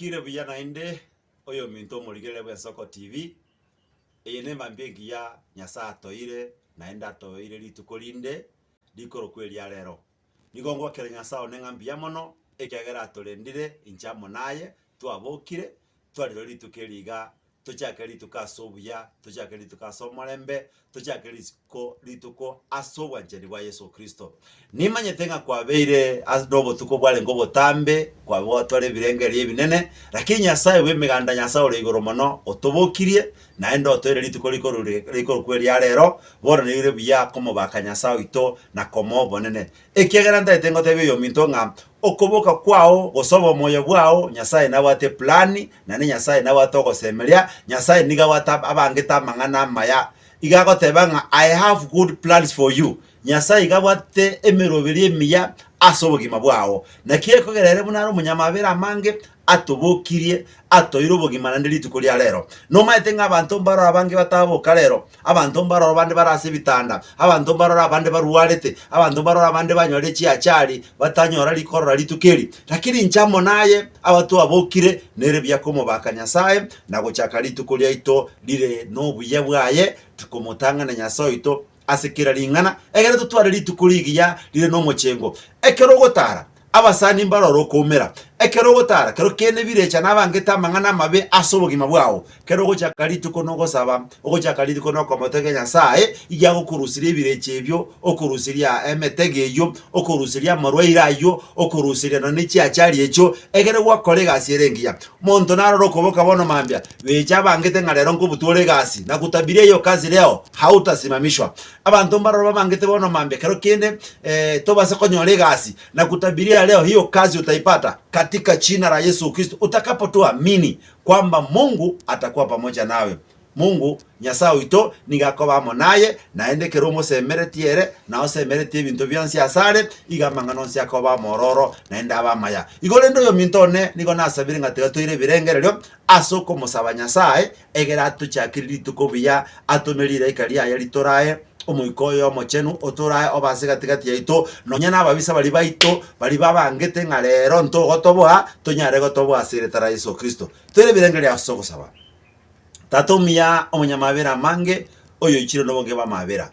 Bwakire buya naende oyominto omorigereria bw'Ensoko TV, eye nemambia engiya Nyasae atoeire naende atoeire rituko rinde rikorokwa eria rero. Nigo ngwakera Nyasae one ng'a mbuya mono ekiagera atorendire inche amo naye, twabokire, twarire rituko eri iga Tochake rituko ase obuya, tochake rituko ase omorembe, tochake risiko rituko ase obwanchani bwa Yeso Kristo. Nimanyete ng'a kwabeire ase nobotuko bwarenge obotambe, kwabe gwatwara ebirengererio ebinene, lakini Nyasae bw'emeganda, Nyasae ore igoro mono, otobokirie, naende otoire rituko rikoru rikorokwa eria rero, bono nire buya komobaka Nyasae oito na komoa obonene. Ekiagera ntaete ngotebia oyominto ng'a okoboka kwao gose obomoyo bwao, Nyasae nabwate eplani, naende Nyasae nabwate ogosemeria, Nyasae nigo abwate abangete amang'ana amaya. Iga agoteba ng'a I have good plans for you. Nyasae iga abwate emeroberio emiya ase obogima bwao. Naki ekogera ere buna are omonyamabera amange, atobokirie, atoeire obogima naende rituko ria rero. Nomaete ng'a abanto mbaroro abange bataboka rero, abanto mbaroro bande bare ase ebitanda, abanto mbaroro abande barwarete, abanto mbaroro abande banyorire chiachari, batanyora rikorora rituko eri. Lakini inche amo naye, aba twabokire, nere buya komobaka Nyasae, na gochaka rituko riaito rire nobuya bwaye, tikomotang'ana Nyasae oito ase kera ring'ana, egere totware rituko rigiya rire nomochengo. Ekero ogotara, Abasani mbarore okoumera. Ekero ogotara, kero kende birecha nabangete amang'ana amabe ase obogima bwao. Kero ogochaka rituko nogosaba, ogochaka rituko nokomotega Nyasae, iga agokorusiria ebirecha ebio, okorusiria emetego eyio, okorusiria amarwaire ayio, okorusiria nonya ne chiachari echio, egere gwakora egasi ere engiya. Monto narore okoboka bono mambia, becha abangete ng'a rero nkobutwore egasi, nakutabiria hiyo kazi leo, hautasimamishwa. Abanto mbaroro babangete bono mambia kero kende eh, tobase konyora egasi na kutabiria leo hiyo kazi utaipata katika jina la Yesu Kristo utakapotuamini kwamba Mungu atakuwa pamoja nawe. Mungu Nyasae oito nigo akoba amo naye, naende ekero omosemeretie ere, na osemeretie ebinto bionsi asare, iga amang'ana onsi akoba amororo, naende abe amaya. Igo rende oyominto one nigo nasabire ng'a tiga toire ebirengererio ase okomosaba Nyasae, Egere atochakere rituko buya, atome rilaika riaye ritorae, Omoika oye Omochenu otorae obe ase gati-gati yaito, nonya nababisa baria baito, baria babangete ng'a rero ntogotoboa, tonyare gotoboa ase erieta ria Yeso Kristo. Toire ebirengererio ase ogosaba. Tata omuya, omonyamabera amange, oyoichire nobonge bw'amabera,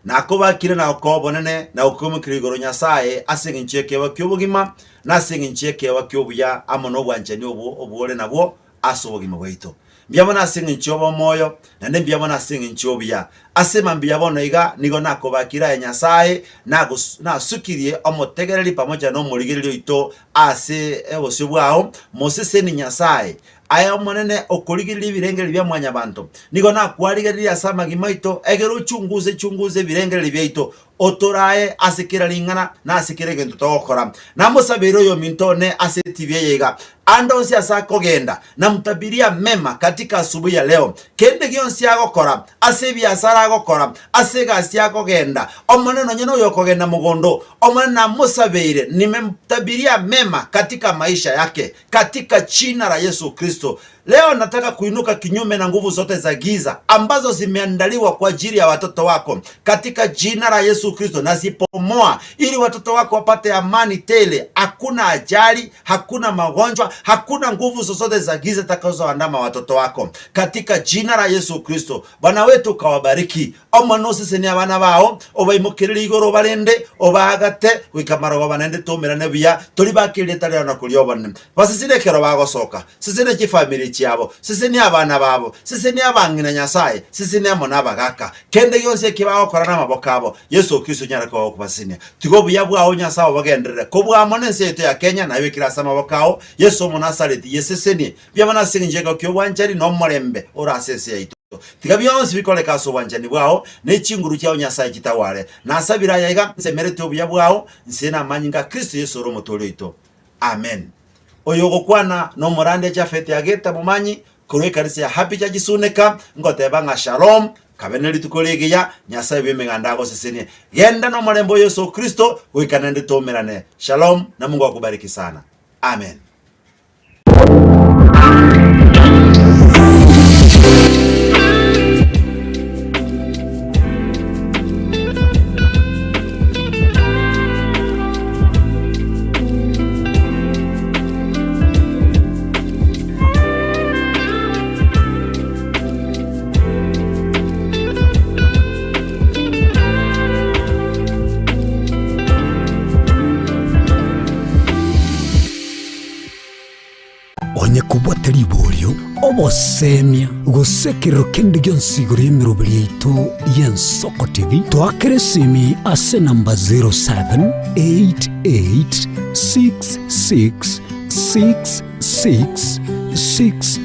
nakobakire na gokoa obonene na gokoimokeria igoro Nyasae ase engencho y'ekeegwa ki'obogima, na ase engencho y'ekeegwa ki'obuya amo nobwanchani obwo obwo ore nabwo ase obogima bwaito. Mbuya mono ase engencho y'obomoyo, naende mbuya mono ase engencho y'obuya. Ase mambia bono iga nigo nakobakire aye Nyasae, nagos nasukirie omotegereri pamoja nomorigereria oito ase obosio bwao, moseseni Nyasae. Aye Omonene okorigereria ebirengererio bia mwanyabanto, nigo nakwarigereria ase amagima aito, egere ochunguze chunguze ebirengererio biaito, Otorae ase kera ring'ana na ase kera egento togokora. Namosabeire oyominto one ase etibi eye iga, ande onsi ase akogenda, namutabirie amema katika asubuhi ya leo. Kende gionsi agokora, ase ebiasara agokora, ase egasi akogenda, Omonene nonya noyokogenda mogondo, Omonene namosabeire, nimemtabiria mema katika maisha yake, katika jina la Yesu Kristo. Leo nataka kuinuka kinyume na nguvu zote za giza ambazo zimeandaliwa kwa ajili ya watoto wako katika jina la Yesu Kristo, nazipomoa ili watoto wako wapate amani tele. Hakuna ajali, hakuna magonjwa, hakuna nguvu zozote za giza zitakazoandama watoto wako katika jina la Yesu Kristo. Bwana wetu kawabariki Omonene osesenie abana bao, obaimokererie igoro obarende, obaagate goika marogoba naende toumerane buya, toribake erieta riao na koria obonene. Basesenie ekero bagosoka, sesenia chifamiri chiabo, sesenia abana babo, sesenia abang'ina Nyasae, sesenia amo nabagaka. Kende gionsi eki bagokora namaboko abo, Yeso Kristo onyare koba gokobasesenia. Tiga obuya bwao Nyasae obogenderere kobua amo nense yaito ya Kenya nayebekire ase amaboko ao, Yeso Omonasareti, yesesenie buya mono ase engencho y'ekegogo ki'obwanchani na omorembe ore ase ense yaito. Tiga bionsi bikoreke ase obwanchani bwao, ne chinguru chiao Nyasae chitaware. Nasabire aya iga, nsemeretie obuya bwao, nse namanyinga a Kristo Yeso ore Omotooria oito. Amen. Oyo ogokwana nomorandia Jafeti Ageta Momanyi korwa ekanisa ya Happy Church Suneka, ngoteba ng'a Shalom, kabe ne rituko rigiya, Nyasae bw'emeganda agosesenie. Genda nomorembe o Yeso Kristo goika naende toumerane. Shalom na Mungu akubariki sana. Amen. Kobwate riborio, obosemia, gose ekerero kende gionsi igoro y'emeroberi yaito y'Ensoko TV, toakere esimi ase enamba 0788666663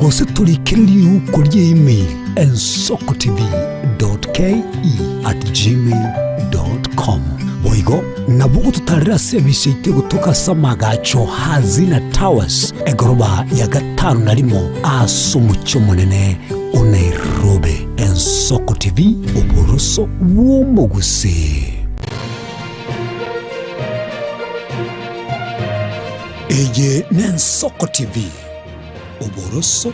gose torikere riuko ria email ensokotv.ke@gmail.com. Boigo nabo ogototarera ase ebisi yaito egotoka ase amagacho Hazina Towers, egoroba ya gatano na rimo ase omochie omonene o Nairobi. Ensoko TV, oboroso bw'omogusii. Eye n'Ensoko TV, oboroso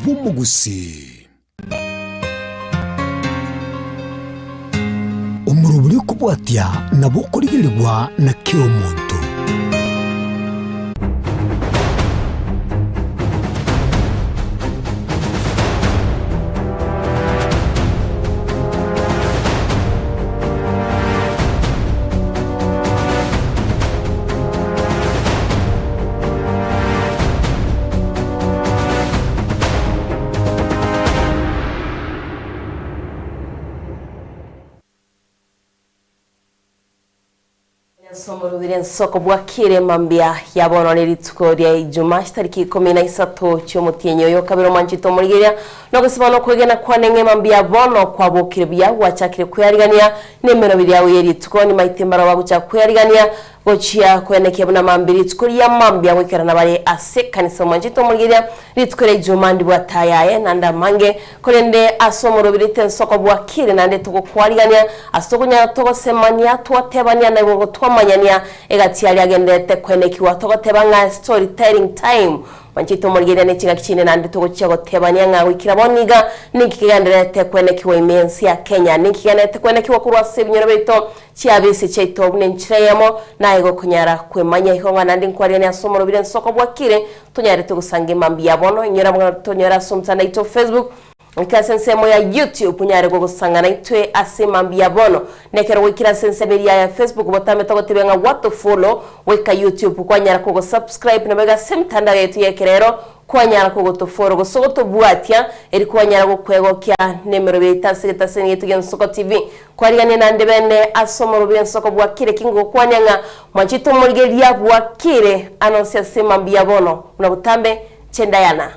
bw'omogusii. Omorobori okobwatia nabo okorigererigwa na kera omonto. Ase ensoko bwakire mambia ya bono ne rituko ria Ijuma chitariki ikomi na isato chi'omotienyi oyo kabere omwanchete omorigereria nogosibwa nokwegena kwane ng'a mambia bono kwabokire buya gwachakire kwearigania nemeroberi yao ye rituko nimaite mbarabwo bagochaka kwearigania Gochia koenekia buna mambia rituko ria mambia goikerana bare ase ekanisa omwanchete omorigereria rituko ria ijuma ndibwate ayaye naende amange, korende ase omorobirete ensoko bwakire naende togokwarigania ase tokonyara togosemania twatebania na igo twamanyania egati aria agendererete koenekiwa togoteba ng'a story telling time Mwanchete omorigereria ne chingaki chinde naende togochia gotebania ng'a goikera bono iga ninki kegendererete koenekiwa ime ense ya Kenya ninki kegendererete koenekiwa korwa ase ebinyoro biaito Chiabisi chiaito buna enchera eyemo, naye gokonyara kwemanya igo ng'a naende nkwarigania ase omorobire ensoko bwakire, tonyarete gosanga emambia ya bono, inyora buna tonyore ase omotandao oito o Facebook, goika ase ensemo ya YouTube onyare gogosanga naintwe ase emambia ya bono. Nekero gwaikire ase ensemo eria ya Facebook botambe togotebia ng'a gwatofollow, goika YouTube kwanyara kogosubscribe nabo iga ase emitandao yaito y'ekerero Kwanyara kogotofoora gose gotobwatia, eri kwanyara gokwegokia nemerobio yaito ase egetaseni giaito gi'Ensoko TV. Kwarigania naende bene ase omorobio ensoko bwakire ki ngokwania ng'a mwanchete omorigereria bwakire anonsi ase mambia ya bono buna botambe nche Diana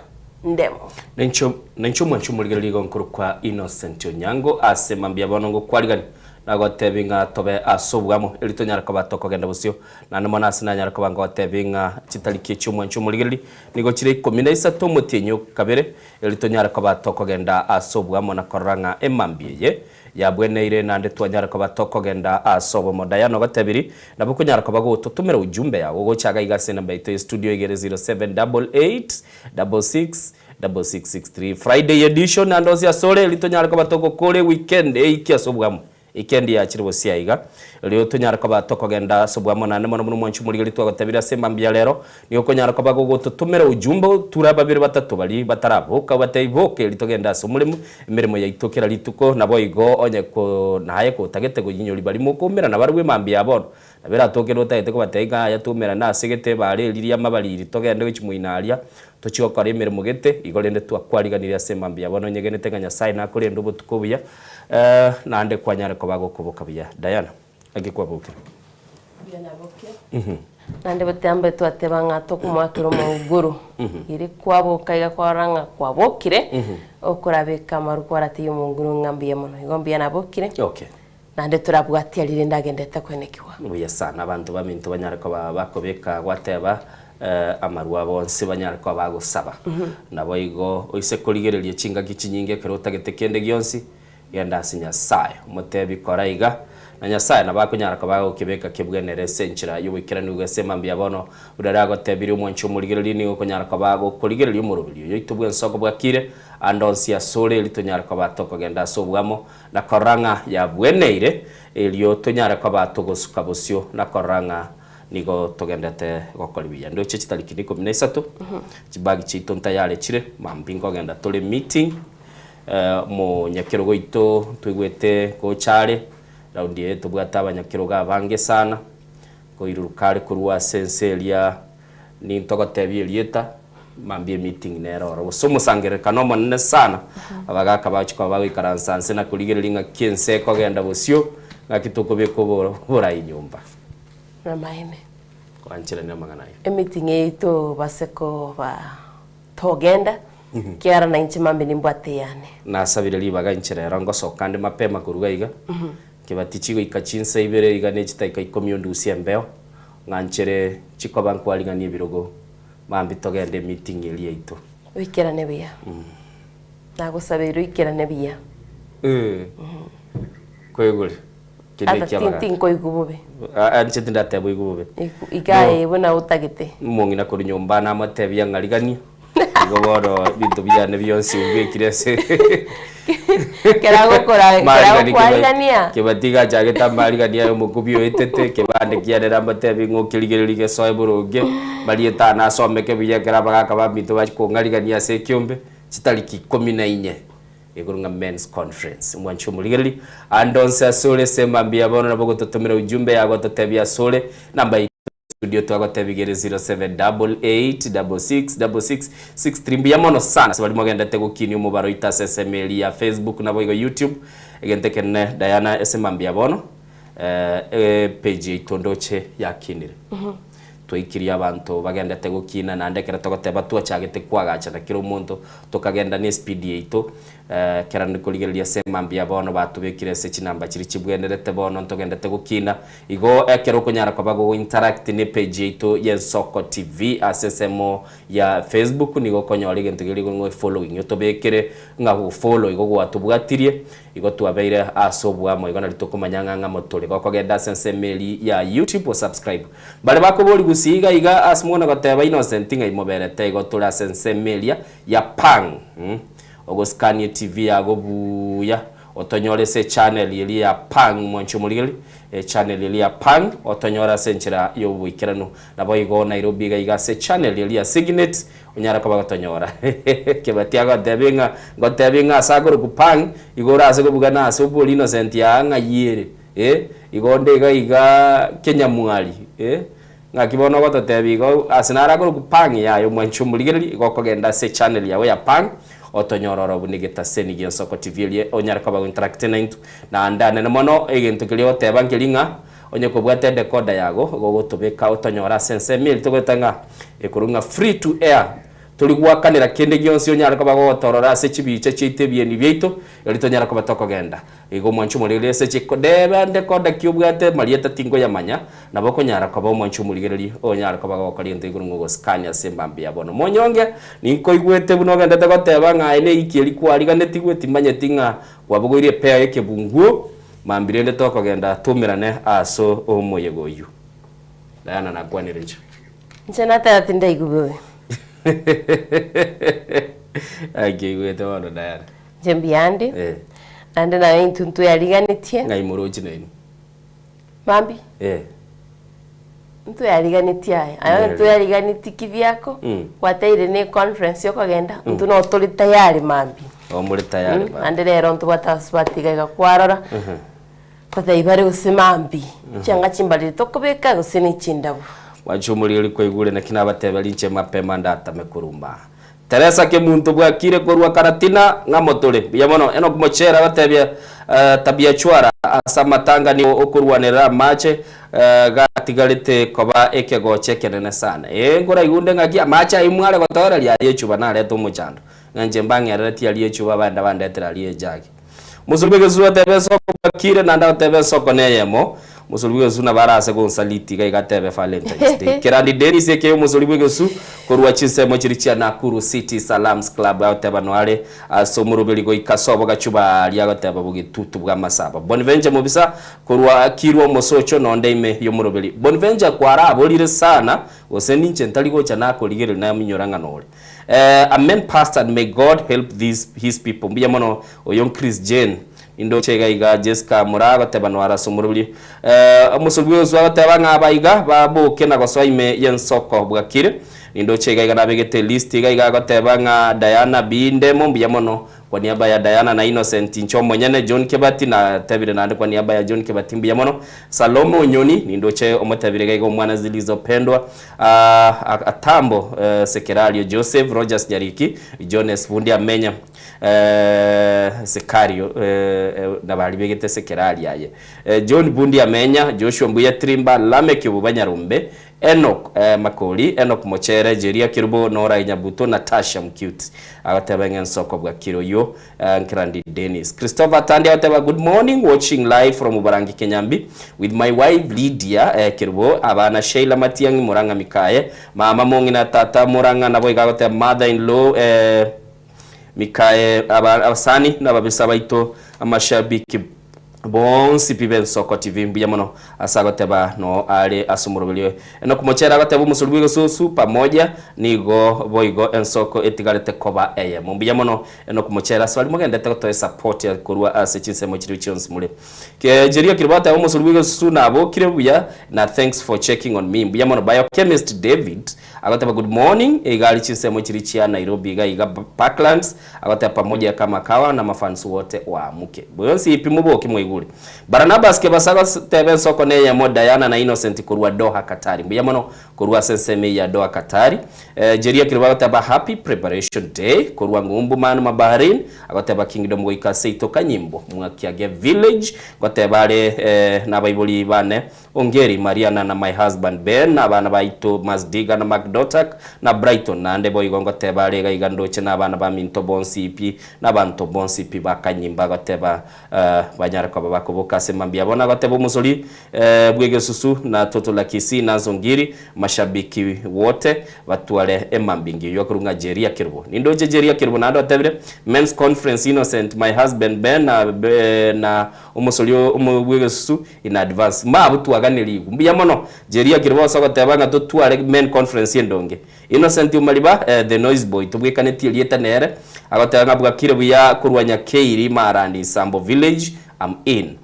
Ndemo. Nainche nainche omwanchi omorigereria igo nkorokwa Innocent Onyango ase mambia bono ngokwarigania nagotebi ng'a tobe ase obwamo eri tonyare koba tokogenda bosio Naende mono ase nanyare koba ngotebia ng'a chitariki echi'omwancho omorigereria nigo chire ikomi na isato omotienyi o kabere, erio tonyare koba tokogenda ase oboamo na korora ng'a emambia eye yabweneire, naende twanyare koba tokogenda ase obomo. Diana ogotebirie, nabo okonyara koba gototomera ujumbe yago gocha iga iga ase enamba yaito ye studio igere 0788 66 6663. Friday edition naende onsi asore, erio tonyare koba togokora eweekend eike ase oboamo. Ekendi yachire bosio aiga, erio tonyare koba tokogenda ase obwamo naende mono buna omwanchi omorigeri twagotebire ase emambia ya rero, nigo okonyara koba gogototomera ujumbe oture ababere batato baria bataraboka obatebie boka erio togende ase omoremo, emeremo yaito kera rituko, naboigo onye ko naye kotagete koyinyoria baria mokoumerana barabwo emambia ya bono, nabo eratoke otagete kobatebia ng'a aya toumerane ase gete ebaare eria ri'amabariri togende gochia moino aria, tochie gokora emeremo gete, igo rende twakwariganirie ase emambia ya bono onyegenete ng'a Nyasae nakorende obotuko obuya. Naende kwanyare koba gokoboka buya. Diana, naki kwabokire? Buya nabokire. Naende botambe twateba ng'a tokomoakera omougoro. Eri kwaboka iga kwarora ng'a kwabokire, okorabeka amaru kwaratebia omougoro ng'a mbuya mono. Igo mbuya nabokire. Okay. Naende torabwatia riria ndagendete koenekigwa. Buya sana abanto baminto banyare koba bakobeka gwateba amarwa abo onsi banyare koba bagosaba. Naboigo oise korigereria chingaki chinyinge ekero otagete kende gionsi, genda ase Nyasae, omotebi kora iga, na Nyasae nabo akonyara koba agokebeka kebwenere ase enchera y'oboikeranu igo ase mambia bono, buna ere agotebirie omwanchi omorigereria nigo okonyara koba gokorigereria omoroberi oyo oito bw'ensoko bwakire, ande onsi asore erio tonyare koba tokogenda ase obwamo, na korora ng'a yabweneire, erio tonyare koba togosuka bosio na korora ng'a Nigo togendete gokora buya. Ndoche chitariki ikomi na isato, chibagi chiaito ntayare chire, mambia nkogenda tore meeting, omonyakerogo oito ntwaigwete gocha are, raundi eye tobwate abanyakerogo abange sana, koiruruka are korwa ase ense eria nintogotebia erieta. Mambia emeeting nere oro gose omosangererekano omonene sana, abagaka bagochia koba bagoikaransa nse na korigereria ng'aki ense ekogenda bosio, ng'aki tokobeka obo oborai nyomba. Namaene. Koancherania amang'ana ayio. Emeeting yaito base koba togenda, ekiagera nainche mambia nimbwate eyane. Nasabire ribaga inche rero ngosoka nde mapema korwa iga iga, kebati chigoika chinsa ibere iga ne chidakika ikomi ondusie embeo, ng'anchere chikoba nkwarigania ebirogo Mambia togende emeeting eria yaito. Oikerane buya. Nagosabeire oikerane buya. Koigure? Kende Ata ekia abagaka. tinkoigwa bobe. Ah, inche tindateba oigwe bobe. Igu- Iga ee buna otagete. Omong'ina korwa nyomba namotebia ng'ariganie, igo bono ebinto biane bionsi obibekire ase Kera gokora kera Marigani keba- gokwarigania. kebati gachagete amarigani aye omokubi oetete, kebande kiane namotebi ng'a okerigereria gesoe boronge, marieta ane asomeke buya ekero abagaka baminto bachia kong'arigania ase ekiombe, chitariki ikomi na inye, igoro ng'a men's conference. Omwanchi omorigereria, ande onsi ase ore ase mambia bono nabo ogototomera ujumbe yago ototebie ase ore, namba yaito Studio twagotebigere 0788666663 mbuya mono sana ase baria mogendete gokinia omobaro oito ase ensemo eria ya Facebook naboigo YouTube egento ekenene Diana ase mambia bono eh page yaito ndoche yakinire twaikirie abanto bagendete gokina naende ekero togoteba twachagete kwagachana kera omonto tokagenda ne speed yaito Ekero ndikorigereria ase mambia bono batobekire ase chinamba chiria chibwenerete bono ntogendete gokina. Igo ekero okonyara koba gogo interact ne page yaito y'Ensoko TV ase ensemo ya Facebook nigo okonyora egento keria ng'a following otobekere ng'a gofollow igo gwatobwatirie igo twabeire ase oboamo igo nario tokomanya ng'a ng'amo tore. Gokogenda ase ensemo eria ya YouTube osubscribe. Baria bakoboria gusii iga iga ase mono goteba Innocent ng'ai moberete igo tore ase ensemo eria ya Pang. Ogosikanie etivi yago buya, otonyore ase echannel eria ya Pang mwanche omorigereria, echannel eria ya Pang otonyore ase enchera y'oboikeranu. Naboigo Nairobi iga iga ase echannel eria ya Signet onyare koba gotonyora. Kebati agotebie ng'a ngotebie ng'a ase akorokwa Pang igo ore ase kobuga na ase obori Innocent aa ng'ai ere eh, igo onde iga iga Kenyamwari eh. Ng'aki bono ogototebia igo, ase naro akorokwa Pang yaye omwanchi omorigereria, igo okogenda ase echannel yago ya Pang, otonyore oro buna egetaseni gi'ensoko TV eria onyare koba gointeracte naintwe. Naende anene mono, egento keria ogoteba nkeri ng'a, onye kobwate edecoder yago, igo ogotobeka otonyore ase ensemo eria togoeta ng'a ekorokwa ng'a free to air, Tori goakanera kende gionsi onyare koba gogotorora ase chibicha chiaito ebieni biaito, erio tonyare koba tokogenda. Igo omwanchi omorigereria ase chikodebe ande koda ki obwate marieta tinkoyamanya, nabo okonyara koba omwanchi omorigereria onyare koba gogokora egento igoro ng'a ogosikania ase embambe ya bono. Monyonge, ninkoigwete buna ogendete goteba ng'a aye neiki eri kwariganetigwe, timanyeti ng'a kwabogoirie epea y'ekebunguo, mambia rende tokogenda toumerane ase omoyega oyio. Diana nakwanire inche. Inche nateba tindaigwa bobe. Naki oigwete bono Diana? Inche mbuya ande, Eh. naende naye intwe ntweariganetie. Ng'ai moroche nainwe? Mambi, Eh. ntweariganetie aye, aye Mbere. ntweariganetie kivyako, Mm. gwateire ne econference yokogenda, intwe no tore tayari mambia. Oo more tayari mambia. Naende rero ntobwate abasubati iga iga kwarora. Kotebia bare gose mambi, chianga chimbariri tokobeka gose ne chindabu. Mwanche omoriri kwaigure naki nabateberi inche mapema ndatame koruma. Teresa Kemunto bwakire korwa Karatina ng'amo tore. Mbuya mono. Enock Mochere agotebia Tabia Chwara ase amatanga nigo okorwanerera amache gatigarete koba ekegocha ekenene sana. Ee nkoraigunde ng'aki amache ayio mware gotoereria aria echuba narete omochando. Ng'a inche mbang'ereretie aria echuba baenda bandetera aria ejagi. Mosori bw'egesusu atebe ensoko bwakire, naende agoteba ensoko neyemo. Mosori bw'egesusu nabo arase gonsaliti iga iga atebe Valentine's Day. Kerandi Dennis aka omosori bw'egesusu korwa chinsemo chiria chia Nakuru City Salams Club agoteba noare ase omoroberi goika sobo gachuba aria agoteba bogetutu bw'amasabo. Bonventure Mobisa korwa Kirwa omosocho nonde ime y'omoroberi. Bonventure kwaraborire sana gose ninche ntari gocha nakorigereria naminyora ng'a nore. Amen pastor and may God help these his people mbuya mono oyo Chris Jane indoche iga iga Jessica Moraa agoteba noara ase omorobiri omosori bw'Yesu agoteba ng'a aba iga baboke na gosoa ime y'ensoko bwakire nindoche iga iga nabegete list iga iga agoteba ng'a Diana B Ndemo mbuya mono. Kwa niaba ya Diana na Innocent inche omonyene John Kebati natebire naende kwa niaba ya John Kebati mbuya mono. Salome Onyoni nindoche omotebire iga iga omwana Zilizopendwa ah, Atambo eh, Sekerario Joseph Rogers Nyariki Jones Bundi Amenya eh, Sekario eh, eh, nabari begete Sekerario aye eh, John Bundi Amenya Joshua Mbuya Trimba Lameck Obuba Nyarombe Enock Makori, Enock Mochere, Jeria Kerubo, Nora Nyabuto, Natasha Mcute agoteba ng'a ensoko bwakire oyio Nkrandi Dennis. Christopher Tandi agoteba good morning watching live from Ubarangi Kenyambi with my wife Lydia Kerubo, abana Sheila Matiang'i Murang'a Mikaye, mama mong'ina tata Murang'a naboigo agoteba mother in law Mikaye abasani na ababisa baito amashabiki Bonsi pi b'ensoko TV mbuya mono ase agoteba noo are ase omoroberio Enock Mochere agoteba omosori bw'egesusu pamoja nigo boigo ensoko etigarete koba eyemo mbuya mono Enock Mochere ase baria mogendete gotoa esupport korwa ase chinsemo chiria chionsi more Jeria Kirwa agoteba omosori bw'egesusu nabokire buya na thanks for checking on me mbuya mono Biochemist David Agoteba good morning iga ari chinsemo chiri chia Nairobi iga iga Parklands agoteba pamoja kama kawa na mafans wote waamuke bwensi pi moboke mwaigure Barnabas Kebasa agoteba ensoko neyemo Diana na Innocent korwa Doha Katari mbuya mono korwa ase ensemo eye ya Doha Katari Jeria Kirwa agoteba happy preparation day korwa ng'umbu Manuma Bahrain agoteba Kingdom goika seito Kanyimbo Mwakiage village goteba are nabaibori bane Ongeri, Mariana na my husband Ben, na abana baito Masdiga na Macdotak, na Brighton, naende boigo ngoteba are iga iga ndoche na abana baminto bonsi pi, na abanto bonsi pi bakanyimba goteba banyare koba bakoboka ase mambia abo. Nagoteba omosori bw'egesusu na Toto la Kisii na Nzongiri, mashabiki wote batware emambia engiya. Oyio akorwa ng'a Jeria Kerubo. Nindoche Jeria Kerubo naende otebire, Men's Conference Innocent, my husband Ben na na omosori bw'egesusu In advance. Mbabu twaganerigwe. Mbuya mono. Jeria kere bonsi ogoteba ng'a totware men conference endonge. Innocent Omariba, the noise boy tobwekanetie erieta nere, agoteba ng'a bwakire buya korwa Nyakeiri Marani Sambo village, am in.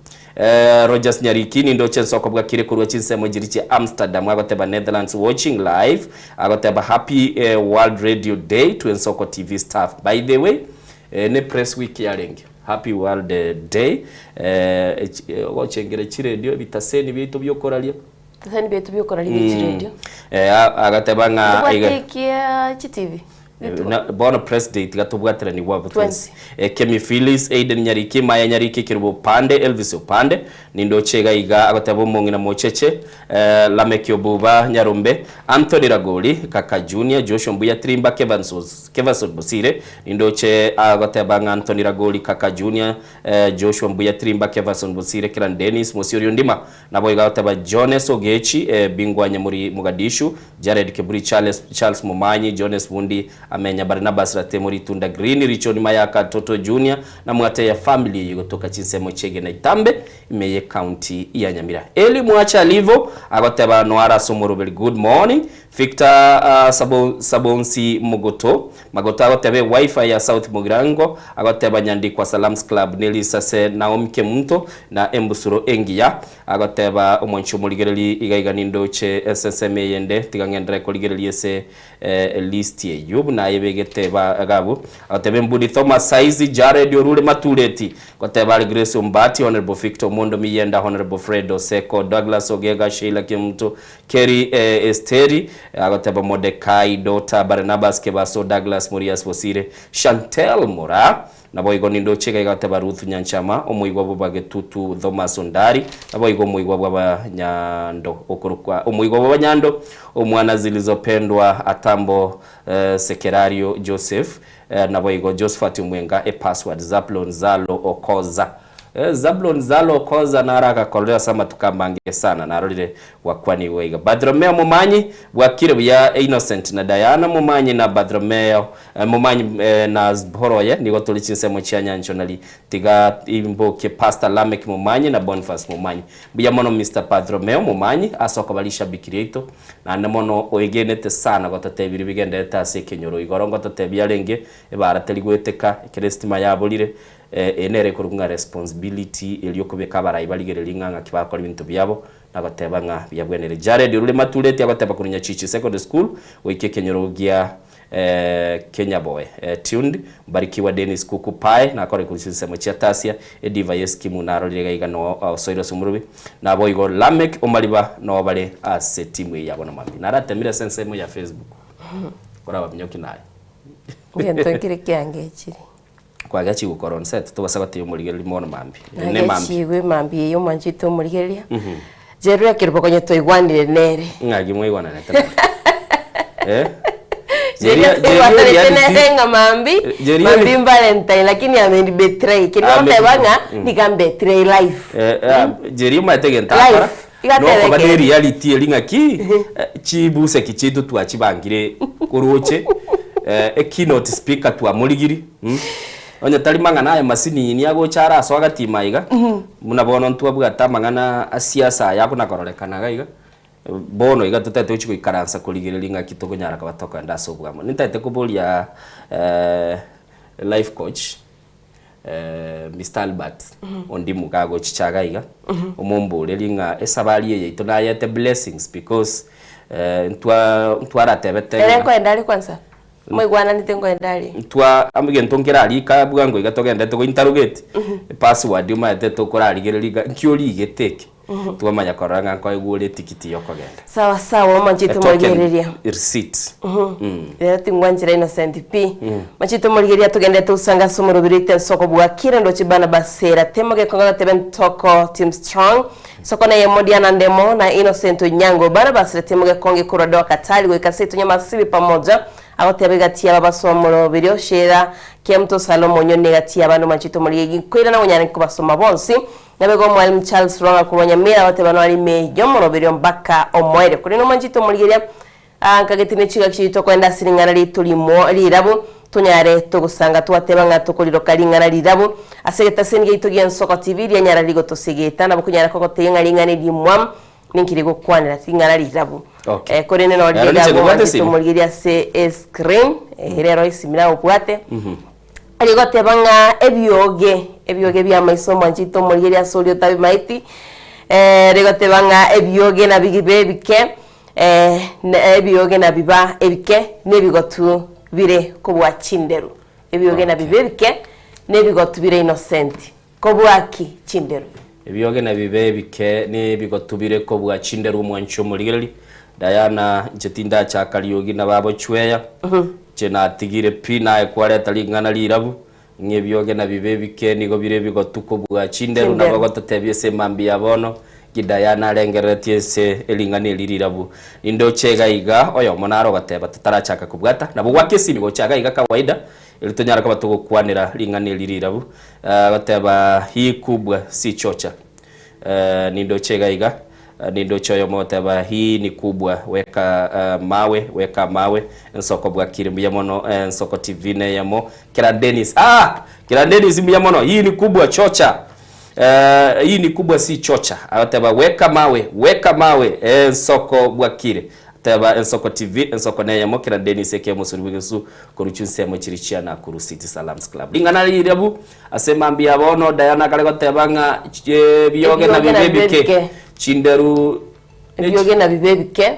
Rogers Nyariki nindoche ensoko bwakire korwa chinsemo chiri chia Amsterdam agoteba Netherlands watching live agoteba happy world radio day to Ensoko TV staff. By the way, ne press week yarenge. Happy world day ogochengera chiredio ebitaseni biaito biokoraria. Ebitaseni biaito biokoraria bie chiredio. Agateba ng'a Tobwate ekia chitivi? Bono press day tiga tobwateranigwe abwo twensi. Kemi Phyllis, Aiden Nyariki, Maya Nyariki, Kerubo Opande, Elvis Opande, Nindoche iga iga agoteba omong'ina mocheche, Lameck Obuba Nyarombe, Anthony Ragoli, Kaka Junior, Joshua Mbuya Trimba, Kevanson Bosire, Nindoche agoteba ng'a Anthony Ragoli, Kaka Junior, Joshua Mbuya Trimba, Kevanson Bosire, Kiran Dennis, Mosiori Ondima, Naboigo agoteba Jones Ogechi, Bingwa Nyamuri Mogadishu, Jared Kiburi, Charles Charles Momanyi, Jones Bundi, Amenya Barnabas Ratemo Ritunda Green, Richoni Mayaka, Toto Junior, na Mwateya family eye gotoka chinsemo chi'egena Itambe ime ye county ya Nyamira. Eli Mwacha Alivo agoteba noare ase omoroberi good morning. Victor Sabo Sabonsi Mogoto Magoto agoteba ewifi ya South Mugirango agoteba Nyandikwa Salams Club nerisase Naomi Kemunto na embusuro engiya agoteba omwanchi omorigereri iga iga nindoche ase ensemo eyende tiga ng'enderere korigereria ase list eyio buna ayebegete gabu agoteba embuni Thomas Saizi Jared Orure Matureti goteba are Grace Ombati Honourable Victor Omondo Miyenda Honourable Fred Oseko Douglas Ogega Sheila Kemunto Keri Esteri agoteba Modekai Dota Barnabas Kebaso Douglas Morias Bosire Shantel Mora Naboigo nindoche iga igateba Ruth Nyanchama, omoigwa bw'Abagetutu Thomas Ondari, naboigo omoigwa bw'Abanyando okorokwa omoigwa bw'Abanyando, omwana Zilizopendwa Atambo Sekerario Joseph, naboigo Josphat Omwenga Epassword Zablon Zalo Okoza. Zablon Zalo Okoza naro agakorire ase amatuko amange sana narorire Gwakwanigwe iga. Bartholomeo Momanyi, bwakire buya Innocent na Diana Momanyi na Bartholomeo Momanyi na Zboroye nigo tore chinsemo chia nyancho nari tiga imbokie Pastor Lameck Momanyi na Boniface Momanyi. Mbuya mono Mister Bartholomeo Momanyi ase okoba rishabiki riaito naende mono oegenete sana gototebirie bigendererete ase ekenyoro igoro ngototebia arenge ebara teri goeteka ekero estima yaborire eye nere ekorokwa ng'a responsibility eria okobeka abarai barigererie ng'a ng'aki bagokora ebinto biabo na goteba ng'a biabwenire. Jared orure Matureti agoteba korwa Nyachichi Secondary School goika ekenyoro gia Kenyaboe tuned, Mbarikiwa Dennis Kuku Pae nakore korwa chinsemo chia Tasia, Ediva Yeskimu narorire iga iga noo osoire ase omorobi, naboigo Lameck Omariba noo bare ase timu eye yabo namambia. Naratemire ase ensemo ya Facebook korababinyoki naye. Egento nkere kiangechire. Kwagechigwe gokora on set tobasa gotebia omorigereria mono mambia. Ere ne mambia. Nagechigwe mambia eye omwanchete omorigereria. Jerry ekerubo konya twaigwanire nere. Ng'aki mwaigwananete nere? Eh? Jerry Jerry- Jerry twaigwananete reality- nere ng'a mambi, Jerry- mambi Valentine lakini amenibetray. Keri Ame- goteba ng'a niga ambetray life. Eh, eh, Jerry omanyete egento Life. akora Iga atebe nokoba ne ekeene. reality eri ng'aki eh, chibuseki chiaito twachibangire koroche eh, e keynote speaker twamorigiri mm. Onye tari mang'ana aya masinini agocha are asoa agatima iga buna bono ntwabwate amang'ana a siasa aya akona kororekana iga iga bono iga totagete gochia goikaransa korigereria ng'aki tokonyara koba tokoenda ase obwamo. Nintagete koboria life coach Mister Albert Ondimu gagochicha iga iga, omomborerie ng'a esabari eye yaito nayete blessings because ntwa ntwaratebete Ere ng'a nkoenda are kwanza? Moigwananete nkoenda aria? Ntwa egento nkerarika bwango iga togendete go interrogate, password omanyete tokorarigereria iga nki origete eke, twamanya korora ng'a nkoegwa ore etikiti ya okogenda. Sawa sawa A omwanchete token morigereria. receipt. Rero tingwanchera Innocent pi. Machete omorigereria togenderete gosanga ase omorobiri oito ensoko bwakire ndoche Barnabas Sera Temo gekonga gatebe ntoko team strong Soko neye Modiana Ndemo na Innocent Onyango Barnabas Retemo gekonge korwa Doa Katari goika seito Nyamasibi pamoja agoteba egati yaba basoa omorobiri o Sheila Kemto Salomo Onyoni egati y'abande omwanchete omorigereria Nkoirana gonyare nkobasoma bonsi Nabega Omwalimu Charles Rwanga korwa Nyamira agoteba noare ime y'omoroberio mpaka omoerio. Korende omwanchete omorigereria, aa nkagete ne chigaki chiaito tokoenda ase ring'ana riaito rimo rirabu, tonyare togosanga twateba ng'a tokoriroka ring'ana rirabu ase egetaseni giaito gi'ensoko TV rianyara rigotosegeta nabo konyara kogotebia ng'a ring'ana eri rimwamu ninki rigokwanera ring'ana rirabu. Okay. Eh, korende nori Ero ninche riria nkobwate omwanchete esimi. omorigereria ase escreen, eh, rero esimi naye obwate. Rigoteba ng'a ebioge, ebioge bi'amaiso omwanchete omorigereria ase oria otabimaeti, rigoteba ng'a ebioge nabibe ebike, na ebioge nabiba ebike, na ebigotu bire kobua chinderu. Ebioge nabibe ebike, na ebigotu bire innocent, kobua ki? Chinderu. Ebioge nabibe ebike, na ebigotu bire kobua chinderu omwanchi omorigereria. Diana, inche tindachaka riogi na babochweya, inche natigire pi naye kwareta ring'ana rirabu, ng'a ebioge nabibe ebike nigo bire ebigotu kobua chinderu, Chinderu. nabo ogototebia ase emambia ya bono, ki Diana arengereretie ase ering'ana eri rirabu. Nindoche iga iga, oyomo nare ogoteba totarachaka kobwata, nabo gwaka esimi gocha iga iga kawaida, erio tonyare koba togokwanera ring'ana eri rirabu, agoteba hii kubwa si chocha. Nindoche iga iga, Nindoche oyomo ogoteba, Hii ni kubwa, weka mawe, weka amawe, Ensoko bwakire mbuya mono, Ensoko TV neyemo, Kera Dennis, ah! Kera Dennis mbuya mono, hii ni kubwa, chocha, hii ni kubwa si chocha, agoteba weka mawe, weka mawe, Ensoko bwakire, Teba Ensoko TV, Ensoko neyemo, Kera Dennis eke omosori bw'egesu korwa chinsemo chiria chia Nakuru City Salams Club. Ring'ana rirabu Ase mambia bono Diana akare goteba ng'a ebioge Ebioge nabibe nabibe ebike, ebike. chinderu ne chi- Ebioge nabibe ebike,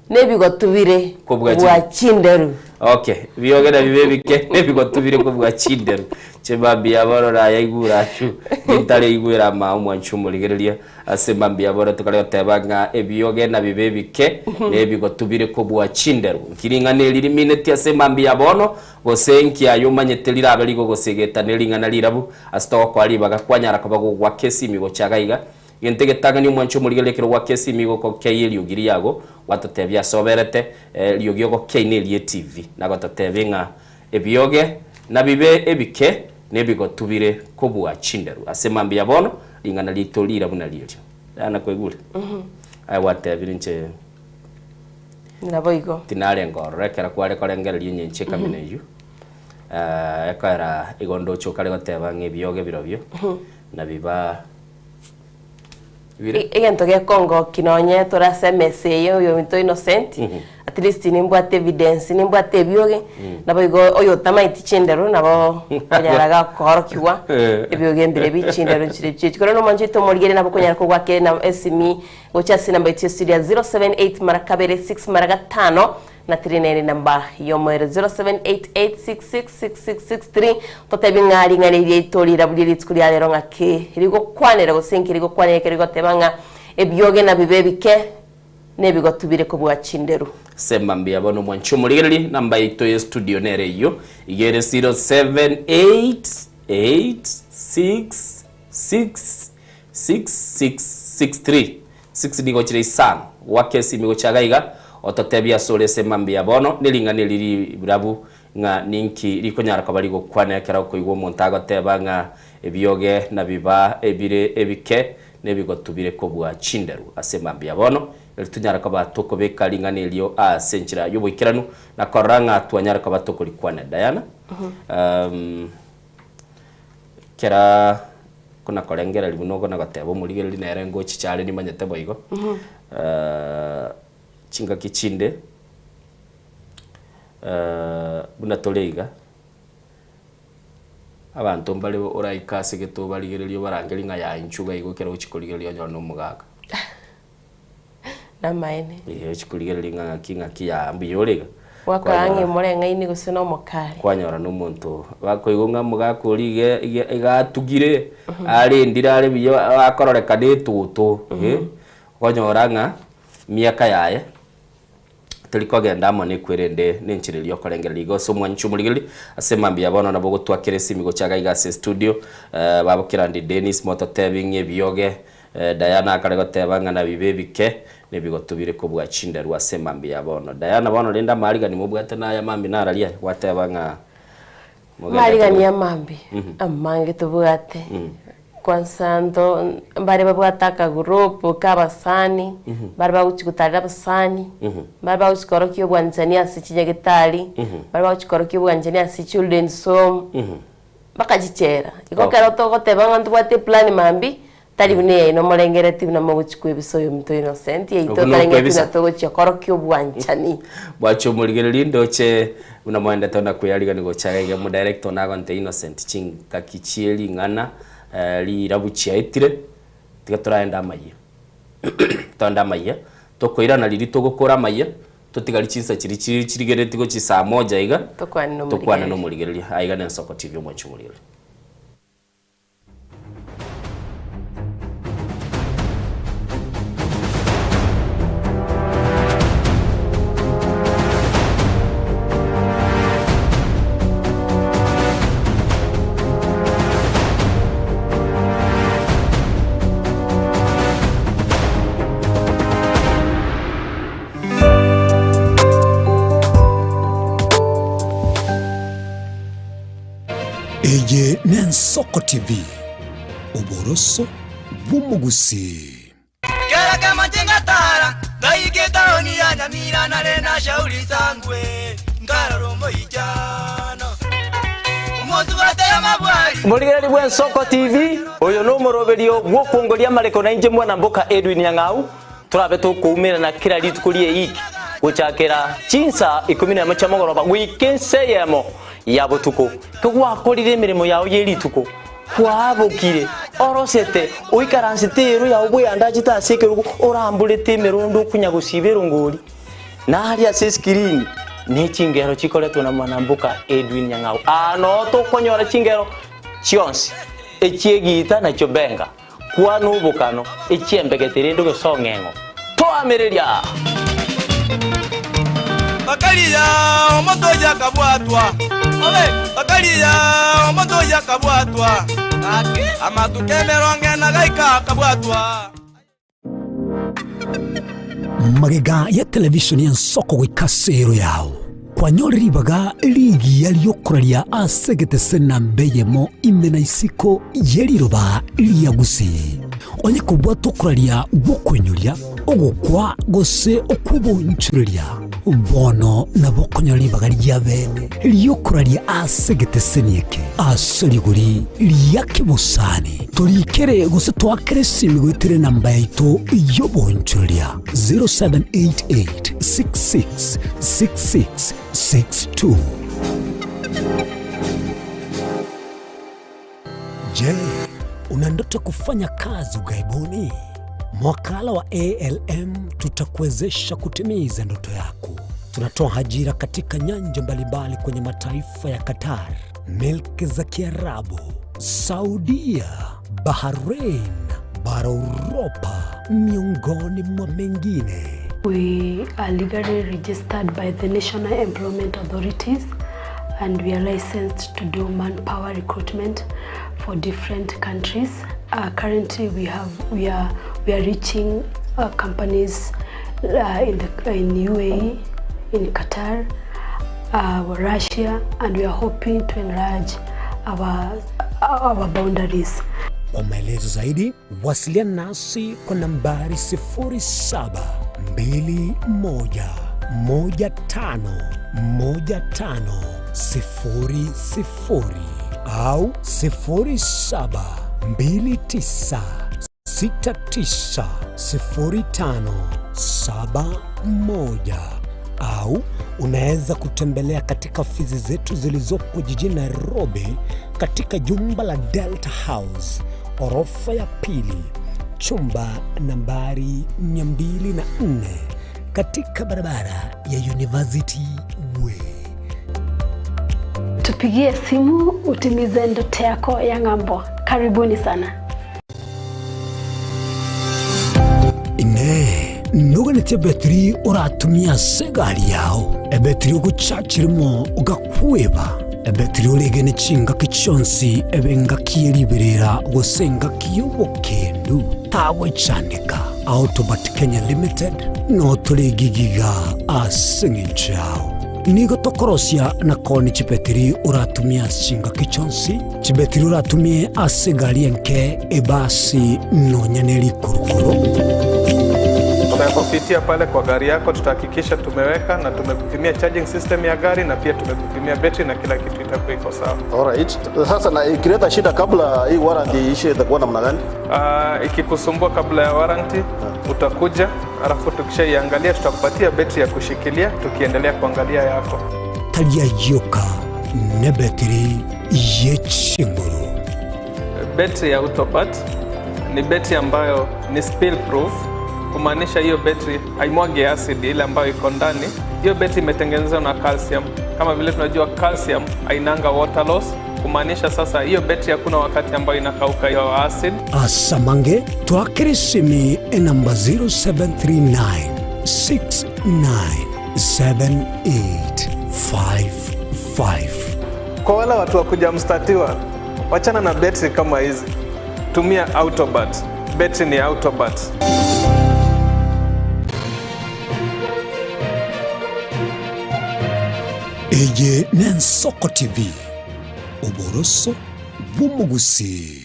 nebigotu bire Kobua kobua chinderu. Okay, ebioge nabibe ebike, nebigotu bire kobua chinderu. Inche mambia bono nayaigure ayio, nintare igwera ama omwanchi omorigereria, ase mambia bono tokare goteba ng'a ebioge nabibe ebike, nebigotu bire kobua chinderu. Nki ring'ana eri rimineti ase mambia bono, Gose inki aye omanyete rirabe rigogosegeta ne ring'ana rirabu, ase togokoa ribaga kwanyara koba gogoaka esimi gocha iga iga? Gento egetang'ani omwanche omorigereria ekero goaka esimi igo okokei eriogi riago, gwatotebia ase oberete, eriogi ogokei nerie TV, na gototebia ng'a ebioge nabibe ebike na ebigotu bire kobua chinderu. Ase mambia bono, ring'ana riaito rirabu narierio. Diana kwaigure? Aye gwatebire inche. Naboigo. Tinarenge ororo ekero kware korengereria engencho ekamina eyio, ekoera igo ndoche okare goteba ng'a ebioge birobio nabiba bire. Egento gekongokia nonye tore ase emesa eye oyominto Innocent, at least nimbwate evidence, nimbwate ebioge, naboigo oyotamaeti chindero nabo okonyara gakoorokigwa ebioge mbire bi chindero nchire chiachi. Korende omwanchete omorigereria nabo okonyara kogwakera esimi Gocha ase enamba yaito ya studio ya 078 mara kabere 6 mara gatano Na 3 nere namba y'omoerio 0788666663 totebi ng'a ring'ana eri riaito riraburie rituko ria rero ng'aki rigokwanera gose inki rigokwanera ekero rigoteba ng'a ebioge nabibe ebike nebigotu bire kobua chinderu. Sema mbuya bono mwanche omorigereria, namba yaito ye studio nere eyio, iga ere 0788666663. 6 nigo chire isano. Goaka esimi gochia iga iga, ototebie ase ore ase mambia bono, nering'ana eri rirabu ng'a ninki rikonyara koba rigokwana ekero okoigwa omonto agoteba ng'a ebioge nabiba ebire ebike nebigotu bire kobua chinderu ase mambia bono, eri tonyare koba tokobeka ring'ana erio ase enchera y'oboikeranu na korora ng'a twanyare koba tokorikwana. Diana, um, Kera konakorengereria buna okona goteba omorigereria nere ngochicha are nimanyete boigo, chingaki chinde buna tore iga, abanto mbare oraike ase gete obarigererie obarangerie ng'a yaya inchuo iga igo ekero ogochia korigereria onyore na omogaka. Namaene. Eeh ochi korigereria ng'a ng'aki ng'aki yaa mbuya ore iga. Gwakora ng'a omoreng'aini gose na omokari. Kwanyora na omonto bakoigwa ng'a omogaka oria iga iga iga atugire, arendire are buya akororekana etoto eh, okonyora ng'a emiaka yaye tori kogenda amo na ekwerende na enchera eria okorengereria. Igo ase omwanchi omorigereria, ase mambia bono nabo ogotwakera esimi gocha iga iga ase estudio, babo Kerandi Dennis mototebi ng'a ebioge Diana akare goteba ng'a nabibe ebike nebigotu bire kobua chinderu ase mambia ya bono. Diana bono rende amaarigani mobwate naya mambi nararia aye gwateba ng'a mogendete Amaarigani goika. amambi amange tobwate kwanza nto mbare babwate akagroup ka abasani mbare bagochi gotarera abasani mbare bagochi korokia obwanchani ase chinyagetari mbare bagochi korokia obwanchani ase children's home mpaka chichela. Igo Okay. ekero togoteba ng'a ntobwate eplan mambia, tari buna eyaino morengeretie buna mogochia kwebisa oyominto Innocent, yaito Okwo otarengeretie nokwebisa. buna togochia korokia obwanchani. Bwacha omorigereria ndoche buna moendete ona kweyarigani gocha iga iga omodirector one agontebia Innocent chingaki chie ring'ana rirabu chiaetire tiga toraende amayia toende amayia tokoirana riria togokora amayia Totigari chinsa chiria chiri chirigereretie gochia saa moja iga, Tokwane tokwane nomorigereria. nomorigereria. Aiga nensoko TV omwanchi omorigereria. Eye n'Ensoko TV, oboroso bw'omogusii. Kera kemo chingatara, ngaika etaoni ya Nyamira nare na Shauri Sangwe, nkarora omoichano. Omosubate amabwari. Omorigereria bw'Ensoko TV, oyo nomoroberio bw'okwongoria amareko nainche mwana mboka Edwin Nyang'au, Torabe tokoumerana kera rituko ri'eiki, gochakera chinsa ikomi nemo chia mogoroba goika ensa eyemo ya botuko. Kegwakorire emeremo yao ye rituko, kwabokire, orosete, oikaransete eero yao bweandachete ase ekerogo, oramborete emerondo okonya gosiba erongori, na aria ase esikirini ne chingero chikoretwe na mwanamboka Edwin Nyang'au. Aa noo tokonyora chingero chionsi, echi'egiita na chiobenga. Kwana obokano, echiembegete rende ogesong'eng'o. Toamereria! Bakaria omonto oyio akabwatwa, bakaria omonto oyio akabwatwa, amatuko emerongo ena gaika akabwatwa. Magega ya televisheni y'ensoko goika ase ero yao, kwanyore ribaga rigiya ri'okoraria ase egetese namba eyemo ime na isiko ye riroba ria Gusii. Onye kobwata okoraria gw'okoinyoria, ogokwa gose okw'obonchoreria, bono nabo okonyora ribaga ria bene ri'okoraria ase egeteseni eke ase rigori ria kebosani. Torikere gose toakere esimi goetera enamba yaito y'obonchoreria 0788 66 66 62. Je, una ndoto ya kufanya kazi ughaibuni? Mwakala wa ALM tutakuwezesha kutimiza ndoto yako. Tunatoa ajira katika nyanja mbalimbali kwenye mataifa ya Qatar, milki za Kiarabu, Saudia, Bahrain, bara Uropa, miongoni mwa mengine. We are legally registered by the National Employment Authorities and we are licensed to do manpower recruitment for different countries. Currently we have we are we are reaching companies in the in UAE, in Qatar, Russia, and we are hoping to enlarge our our boundaries. Kwa maelezo zaidi wasiliana nasi kwa nambari 0721151500 au 0729690571 au unaweza kutembelea katika ofisi zetu zilizopo jijini Nairobi katika jumba la Delta House orofa ya pili chumba nambari 204 katika barabara ya University Way. Tupigie simu utimize ndoto yako ya ng'ambo. Karibuni sana. Inee, noganeti ebetiri oratumie ase egari yao, ebetiri ogochachirimo ogakweba, ebetiri oregene chingaki chionsi ebe engaki ye riberera gose engaki y'obokendu, tagochandeka. Autobat Kenya Limited no tore gigiga ase eng'encho yao. Nigo tokorosia na koni chibetiri oratumie ase chingaki chionsi, chibetiri oratumie ase egari enke, ebasi, nonya ne rikurukuru. Tutakupitia pale kwa gari yako, tutahakikisha tumeweka na tumekupimia charging system ya gari na pia tumekupimia betri na kila kitu itakuwa iko sawa. Alright. Sasa na ikileta shida kabla hii warranty iishe itakuwa namna gani? Ikikusumbua kabla ya warranty utakuja, alafu tukishaiangalia tutakupatia betri ya kushikilia tukiendelea kuangalia yako. Tari yoka nebetiri yechinguru. Betri ya Autobat ni betri ambayo ni spill proof, kumaanisha hiyo betri haimwagi acid ile ambayo iko ndani. Hiyo betri imetengenezwa na calcium. Kama vile tunajua calcium hainanga water loss, kumaanisha sasa hiyo betri hakuna wakati ambayo inakauka hiyo acid. Asamange twakere simi enamba 0739 697855. Kwa wale watu wa kuja mstatiwa, wachana na betri kama hizi, tumia Autobat. Betri ni Autobat. Eye n'Ensoko TV, oboroso bw'omogusii.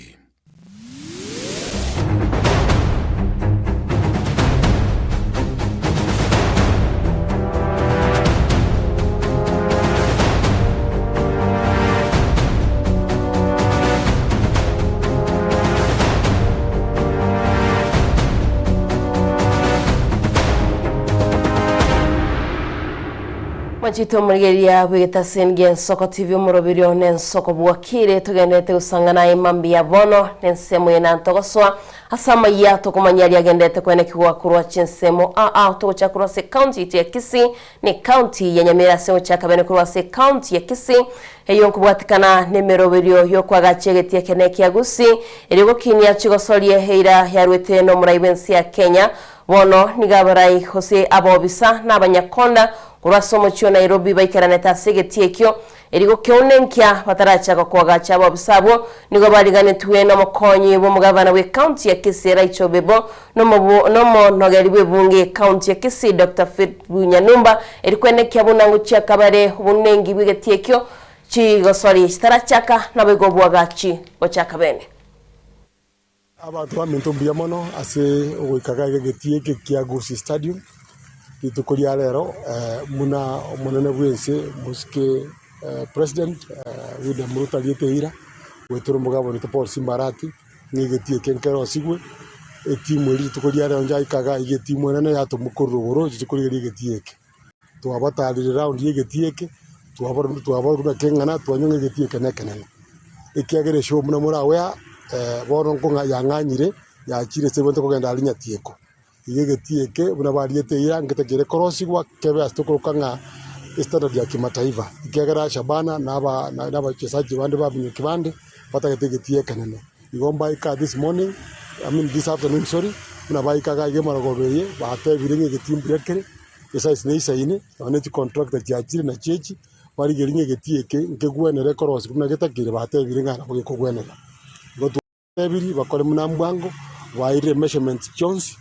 Mwanchete omorigereria bw'egetaseni gia Ensoko TV omoroberio na ensoko bwakire togenderete gosangana aye mambia bono na ensemo eye nantogosoa ase amaiya tokomanya aria agenderete kwenekigwa korwa chinsemo aa togochaka korwa ase ekaunti yaito ya Kisii na ekaunti ya Nyamira ase ogochaka bene korwa ase ekaunti ya Kisii Eyio nkobwatikana nemeroberio yokwagacha egetia ekene kia Gusii erio gokinia chigosoria eira yarwete nomorai bwensi ya Kenya bono nigo abarai gose abobisa na abanyakonda korwa ase omochie o Nairobi baikaranete ase egetia ekio erio gokeunenkia batarachaka koagacha abobisa abwo nigo bariganetwe nomokonyi bwa omogavana bwa ecounty ya Kisii Rachel Obebo nomonogeri bwa ebunge ecounty ya Kisii Doctor Philip Nyanumba eri kwenekia buna ngochia kabare obonengi bwa egetia ekio chigosori chitarachaka nabo igo obwagachi gochaka bene. Abanto baminto mbuya mono ase ogoika iga egetii eke kia Gusii Stadium rituko ria rero buna omonene bwense omosike president William Ruto ariete eira goetera omogabana oito Paul Simba Arati ng'a egetii eke nkerosigwe etimu eria rituko ria rero njaika iga iga etimu enene yatomwa korwa rogoro echiche korigereria egetii eke. Twabatarire round ya egetii eke twaborwa keng'ana twanywa ng'a egetii eke na ekenene. Ekiagera eshow buna moragwea bono nkong'a yang'anyire yachire ase ebwenerete kogenda aria nyatieko. Iga egetii eke buna bariete eira ngetakeire korosigwa kebe ase tokoroka ng'a estandard ya kimataifa, ekiagera Shabana na aba na abachesaji bande baminyoki bande batagete egetii ekenene. Igo mbaika this morning, I mean this afternoon sorry, buna baika iga iga emaragoba eye batebire ng'a egetii mbuya kere, esize neisaine, nonye ne chicontractor chiachire nachio echi, barigerie ng'a egetii eke nkegwenere korosigwa buna getakeire batebire ng'a nabo gekogwenera. Igo Ebiri bakore buna mbwango, bairire measurements chionsi,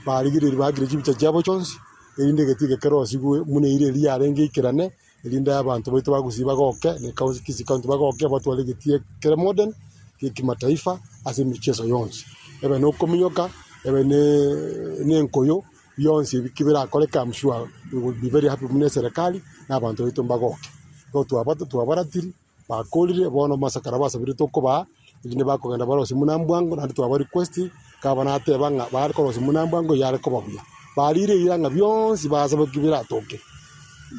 barigereiri baakire chibicha chiabo chionsi, erinde egetii eke kerosigwe buna eira eria yarenge eikerane, erinde abanto baito ba Gusii bagoke, na ekaunti Kisii County bagoke, batware egetii ekere modern, gia kimataifa ase emicheso yonsi. Ebe na okominyoka, ebe na enkoyo, bionsi ebi ki birakoreke am sure we will be very happy buna eserekari, na abanto baito mbagoke. Igo twaba twabaratiri. Bakorire, bono amasakara basabire tokobaa, erinde bakogenda barosie buna mbwango, naende twaba request, ekaba nateba ng'a bare korosia buna mbwango yare koba buya. Barire eira ng'a bionsi basabe ki biratoke,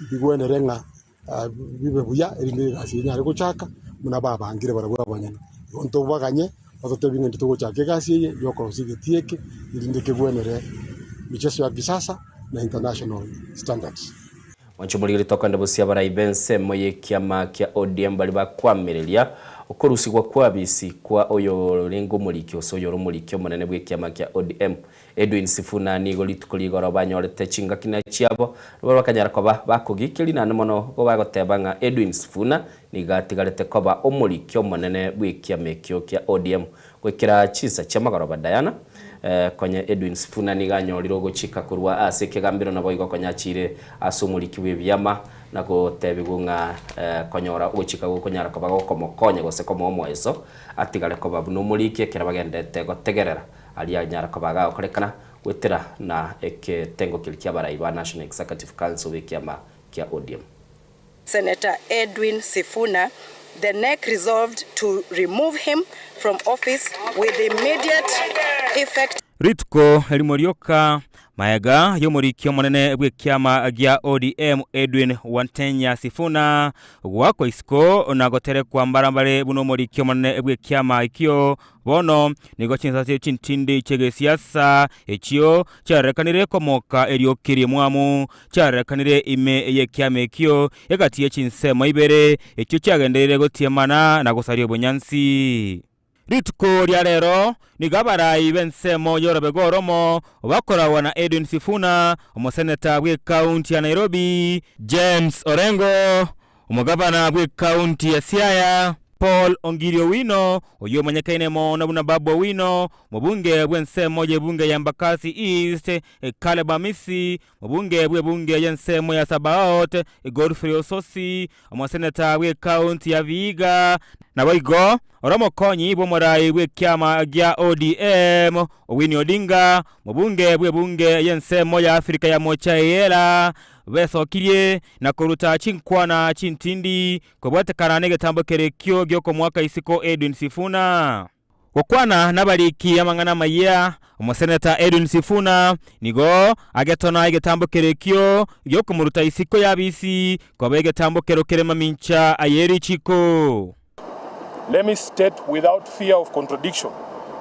bigwenere ng'a bibe buya erinde egasi eye enyare gochaka buna babangire barabwo abanyene. Igo ntobaganye, batotebie ng'a intwe togochaka egasi eye ya okorosia egetii eke, erinde kegwenere micheso ya kisasa na international standards. Mwanche omorigeri tokende bosio abarai b'ensemo y'ekiama kia ODM baria bakwamireria okorusigwa kw'abisi kwa oyorenge omoriki gose oyore omoriki omonene bw'ekiama kia ODM Edwin Sifuna nigo rituko rigoro banyorete chingaki na chiabo nabo bakanyara koba bakogikia rinani mono igo bagoteba ng'a Edwin Sifuna nigo atigarete koba omoriki omonene bw'ekiama ekio kia ODM Goikera chinsa chi'amagoroba Diana, konye Edwin Sifuna nigo anyorire ogochika korwa ase ekegambero naboigo konya achiire ase omoriki bw'ebiama na gotebigwa ng'a konyora ogochika gokonyara koba gokomokonya gose komoa omoeso atigare koba buna omoriki ekero bagendete gotegerera aria anyara koba agagokorekana goetera na eketengo keria ki'abarai ba National Executive Council b'ekiama kia ODM. Senator Edwin Sifuna, the NEC resolved to remove him from office with immediate effect. Rituko erimo rioka magega y'omoriki omonene bw'ekiama gia ODM Edwin Wantenya Sifuna goakwa isiko na goterekwa mbarambare buna omoriki omonene bw'ekiama ekio Bono nigo chinsase chintindi chi'egesiasa echio chiarorekanire komoka erioki rimwamu, chiarorekanire ime y'ekiama ekio, egati ye chinsemo ibere, echio chiagenderire gotiemana na gosaria obonyansi. Rituko ria rero nigo abarai b'ensemo y'orobego oromo bakoragwa na Edwin Sifuna, omoseneta bw'ekaunti ya Nairobi, James Orengo, Omogavana bw'ekaunti ya Siaya, Paul Ongiri Owino, oyio omanyekaine mono buna Babu Owino, omobunge bw'ensemo y'ebunge ya Embakasi East, Caleb Amisi, omobunge bw'ebunge y'ensemo ya Sabaot, Godfrey Osotsi, omoseneta bw'ekaunti ya Vihiga, Naboigo ore omokonyi bw'omorai bw'ekiama gia ODM, Owiny Odinga, omobunge bw'ebunge y'ensemo ya Afrika ya Mocha Eyela, Besokirie na koruta chinkwana chintindi kobwatekana negetambo kerekio giokomoaka isiko Edwin Sifuna. Gokwana nabariki amang'ana amayia, omoseneta Edwin Sifuna nigo agetona egetambo kerekio giokomoruta isiko y'abisi koba egetambo kero kere mamincha aye richiko. Let me state without fear of contradiction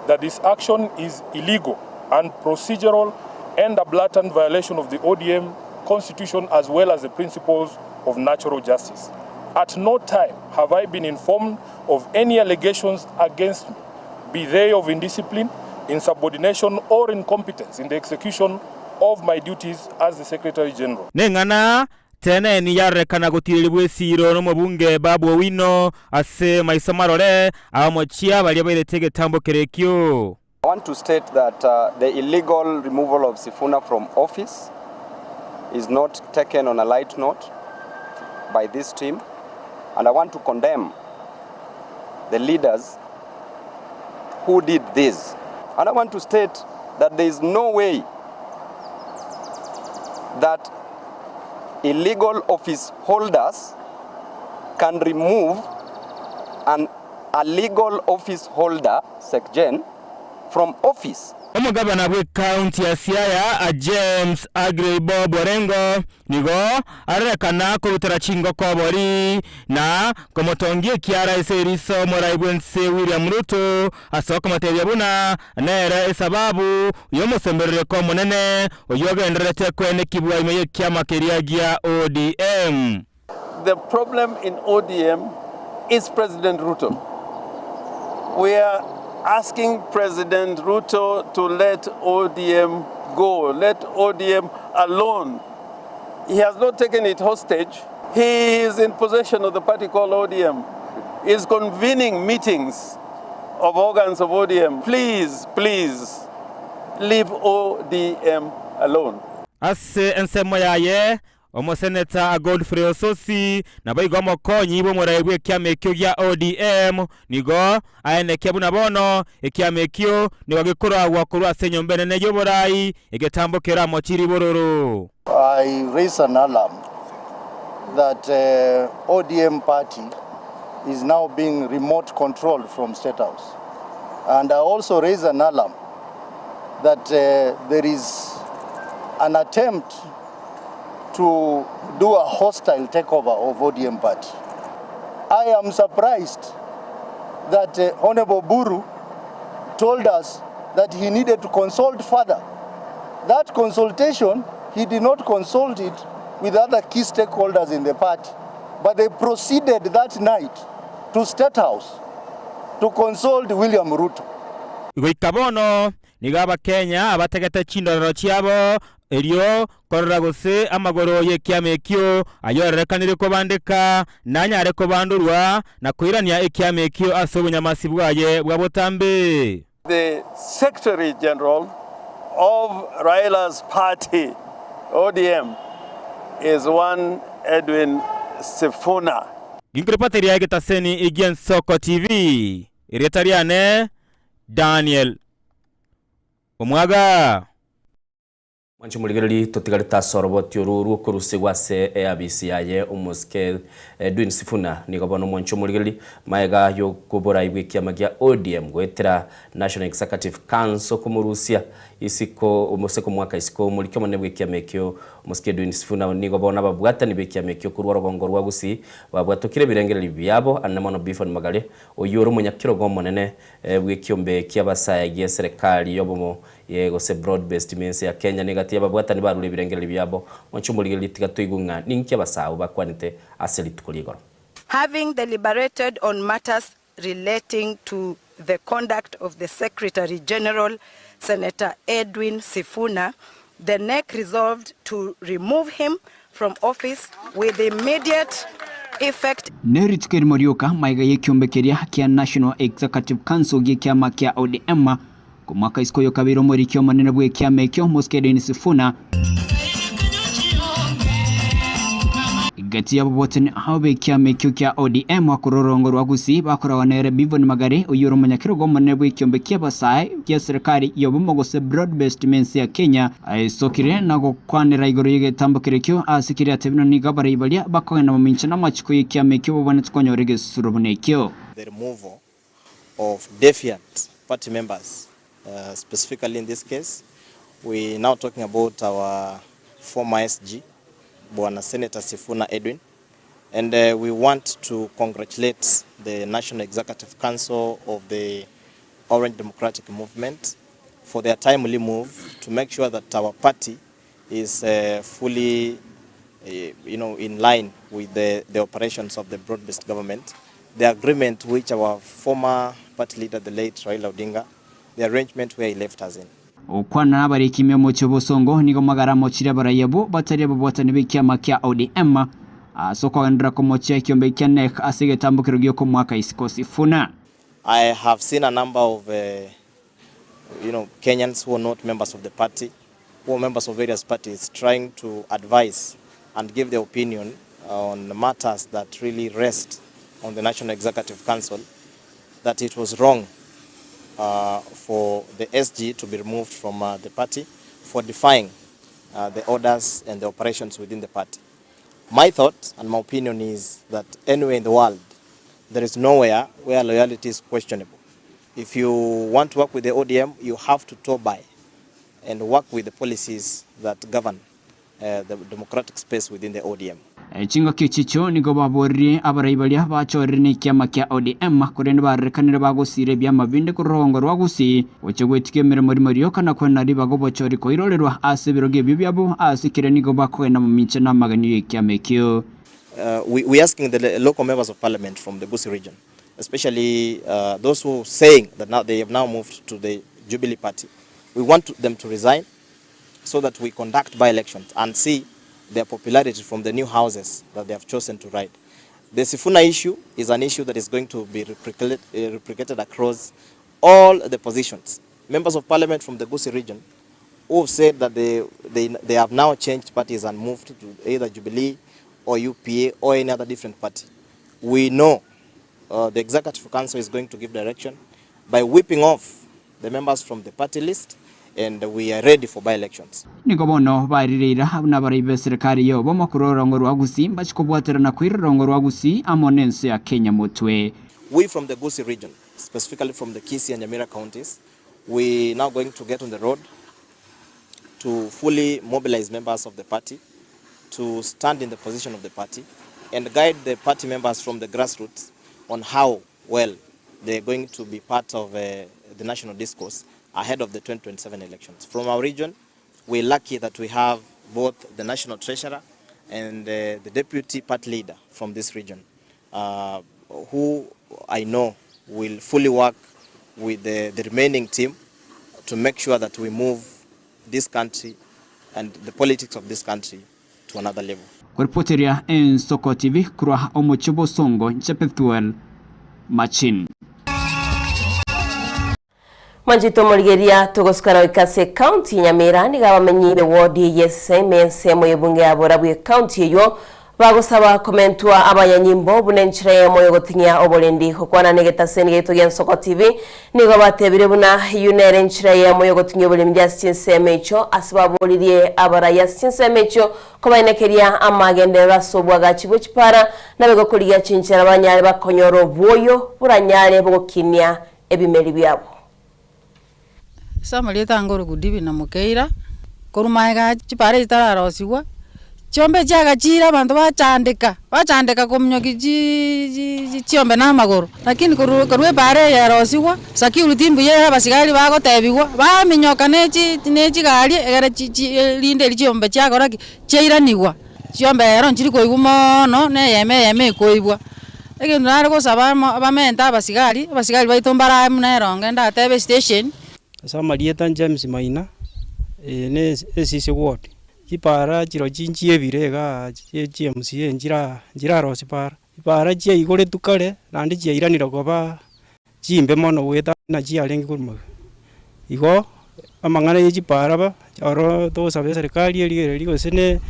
that this action is illegal and procedural and a blatant violation of the ODM constitution as well as the principles of natural justice. At no time have I been informed of any allegations against me, be they of indiscipline, insubordination or incompetence in the execution of my duties as the Secretary General. Neng'ana Teneni yarorekana gotiirerigwa esiiro nomobunge Babu Owino ase maiso marore abamochia baria bairete egetambo kerekio. I want to state that the illegal removal of Sifuna from office is not taken on a light note by this team and I want to condemn the leaders who did this and I want to state that there is no way that illegal office holders can remove an a legal office holder, SecGen, from office. Omogabana bw'ekaunti ya Siaya, James Aggrey Bob Orengo, nigo arorekana korutera chingoko obori na komotongia ekiara ase eriso omorai bw'ense William Ruto ase okomotebia buna nere esababu y'omosemberereko omonene oyio ogendererete koenekibwa ime y'ekiama keria gia ODM. The problem in ODM is President Ruto. We are asking President Ruto to let ODM go, let ODM alone. He has not taken it hostage. He is in possession of the party called ODM. He is convening meetings of organs of ODM. Please, please, leave ODM alone. Ase ensemo yaye, Omoseneta Godfrey Osotsi naboigo omokonyi bw'omorai bw'ekiama ekio gia ODM nigo aenekia buna bono ekiama ekio nigo gekoragwa korwa ase enyomba enene y'oborai egetambo keramochirie bororo. I raise an alarm that ODM party is now being remote controlled from State House and I also raise an alarm that there is an attempt to do a hostile takeover of ODM party. I am surprised that Honorable Buru told us that he needed to consult further. That consultation, he did not consult it with other key stakeholders in the party, but they proceeded that night to State House to consult William Ruto. Goika bono nigo Abakenya abategete chindorero chiabo erio korora gose amagoro y'ekiama ekio ayorerekanire kobandeka, nanyare kobandorwa na koirania ekiama ekio ase obonyamasi bwaye bwa botambe. The Secretary General of Raila's party, ODM, is one Edwin Sifuna. Ginkorepateria egetaseni gi'Ensoko TV, erieta riane Daniel Omwaga. Mwanche omorigereria totigarete ase oroboti oru rw'okorusigwa ase eabisi yaye omosike Edwin Sifuna nigo bono omwanche omorigereria maega y'okoborai bw'ekiama gia ODM goetera National Executive Council komorusia isiko gose komoaka isiko omoriki omonene bw'ekiama ekio omosike Edwin Sifuna nigo bono ababwatani b'ekiama ekio korwa orogongo rwa Gusii babwatokire ebirengererio biabo anene mono Beavan Magare oyio ore omonyakirogo omonene bw'ekiombe ki'abasae gi'eserekari y'obomo Ee, gose broad based mense ya Kenya negati y'ababwatani barure ebirengererio biabo. Mwanche omorigererie tiga toigwe ng'a ninki abasaabo bakwanete ase rituko ri'igoro. Having deliberated on matters relating to the conduct of the Secretary General, Senator Edwin Sifuna, the NEC resolved to remove him from office with immediate effect. Nerituko erimo rioka magega y'ekiombe keria kia National Executive Council gi'ekiama kia ODM Komwaka isiko oyo kabeire omoriki omonene bw'ekiama ekio, Mosike Edwin Sifuna. Gati yabo botene abo b'ekiama ekio kia ODM akorwa orongo rwa Gusii bakoragwa nere Beaven Magare oyio ore omonyakerogo omonene bw'ekiombe ki'abasae kia serikali y'obomo gose Broad Based mense ya Kenya aesokire na gokwanera igoro y'egetambo kerekio ase keria atebire nigo abarai baria bakogenda mamincha namachiko y'ekiama ekio babwanete konyora egesusuro buna ekio. The removal of defiant party members, specifically in this case we now talking about our former SG Bwana Senator Sifuna Edwin and we want to congratulate the National Executive Council of the Orange Democratic Movement for their timely move to make sure that our party is fully you know, in line with the, the operations of the broad-based government. The agreement which our former party leader, the late Raila Odinga, the arrangement where he left us in. Gokwana nabariki ime omochie obosongo nigo magara amochire abarai abwo batari ababwatani b'ekiama kia ODM ase okogenderera komochia ekiombe kia NEC ase egetambokero gi'okomoaka isiko Sifuna. I have seen a number of uh, you know, Kenyans who are not members of the party who are members of various parties trying to advise and give their opinion on matters that really rest on the National Executive Council that it was wrong uh, for the SG to be removed from uh, the party for defying uh, the orders and the operations within the party. My thought and my opinion is that anywhere in the world, there is nowhere where loyalty is questionable. If you want to work with the ODM, you have to tow by and work with the policies that govern the democratic space within the ODM. Chingaki echichio nigo baboririe abarai baria bachorire nekiama kia ODM, korende barorekanire bagosiira ebiama binde korwa rogongo rwa Gusii, gochia gwetiga emeremo rimo rioka na kwenena ribaga obochori koirorerwa ase ebirogo ebio biabo, ase keria nigo bakogenda momincha namagenio y'ekiama ekio. We we asking the local members of parliament from the Gusii region especially those who saying that now they have now moved to the Jubilee party we want them to resign so that we conduct by elections and see their popularity from the new houses that they have chosen to ride. The Sifuna issue is an issue that is going to be replicated across all the positions. Members of parliament from the Gusii region who have said that they, they, they have now changed parties and moved to either Jubilee or UPA or any other different party. We know the executive council is going to give direction by whipping off the members from the party list and we are ready for by-elections. Nigo bono baerire ira buna abarai b'eserekari y'obomo korwa orogongo rwa Gusii mbachie kobwaterana koira orogongo rwa Gusii amo nense ya Kenya motwe. We from the Gusii region, specifically from the Kisii and Nyamira counties, we now going to get on the road to fully mobilize members of the party to stand in the position of the party and guide the party members from the grassroots on how well they are going to be part of uh, the national discourse ahead of the 2027 elections. From our region, we're lucky that we have both the national treasurer and the deputy party leader from this region, who I know will fully work with the, the remaining team to make sure that we move this country and the politics of this country to another level. Koripoteria Ensoko TV korwa omochie Bosongo, inche Pethuel Machin. Mwanchete omorigeria togosukana goika ase ekaunti ya Nyamira nigo abamenyi be ward eye eseseme ensemo y'ebunge ya Borabu ekaunti eywo bagosaba komentwa abanyanyimbo buna enchera eyemo yogotinyia oborendi. Gokwana negetaseni giaito gia Nsoko TV nigo batebire buna eywo nere enchera eyemo yogotinyia oboremdi ase chinsemo echio ase baboririe abarai ase chinsemo echio kobainekeria amagenderero ase obwagachi bwe chipara naboigo korigia chinchera banyare bakonyora obwoyo boranyare bogokinia ebimeri biabo. Ase amarieta ange ore Goodivina Mokeira, korwa magega chipara echi chitararosigwa, chiombe chiagachire abanto bachandeka, bachandeka kominyokia chiiiii chiombe na amagoro, lakini korwa korwa epara eye yarosigwa, security mbuya ere abasigari bagotebiwa, baminyoka na echi na echigari egere chi chi rinde erio chiombe chiakora ki, chiairaniwa. Chiombe ero nchiri koigwa moono, na eyemo eyemo ekoigwa. Egento nare gosaba amo bamente abasigari, abasigari baito mbarae buna eronge ndatebe estation. Ase amarieta James Maina, eye ne esisi ward, chipara chirochio nchiebire igaa chie chia MCA nchira nchirarosia para. Chipara chiaigoretwe kare naende chiairanire koba chimbe mono goeta buna chiarenge korwa magega. Igo amang'ana ya chipara ba oro togosaba eserikari erigererie gose ne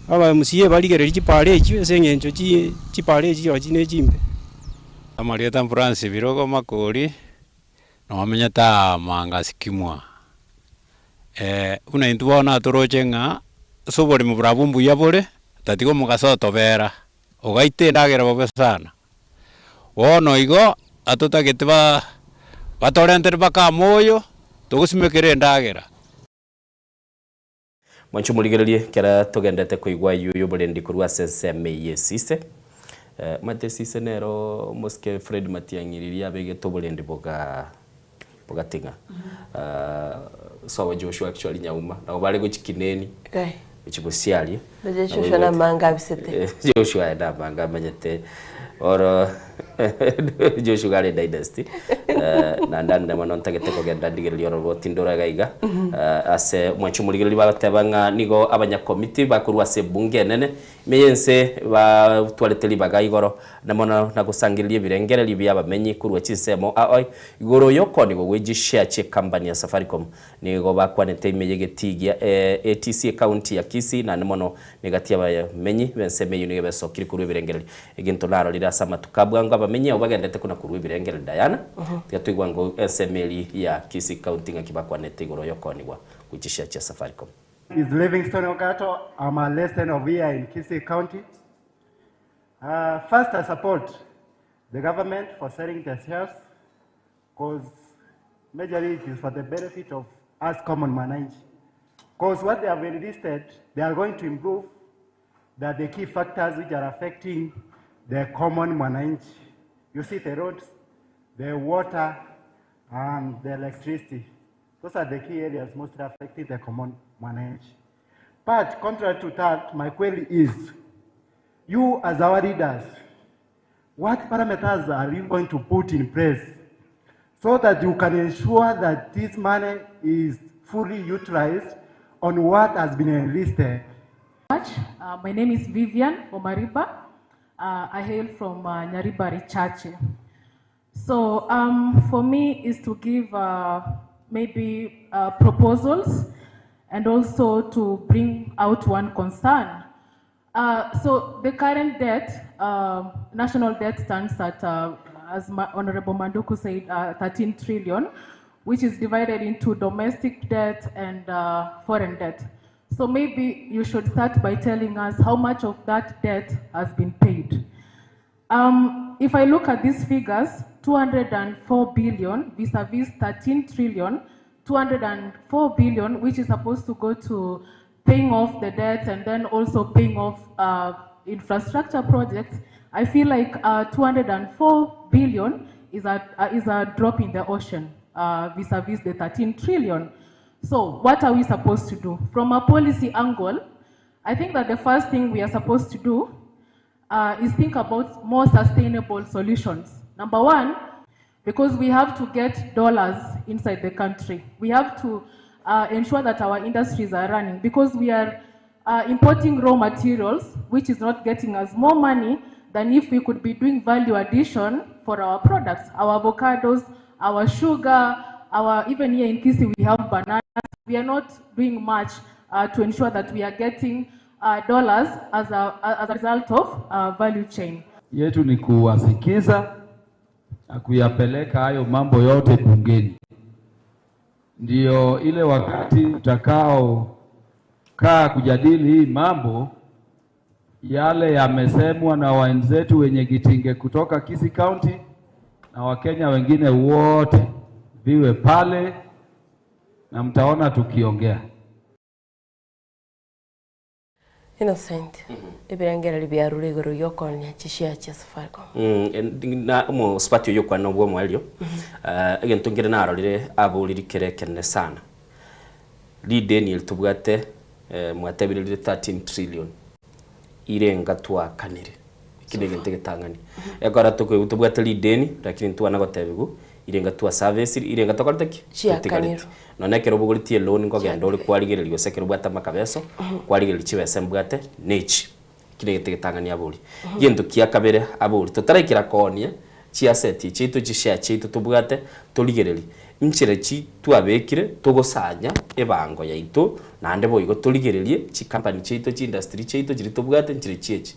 aba MCA barigererie chipara echio ase eng'encho chi chipara echio chirochio ne chimbe. Amarieta Francis Birogo Makori, nomenyete aa Mangasi Kimwa. Buna intwe bono atoroche ng'a ase oboremo borabwo mbuya bore, tatiga omogaso otobera, ogaita endagera bobe sana. Bono igo, atotagete ba batorentere mpaka amoyo, togosimekera endagera. Mwanche morigererie ekero togenderete koigwa ayio y'oborendi korwa ase ensemo eye esise. Omanyete esise nero omosike Fred Matiang'i riria abegete oborendi boga bogating'a. Sobo Joshua actually Nyauma nabo bare gochia Kineni gochia gosiaria. Oche Joshua namanga abisete. Joshua aye namanga amanyete oro Joshua iga are dynasty naende ang'e mono ntagete kogenda ndigererie oroboti ndore iga iga ase omwancho omorigereria bagoteba ng'a nigo abanyakomiti bakorwa ase ebunge enene ime y'ense batwarete ribaga igoro na mono na gosangereria ebirengererio bi'abamenyi korwa chinsemo ao igoro y'okoonigwa gwe chishare chi'ecompany ya Safaricom. Nigo bakwanete ime y'egetii gia ATC ekaunti ya Kisii naende mono negati y'abamenyi b'ensemo eyio nigo besokire korwa ebirengererio. Egento narorire ase amatuko a bwango abamenyi abwo bagendete kona korwa ebirengererio Diana, tiga toigwa ngo ensemo eria ya Kisii county ng'aki bakwanete igoro y'okoonigwa gwe chishare chia Safaricom. Is Livingstone Ogato. I'm a resident of here in Kisii County. First, I support the government for selling the shares because Majorly it is for the benefit of us common mwananchi. Because what they have enlisted, they are going to improve that the key factors which are affecting the common mwananchi. You see the roads, the water, and the electricity. Those are the key areas mostly affecting the common mwananchi. But contrary to that, my query is, you as our leaders, what parameters are you going to put in place so that you can ensure that this money is fully utilized on what has been enlisted? much. My name is Vivian Omariba. I hail from Nyaribari Chache. So for me is to give maybe proposals and also to bring out one concern. So the current debt, national debt stands at, as Honorable Manduku said, 13 trillion, which is divided into domestic debt and foreign debt. So maybe you should start by telling us how much of that debt has been paid. If I look at these figures, 204 billion vis-a-vis 13 trillion, 204 billion, which is supposed to go to paying off the debt and then also paying off infrastructure projects, I feel like 204 billion is a drop in the ocean vis-a-vis the 13 trillion. So what are we supposed to do? From a policy angle, I think that the first thing we are supposed to do is think about more sustainable solutions. Number one, because we have to get dollars inside the country. We have to ensure that our industries are running because we are importing raw materials, which is not getting us more money than if we could be doing value addition for our products, our avocados, our sugar, our, even here in Kisii we have bananas. We are not doing much to ensure that we are getting dollars as a result of value chain. Yetu ni kuwasikiza na kuyapeleka hayo mambo yote bungeni. Ndio ile wakati utakao kaa kujadili hii mambo yale yamesemwa na wenzetu wenye Gitinge kutoka Kisii County na Wakenya wengine wote viwe pale na mtaona tukiongea. Innocent. Ebirengera byarure igoro yokonya chishia chia Safaricom. Na mo spatio yokwa no bwo mwelio. Egento ngire narorire aburiri kene sana. Lee Daniel tubwate mwatebirire 13 trillion. Irenga twakanire. Kidege ntegetangani. Ekora tukwe tubwate Lee Daniel lakini twana gotebigu irenga twa service irenga tokorteki. Chiakaniro. None kero buguritie loan ngogenda uri kwarigererio sekero bwata makabeso kwarigererio chibese mbwate nechi kidege tegetangani aburi. Gento kia kabere aburi tutarekira konia chi asset chitu chi share chitu tubwate torigereri nchire chi twabekire tugosanya ebango yaito nande boigo torigererie chi company chitu chi industry chitu chiri tubwate nchire chiechi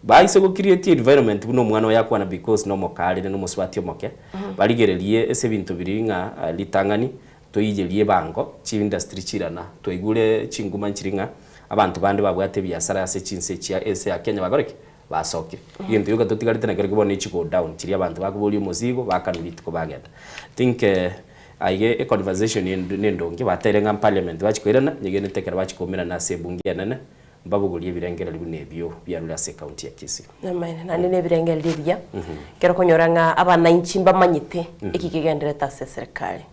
baise go create environment buno mwana yakwana because no mokarire no muswati omoke barigererie ese bintu biringa litangani toyijerie bango chi industry chirana toigure chinguma nchiringa abantu bande babwate biasara ase chinse chia ese ya Kenya bagoreke basoke into yoka totigarite na kere kubona ichi go down chiri abantu bakubori omuzigo bakanulita ko bagenda think aige e conversation nendonge baterenga parliament bachikoirana nyegene tekera bachikomera na sebungia nene mbabugulie birengera libune byarura se county ya Kisii namaine nani ne birengera libya kero konyoranga abananchi mbamanyite iki kigendereta se serikali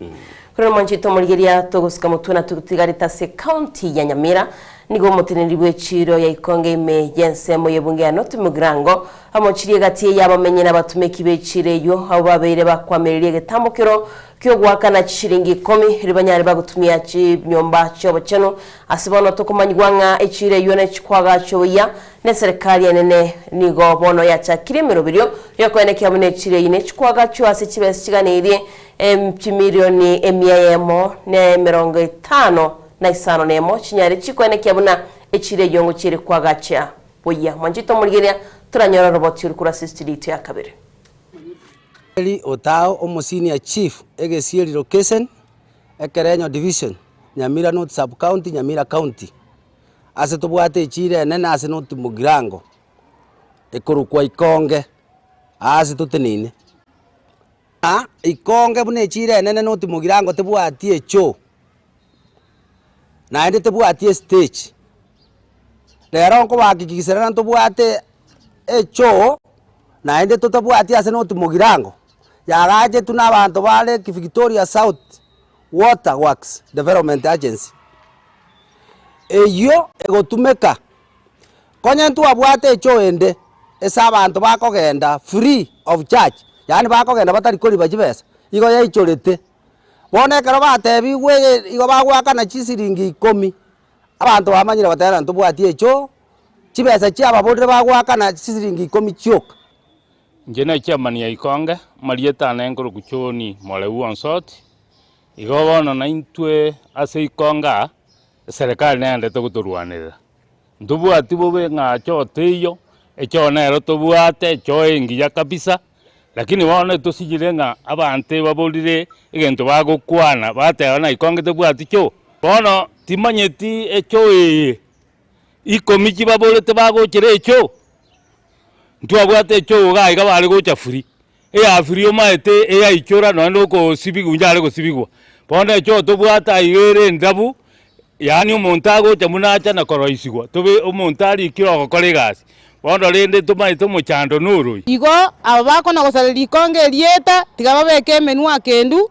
kuri mwanchi tomurigeria togosika mutuna tutigarita se county ya Nyamira nigo mutiniri bwechiro ya ikonge ime yensemo yebunge ya North Mugirango amochirie gati yabamenye n'abatumeki bechireyo abo babeire bakwamereriye getambukiro kyo gwakana chiringi 10 ribanyari bagutumia chinyomba cyobo cheno asibona tokomanywa echireyo ne chikwaga cyoya ne serikali enene nigo bono yachakire mirobiryo yokoenekya mune chireyo ne chikwaga cyo ase chibesi chiganirie chimilioni 100 ne 55 nemo chinyari chikwenekya buna echireyo ngo chiri kwagacha boya mwanjito muligeria turanyora robot yuri kura sister ya kabiri Eli Otao omo senior chief Egesieri location Ekerenyo division Nyamira North sub county Nyamira county ase tobwate chire nene ase North Mugirango ekorukwa ikonge ase tutenine Ikonge buna echiro enene noti mogirango tebwati echoo, naende tebwati estage. Rero nkobahakikiserera ntobwate echoo, naende totabwati ase noti mogirango, yagachetwe na abanto bare Victoria South Water Works Development Agency, eyio egotumeka Konya ntwabwate echoo ende ase abanto bakogenda free of charge, yaani bakogenda batari koriba chibesa, igo yaichorete. Bono ekero batebigwe eye igo bagoakana chisiringi ikomi, abanto bamanyire goteba ntobwati echoo, chibesa chiababorire bagoakana chisiringi ikomi chioka. Inche ne chairman ya Ikonge, amarieta ane nkorokwa John Moreu Onsoti, igo bono naintwe ase Ikonge aa, eserekari neyendete gotorwanerera. Ntobwati bobe ng'a choo teiyo, echoo nero tobwate, echoo engiya kabisa, lakini bono etosinyire ng'a abanto ebaborire egento bagokwana, bateba naki konge tobwati choo. Bono timanyeti echoo eye, ikomi chibaborete bagochera echoo, ntwabwate echoo iga iga bare gocha free, eya free omaete eyaichora nonye na okosibigwa inche are gosibigwa. Bono echoo tobwate aiga ere endabu, yaani omonto agocha buna acha na koroisigwa, tobe omonto arikire ogokora egasi, bono rende tomaete omochando noroi. Igo aba bakona gosaria rikongo erieta, tiga babeke emenwa akendu,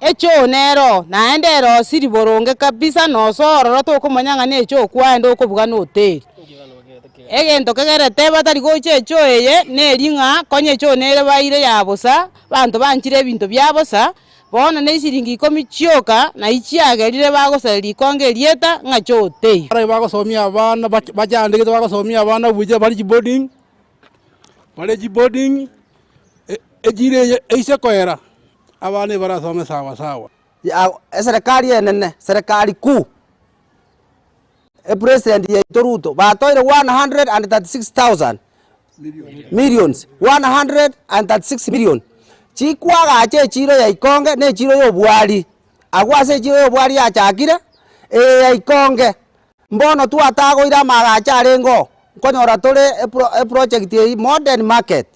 echoo nero, naende erosiri boronge kabisa, nosoa ororo tokomanya ng'a nechoo kwaenda okobuga na hoteli. Egento kegerete batari gocha echoo eye, neri ng'a konya echoo nere baire ya bosa, abanto banchire ebinto bia bosa, bono ne chisiringi ikomi chioka nayi chiagerire bagosaria rikongo erieta ng'a choo teiyo. Baria bagosomia abana bachandegete bagosomia abana buya bare chiboarding, bare chiboarding, echiro eye eise koera, abana ebarasome sawa sawa. Ya eserekari enene, serikali kuu, epresident yaito Ruto batoire 136,000 millions, 136 million, chikwagacha echiro ya Ikonge na echiro ya obwari, agwo ase echiro ya obwari yachakire, eye ya Ikonge, mbono twatagoire amagacho arenge oo, nkonyora tore epro eproject eywo modern market.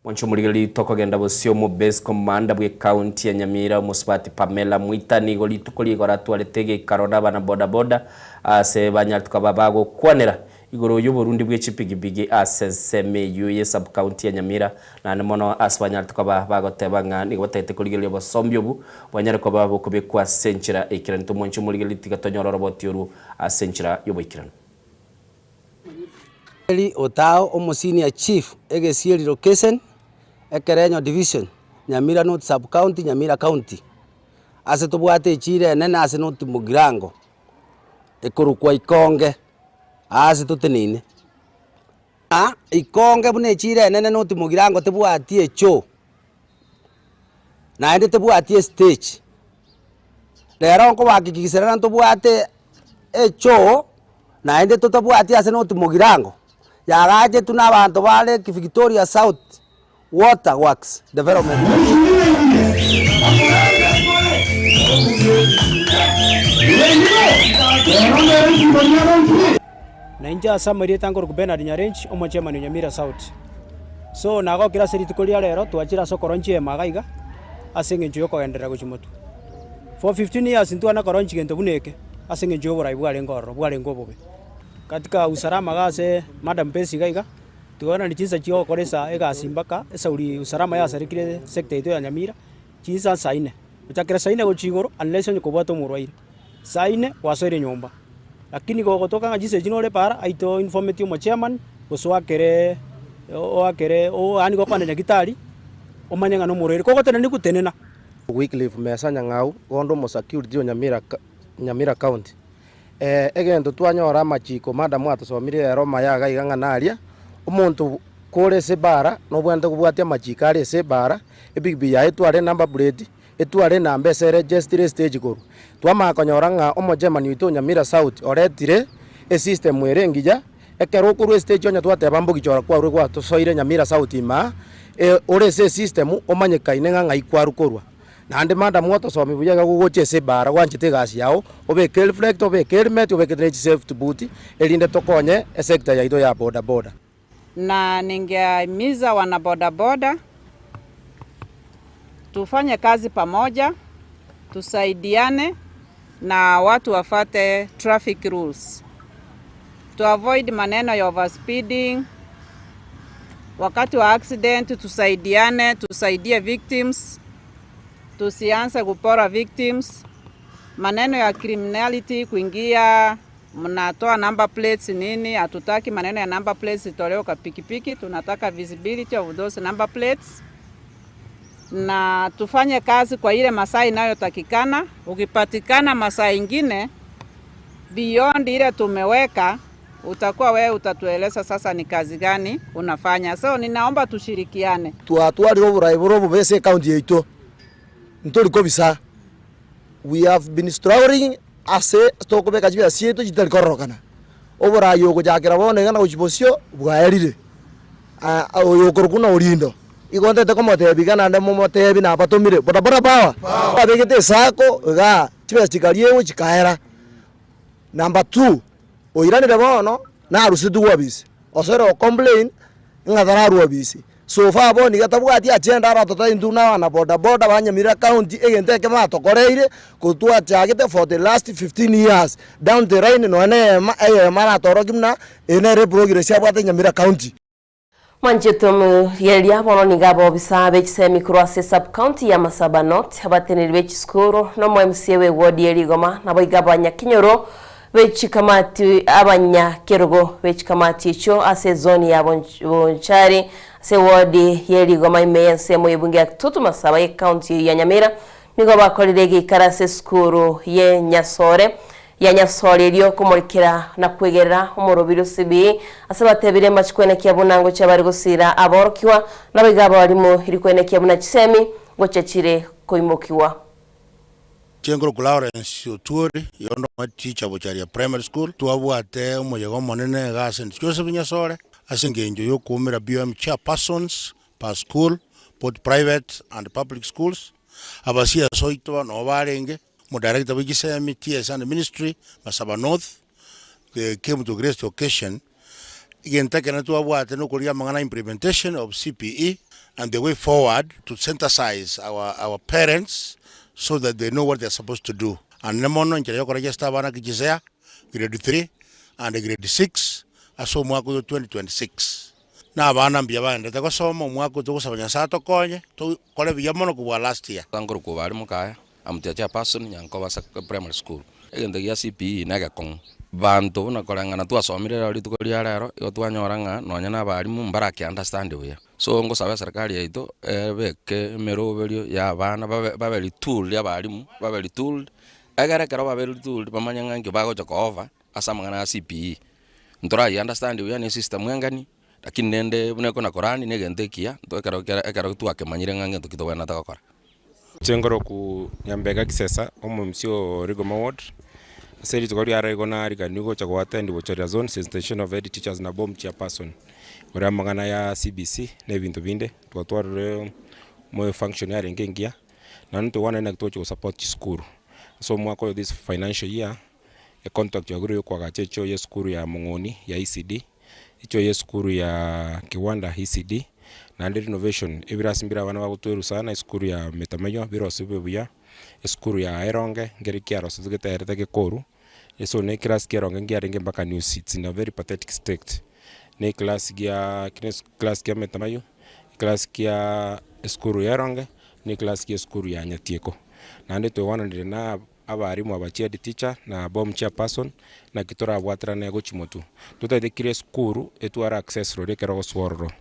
Mwanche omorigereria tokogenda bosio omo base commander bwe county ya Nyamira omosubati Pamela Mwita nigo rituko rigoro atwarete egeikaro na abana boda boda ase banyarete koba bagokwanera igoro y'oborundi bwe chipigipigi ase ensemo eyio ye sub county ya Nyamira naende mono ase banyarete koba bagoteba ng'a nigo batagete korigereria obosombi obu bwanyare koba bokobekwa ase enchera eikeranu. Tomwanche omorigereria tiga tonyore oroboti orwo ase enchera y'oboikeranu. Eli Otao, Omosenior Chief, Egesieri Location, Ekerenyo Division, Nyamira North Sub-County, Nyamira County. Ase tobwate echiro enene ase North Mugirango, ekorokwa Ikonge, aa ase toteneine. Aa Ikonge buna echiro enene North Mugirango tebwati echoo, naende tebwati estage. Rero nkobahakikiserera ntobwate echoo, naende totabwati ase noti mogirango, yagachetwe na abanto ba Lake Victoria South Water Works Development. Na inche ase amarieta nkorokwa Bernard Nyarenchi, omochairman o Nyamira South. So nagokire ase rituko ria rero, twachire ase okoronchia ema iga iga, ase eng'encho ya okogenderera gochia motwe. For 15 years ntwana koronchia gento buna eke, ase eng'encho ya oborai bwarenge ororo, bwarenge obobe. Katika usalama iga ase madam base iga iga, tikoenani chinsa chia ogokora esa egasi mpaka esauri usalama yasarekire sector yaito ya Nyamira, chinsa saa nne. Gochakera saa nne gochia igoro unless onye kobwate omorwaire, saa nne gwasoire nyomba. Lakini gogotoka ng'a chinsa echi nore para, aito informeti omochairman, gose oakere oakere yaani gokwana nyagetari, omanye ng'a nomorwaire, kogotenena nigwe tenena. Wycliffe Mesa Nyang'au, Gondo omosecurity o Nyamira Nyamira County. Egento twanyora amachiko madam atosomirie rero maya iga iga ng'a naria, omonto kore ase ebara nobwenerete kobwatia amachiko are ase ebara, epikipiki yaye etware enumber plate, etware enamba ase eregestire estage korwa. Twamanya konyora ng'a omochairman oito o Nyamira South oretire esystem ere engiya, ekero okorwa estage onye twateba mbogichora kwarure gwatosoire Nyamira South ime aa, ore ase esystem omanyekaine ng'a ng'ai kwarwa korwa. Naende madam otosomi buya iga gogocha ase ebara gwanchete egasi yago, obeke reflector, obeke helmet, obeke ne chisafety boot, erinde tokonye esector yaito ya boda boda. Na ningehimiza wanabodaboda tufanye kazi pamoja, tusaidiane na watu wafate traffic rules. To avoid maneno ya overspeeding. Wakati wa accident tusaidiane, tusaidie victims, tusianze kupora victims. Maneno ya criminality kuingia, mnatoa number plates nini, hatutaki maneno ya number plates itolewe kwa pikipiki, tunataka visibility of those number plates. Na tufanye kazi kwa ile masaa inayotakikana. Ukipatikana masaa ingine beyond ile tumeweka, utakuwa wewe utatueleza sasa ni kazi gani unafanya. So ninaomba tushirikiane. Twatwarire oborai bore obobe ase ecounty yaito, ntori kobisa, we have been struggling ase tokobeka chibesa chiaito chitari kororokana. Oborai ogochakera bono iga na gochia bosio bwaerire, oyo okorokwa na Orindo, igo ntagete komotebia iga naende momotebie nabatomire, boda boda power, babegete esacco igaa, chibesa chikariegwa chikaera. Number two, oiranire bono narusetigwe obisi, osoire go complain ng'a tararwa obisi. So far bono iga tabwati agenda aratotebi intwe buna abana boda boda ba Nyamira county egento eke batokoreire korwa twachagete for the last 15 years down the line nonya na eyemo eyemo aratorokie buna eye nere progress abwate Nyamira county. Mwanchete omorigereria bono nigo abobisa be chisemi korwa ase sub-county ya Masaba North, abateneneri be chisukuru, na omo MCA bwe ward ye Rigoma, naboigo abanyakenyoro be chikamati abanyakerogo be chikamati echio ase ezoni ya Bonchari ase eward ye Rigoma ime y'ensemo y'ebunge ya Kitutu Masaba ye county ya Nyamira nigo bakorire egeikaro ase esukuru ye Nyasore Yanyasoreria okomorekera na kwegerera omorobiri o CBE, ase batebire mbache kwenekia buna ngochia bare gosiira aborokigwa, naboigo abalimu eri kwenekia buna chisemi ngochia chire koimokigwa. Chiengoro Lawrence Otuori, yondo omo teacher Bocharia Primary School, twabwate omoyega omonene iga ase St Joseph Nyasore ase engencho yokoumera BOM chairpersons per school, both private and public schools, aba CS oito noo barenge, Omodirector bwe chisemi, TS and Ministry, Masaba North, they came to grace the occasion. Egento ekenene twabwate nokorigia amang'ana implementation of CPE and the way forward to sensitize our, our parents so that they know what they are supposed to do. And ne mono enchera yokoregister abana kichisea grade 3 and grade 6 ase omwaka oyo 2026. Na abana mbuya baendete gosoma omwaka oyo togosaba Nyasaye atokonye tokore buya mono kobua last year. Ngorokwa bare mokaya Amutia chairperson Nyankoba Primary School. Egento gia CPE negekong'u. Banto buna koreng'ana twasomire rero rituko ria rero, igo twanyora ng'a nonya na abalimu mbarake understand buya. So ngosaba eserikari yaito ebeke emeroberio ya abana babe babe retooled abalimu, babe retooled, egere ekero babeire retooled bamanye ng'a inki bagocha ko offer ase amang'ana ya CPE. Ntorayi understand buya na esystem engani, lakini rende buna ekona korani na egento ekiya, ekero kera ekero twakemanyire ng'a ngento ki tobwenerete gokora. Inche nkoroku Nyambega Kisesa, omomc o Rigoma Ward, ase rituko ria rero igo nariganiwe gocha go attend Bochoria Zone sensitization of head teachers na bom chairperson igoro ya amang'ana ya CBC na ebinto binde, twatwarire moyo function yarenge engiya, naende toigwanane naki togochi go support chisukuru. Ase omwaka oyo this financial year, econtract yagure ya okoagacha echoo ya esukuru ya Mong'oni ya ECD, Echoo y'esukuru ya Kiwanda ECD, naende renovation, ebirasi mbire abana bagotwerwa sana, esukuru ya Metamaywa birosiwe buya, esukuru ya Eronge nkere kiarosetwe getaerete gekoru, eso na eclass kia Eronge nkiarenge mpaka new seats in a very pathetic state. Na eclass gia class kia Metamaywa, eclass kia esukuru ya Eronge, na eclass kia esukuru ya Nyatieko. Naende twaigwananire na. Abarimu aba chihead teacher na bom chairperson naki torabwaterane gochia motwe. Totaete kira esukuru etware access roria ekero ogosoa ororo.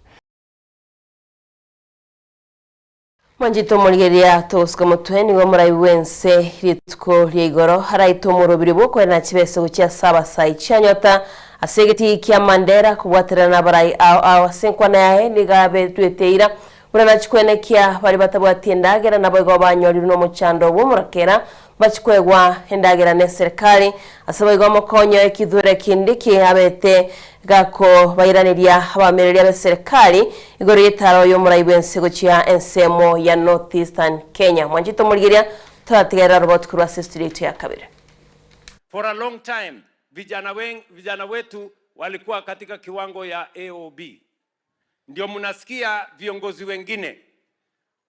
Mwanchete omorigereria togosuka motwe nigo morai bw'ense rituko ria igoro araite omorobiri bw'okoerana chibesa gochia ase abasai chianyota ase egetii kia Mandera kobwaterana nabarai ao ao ase enkwana yaye nigo abetwete eira Buna nachikwenekia baria batabwati endagera, naboigo banyorirwe nomochando bw'omorakera, bachikwegwa endagera ne serikali ase boigo omokonyo ekithure Kindiki abete gakobairaneria abamereria be serikali igoro y'etaro y'omorai bw'ense gochia ensemo ya North Eastern Kenya. Mwanchete omorigeria toratigerera roboti korwa ase estudio yaito ya kabere. For a long time vijana, wen, vijana wetu walikuwa katika kiwango ya AOB. Ndio mnasikia viongozi wengine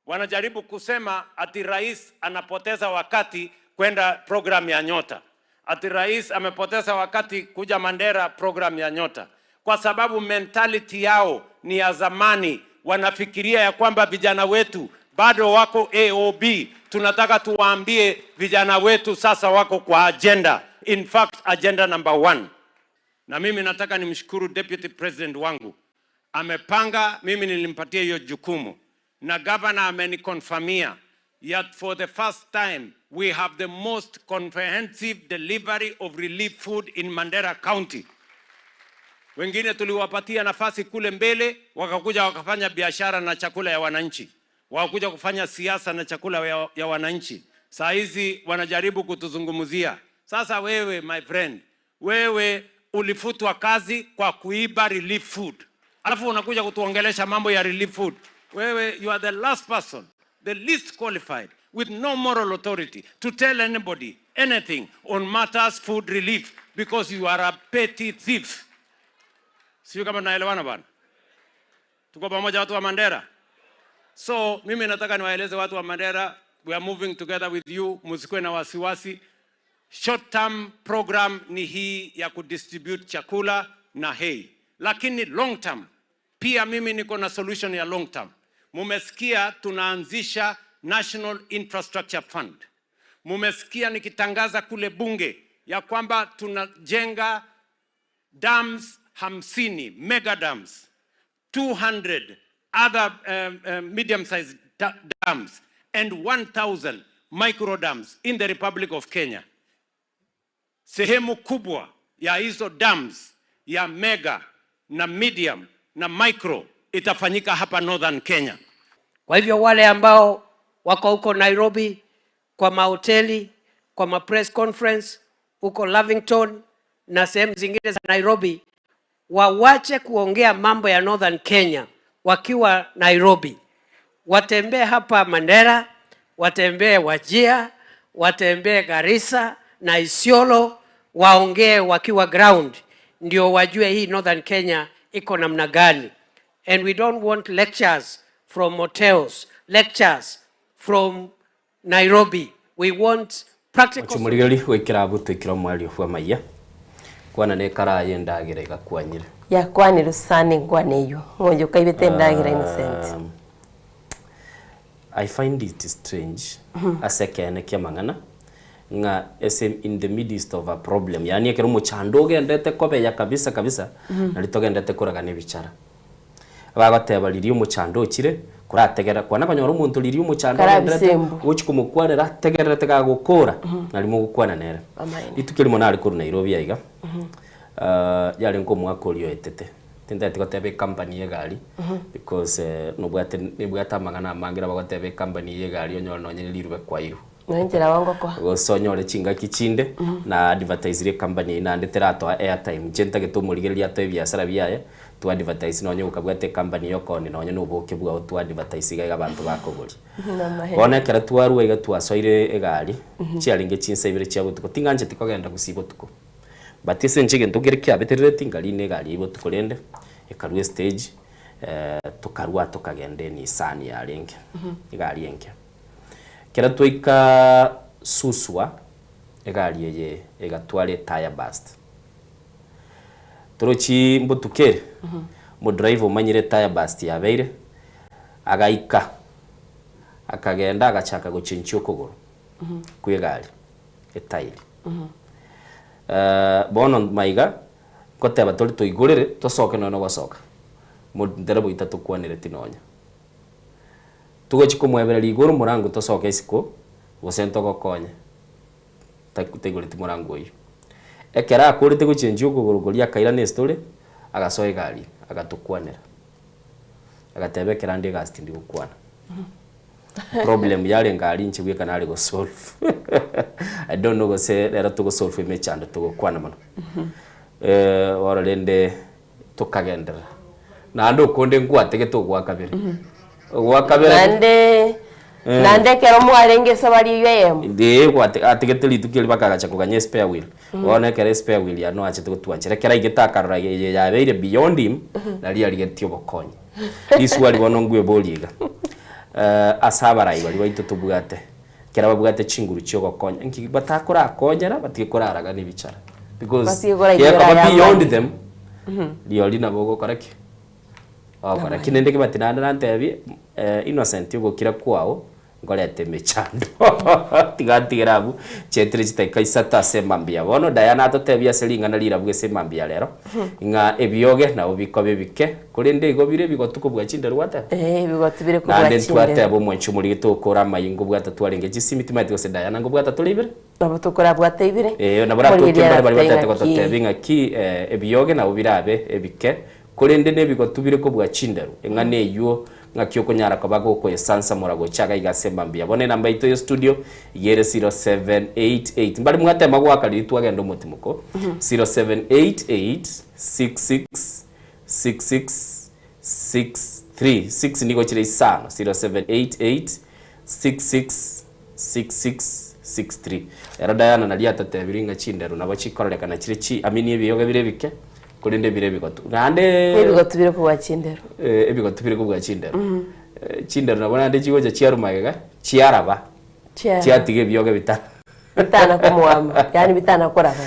wanajaribu kusema ati rais anapoteza wakati kwenda program ya Nyota, ati rais amepoteza wakati kuja Mandera program ya Nyota, kwa sababu mentality yao ni ya zamani. Wanafikiria ya kwamba vijana wetu bado wako AOB. Tunataka tuwaambie vijana wetu sasa wako kwa agenda, in fact agenda number one. Na mimi nataka nimshukuru deputy president wangu amepanga, mimi nilimpatia hiyo jukumu na governor amenikonfirmia yet for the first time we have the most comprehensive delivery of relief food in Mandera County. Wengine tuliwapatia nafasi kule mbele, wakakuja wakafanya biashara na chakula ya wananchi, wakakuja kufanya siasa na chakula ya, ya wananchi. Saa hizi wanajaribu kutuzungumzia. Sasa wewe my friend, wewe ulifutwa kazi kwa kuiba relief food, alafu unakuja kutuongelesha mambo ya relief food. Wewe you are the last person, the least qualified with no moral authority to tell anybody anything on matters food relief because you are a petty thief. Sio kama tunaelewana bwana? Tuko pamoja watu wa Mandera? So mimi nataka niwaeleze watu wa Mandera, we are moving together with you, msikuwe na wasiwasi. Short term program ni hii ya kudistribute chakula na hay, lakini long term pia mimi niko na solution ya long term. Mumesikia tunaanzisha National Infrastructure Fund. Mumesikia nikitangaza kule bunge ya kwamba tunajenga dams 50 mega dams 200 other medium sized dams and 1000 micro dams in the Republic of Kenya. Sehemu kubwa ya hizo dams ya mega na medium na micro itafanyika hapa Northern Kenya. Kwa hivyo wale ambao wako huko Nairobi kwa mahoteli, kwa ma press conference huko Lavington na sehemu zingine za Nairobi, wawache kuongea mambo ya Northern Kenya wakiwa Nairobi. Watembee hapa Mandera, watembee Wajir, watembee Garissa na Isiolo, waongee wakiwa ground, ndio wajue hii Northern Kenya iko namna gani. And we don't want lectures from hotels, lectures from Nairobi. We want practical Chumurigeri gwikira butu ikira mwario bwa maiya kwana ne karaye endagira igakwanyire. Yakwanire usane ngwaneyo ng'onye ukaibete endagira Innocent. I find it strange ase kene kia mang'ana ng'a ase in the midst of a problem, yani ekero omochando ogendete kobeya kabisa kabisa, nari togendete koragana ebichara bagoteba riria omochando ochire korategera kwana konyora omonto riria omochando ogenderete Karabisembu. gochi komokwanera ategererete gagokora nari mogokwana nere. Amaene. Rituko erimo nare korwa Nairobi aiga, yare nkomwaka oria oetete tintagete goteba ecompany ya egari because nobwate nibwate amang'ana amange nabo bagoteba ecompany ya egari onyore nonye rirube kwairwe. Nonchera wangokwa. Gose onyore chingaki chinde na advertise company eye naende teratoa airtime inche ntagete omorigereria atoe ebiasara biaye tu advertise nonye gokabwate ecompany ya okoni nonye na oboke bwao tu advertise iga iga abanto bakogoria. Bono ekero twarwa iga twasoire egari, chiarenge chinsa ibere chia botuko ting'ancheti kogenda gusii botuko but ase inche egento kere kiabeterereti nkarina egari eywo botuko rende ekarwa estage, tokarwa tokagenda enissan yarenge egari enke. Ekero twaika Suswa egari eye egatwara etire burst. Torochi mbotuko ere, omodriver omanyire etire burst yabeire, agaika akagenda agachaka gochenchia okogoro kwa egari etairi. Bono maiga nkoteba tori toigorere tosoke nonya gosoka ndereba oito atokwanereti nonya togochi komwebereria igoro morango tosoke isiko gose ntogokonye taigoreti morango oywo ekero akorete gochenjia okogoro koria akairana estory agasoa egari agatokwanera agateba ekero ande egasi tindi gokwana. Problem yarenge aria inche bweka nare go solve. I don't know gose rero togo solve emechando togokwana mono. Bono rende tokagenderera. Naende okonde nkwategete ogwa kabere. Ogwa kabere Naende naende ekero mwarenge esabari eywo eyemo. Ee gwate ategete rituko erio bakagacha koganya espare wheel. Bono ekero espare wheel yane oachete gotwanchera, ekero aigete akarora eye yabeire beyond him, nario arigetie obokonyi. Riswali bono nkweboria iga, ase abarai baria baito tobwate, ekero babwate chinguru chia ogokonya, nki batakorakonyera batige koraragana ebichara? Because Batige koraigwera gekoba aya beyond amani. them, rirorio nabo ogokora ki? Ogokora ki? Naende kebati naende nantebie, Innocent ogokira kwao, Nkorete emechando. Tiga ntigere abwo, chietire chidakika isato ase emambia. Bono Diana atotebie ase ring'ana rirabu ase emambia rero, ng'a ebioge nabo bikoba ebike, korende igo bire ebigotu kobua chinderu gwateba? Ee, ebigotu bire kobua Naende chinderu. ntwateba omwanchi omorigete okore amayi ngobwata twarenge chisimi, timanyeti gose Diana ngobwata tore ibere? Nabo tokorabwate ibere. Ee, nabo ratoke Omorigereria mbare baria aratotebie batete ng'aki. gototebia ng'aki ebioge nabo birabe ebike, Korende nebigotu bire kobua chinderu, eng'ana eyio ng'aki okonyara koba gokoyesansamora gocha iga iga ase mambia. Bono enamba yaito ye studio iga ere 0788 mbare mwatema goaka riria twagenda omotimoko 0788 66 66 63 6 nigo chire isano 0788 66 66 63 Ero Diana naria atatebirwe ng'a chinderu nabo chikororekana chire chi I mean ebiyoga bire ebike Korende bire ebigotu. Naende. Ebigotu bire kobua chindero. Eh, ebigotu bire kobua chindero. Chindero nabo naende chigocha chiaruma magega, chiaraba. Chiaraba. Chiatiga ebioge bitana. Bitana komoama, yaani bitana koraba.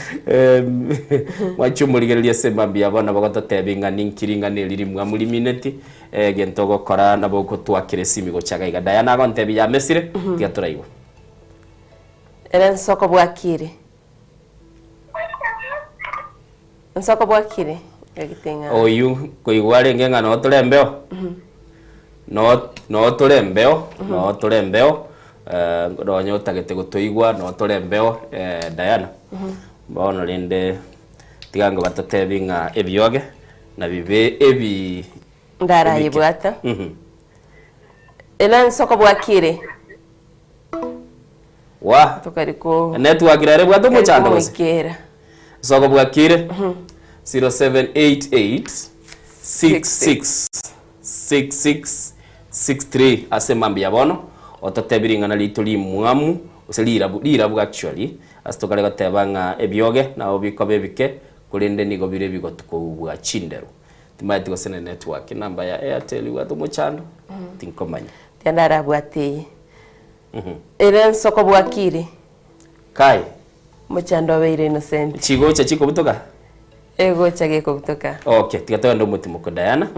Mwachia omorigereria ase mambia bono bagototebia ng'a ninki ring'ana eri rimwamu rimineti, egento ogokora nabo ogotwakera esimi gocha iga iga. Diana agontebia yamesire, tiga toraigwe. Ere nsoko bwakire. Nsoko bwakire gagete ng'a. Oyio nkoigwa arenge ng'a noo tore embeo, noo noo tore embeo, noo tore embeo nonye otagete gotoigwa noo tore embeo Diana. Bono rende tiga ngobatotebie ng'a ebioge nabibe ebi ebike. Ndarayebwata. Ere nsoko bwakire. Wa! Tokari ko Network rero ebwate omochando gose? Komoikera. Soko bwakire 0788 66 66 63 ase mambia bono ototebi ring'ana riaito rimwamu gose rirabu rirabu actually ase tokare goteba ng'a ebioge nabo bikoba ebike korende nigo bire ebigotu kobua chinderu timanyeti gose ne network enamba ya Airtel ebwate omochando tinkomanya. Tiga narabwate eye. Ere nsoko bwakire. Kai. Mochando obeire innocent. Chigocha chikobutoka? Egocha gekobutoka. Okay, tiga togende omotimoko Diana,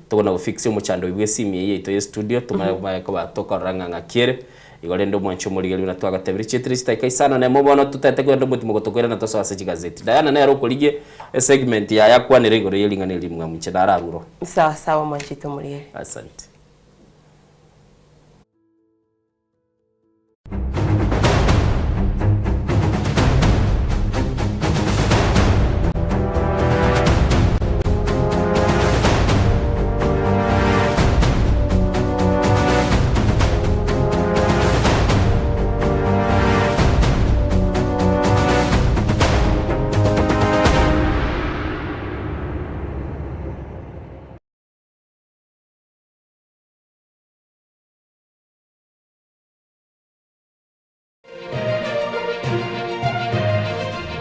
tokona go fix omochando oyo bwe esimi eye yaito ye studio, tomanye komanya koba tokorora ng'a ng'aki ere, igo rende omwanchi omorigereria buna twagotebire chietire chidakika isano na emo bono totete kogenda omotimoko tokoirana tosoe ase chigazeti. Diana nere okorigia esegment yaye akwanere igoro ye ring'ana eri rimwamu inche nararure oo. Sawa sawa omwanchete omorigereria. Asante.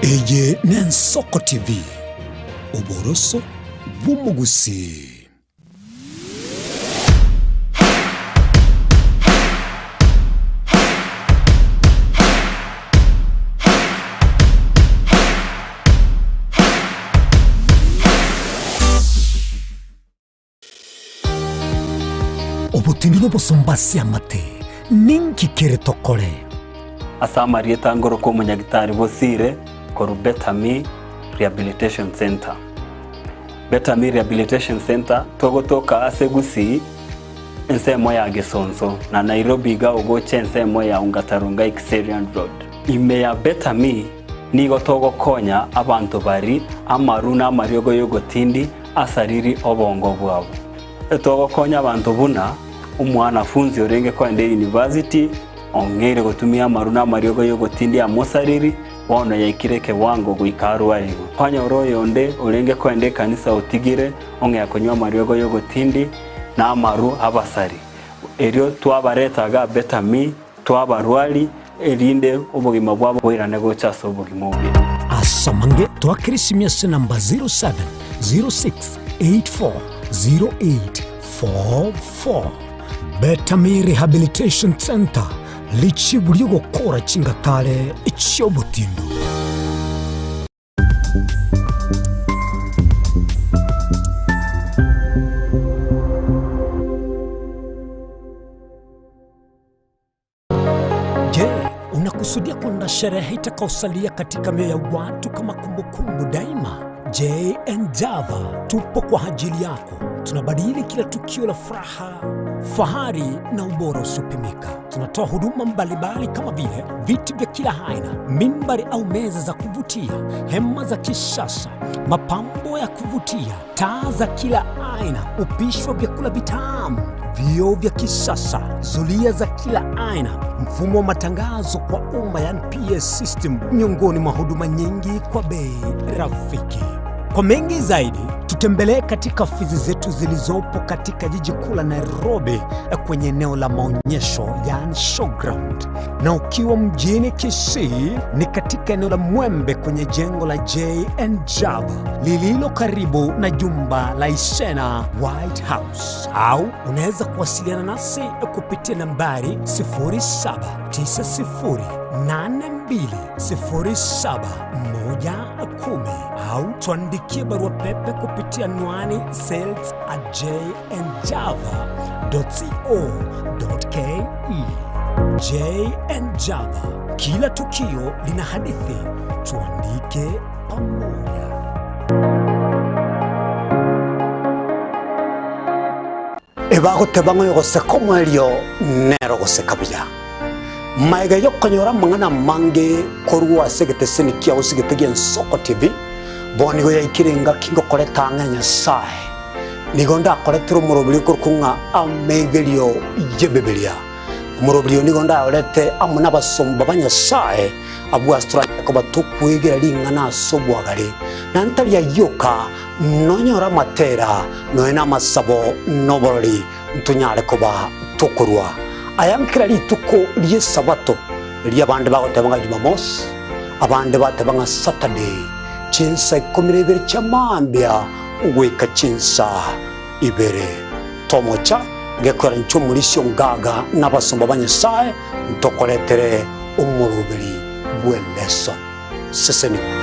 Eye n'Ensoko TV, oboroso bw'omogusii. Obotindi nobosomba ase amate, ninki kere tokore? Ase amarieta ngoroka omonyagitari Bosire korwa Better Me Rehabilitation Centre. Better Me Rehabilitation Centre togotoka ase Gusii ensemo ya Gesonso na Nairobi iga ogocha ensemo ya Ongata Rongai Kiserian Road. Ime ya Better Me nigo togokonya abanto bari amaru na amariogo y'ogotindi asariri obongo bwabo. Togokonya abanto buna Omwanafunzi orenge kogenda eyunivasiti ong'eire gotumia amaru na amariogo y'ogotindia amosariri, bono yaikire ekewango goika arwarigwe. Kwanyora oyonde orenge kogenda ekanisa otigire ong'ea konywa amariogo y'ogotindi na amaru abasari. Erio twabareta iga Betami, twabarwari, erinde obogima bwabo boirane gocha ase obogima obuya. Ase amange toakere esimi ase namba 0706840844. Betami Rehabilitation Centre, richibu ri'ogokora chingatare chi'obotindu. Je, unakusudia kuandaa sherehe itakayosalia katika mioyo ya watu kama kumbukumbu daima? JN Java tupo kwa ajili yako. Tunabadili kila tukio la furaha, fahari na ubora usiopimika. Tunatoa huduma mbalimbali kama vile viti vya kila aina, mimbari au meza za kuvutia, hema za kisasa, mapambo ya kuvutia, taa za kila aina, upishi wa vyakula vitamu, vioo vya kisasa, zulia za kila aina, mfumo wa matangazo kwa umma yani PS system, miongoni mwa huduma nyingi kwa bei rafiki. Kwa mengi zaidi, tutembelee katika ofisi zetu zilizopo katika jiji kuu la Nairobi kwenye eneo la maonyesho yani showground, na ukiwa mjini Kisii ni katika eneo la Mwembe kwenye jengo la JN Java lililo karibu na jumba la Isena White House, au unaweza kuwasiliana nasi kupitia nambari 0790820710 au tuandikie barua pepe kupitia anwani sales at jnjava.co.ke. JN Java, kila tukio lina hadithi, tuandike pamoja. Ebagoteba ng'a oyogoseka omoerio nere ogoseka buya. Magega y'okonyora amang'ana amange korwa ase egeteseni kiao ase egete gi'Ensoko TV, bono nigo yaikire engaki ngokoreta ang'e Nyasae. Nigo ndakoretere omoroberio okorokwa ng'a Amegerio y'Ebibilia. Omoroberio oyo nigo ndayorete amo nabasomba ba Nyasae, abwo ase toranyare koba tokwegera ring'ana ase obwagare, na ntari ayio oka, Nonyore amatera, nonya namasabo, na oborori, ntonyare koba tokorua aya nkera rituko ri'Esabato, erio abande bagoteba ng'a Jumamosi, abande bateba ng'a Saturday, chinsa ikomi na ibere chia mambia goika chinsa ibere. Tomocha gekoera inche omorisia ongaga na abasomba ba Nyasae, ntokoretere omoroberi bw'eleson. Sesenigwa.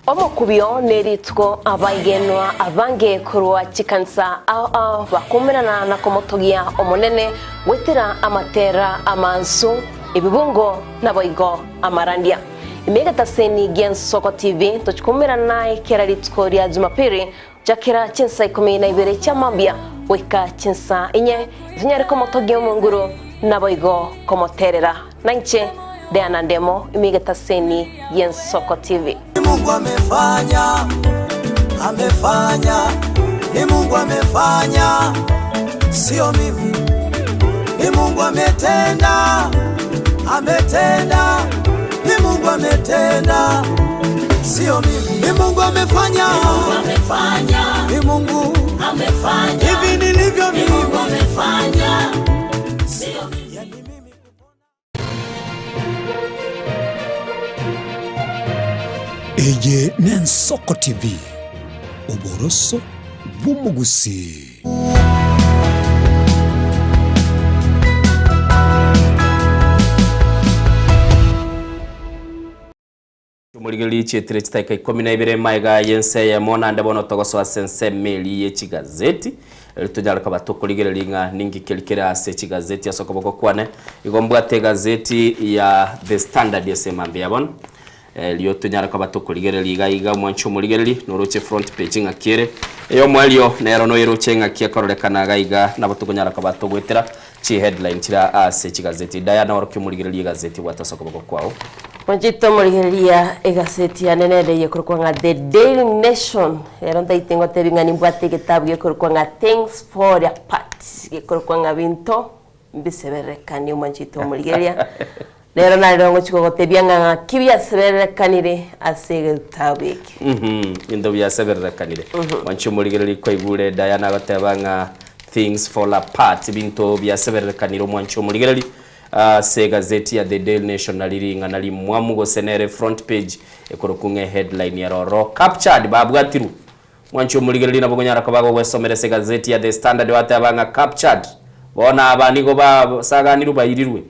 Omokubio nerituko abaigenwa abange korwa chikanisa ao ao bakumerana na komotogia Omonene goetera amatera amansu, ebibungo naboigo amarandia. Ime egetaseni gi'Ensoko TV tochikumerana naye kera rituko ria Jumapili gochakera chinsa ikomi na ibere chia mambia goika chinsa inye, tonyare komotogia Omonguru naboigo komoterera. Nainche Diana Ndemo ime egetaseni gi'Ensoko TV. Ni Mungu amefanya, amefanya, ni Mungu amefanya, sio mimi. Ni Mungu ametenda, ametenda, ni Mungu ametenda, sio mimi. Ni Mungu amefanya, ni Mungu amefanya, ni Mungu amefanya, hivi nilivyo mimi, ni Mungu amefanya, sio mimi. Eye n'Ensoko TV, oboroso bw'omogusii. Omorigereria chietire chidakika ikomi na ibere magega y'ense eyemo naende bono togosoa ase ensemo eria ye chigazeti erio tonyare koba tokorigereria ng'a ninki keri kere ase chigazeti ase okoboko kwane. Igo mbwate egazeti ya The Standard ase mambia bono erio tonyare koba tokorigereria iga iga omwanchi omorigereria noroche front page ng'aki ere. Eyomoerio nero noyeroche ng'aki ekororekana iga iga nabo tokonyara koba togoetera. Chiheadline chire ase chigazeti. Diana orokia omorigereria egazeti obwate ase okoboko kwao. Mwanchete omorigereria egaseti yane nere eyekorokwa ng'a The Daily Nation. Rero ntaite ngotebi ng'a nimbwate egetabu gekorokwa ng'a Things Fall Apart, gekorokwa ng'a binto mbisebererekanie omwanchete omorigereria. Rero narero ngochia kogotebia ng'a ng'aki biasebererekanire ase egetabu eke. Mhm, Binto biasebererekanire. Mwanche omorigereria kwaigure Diana agoteba ng'a things fall apart, ebinto biasebererekanire omwanche omorigereria ase egazeti ya The Daily Nation nari ring'ana rimwamu gose nere front page ekorokwa ng'a eheadline ere ororo captured babwatirwe. Mwanche omorigereria nabo okonyara koba gogwesomera ase egazeti ya The Standard bateba ng'a captured bono aba nigo basaganirwe bairirwe.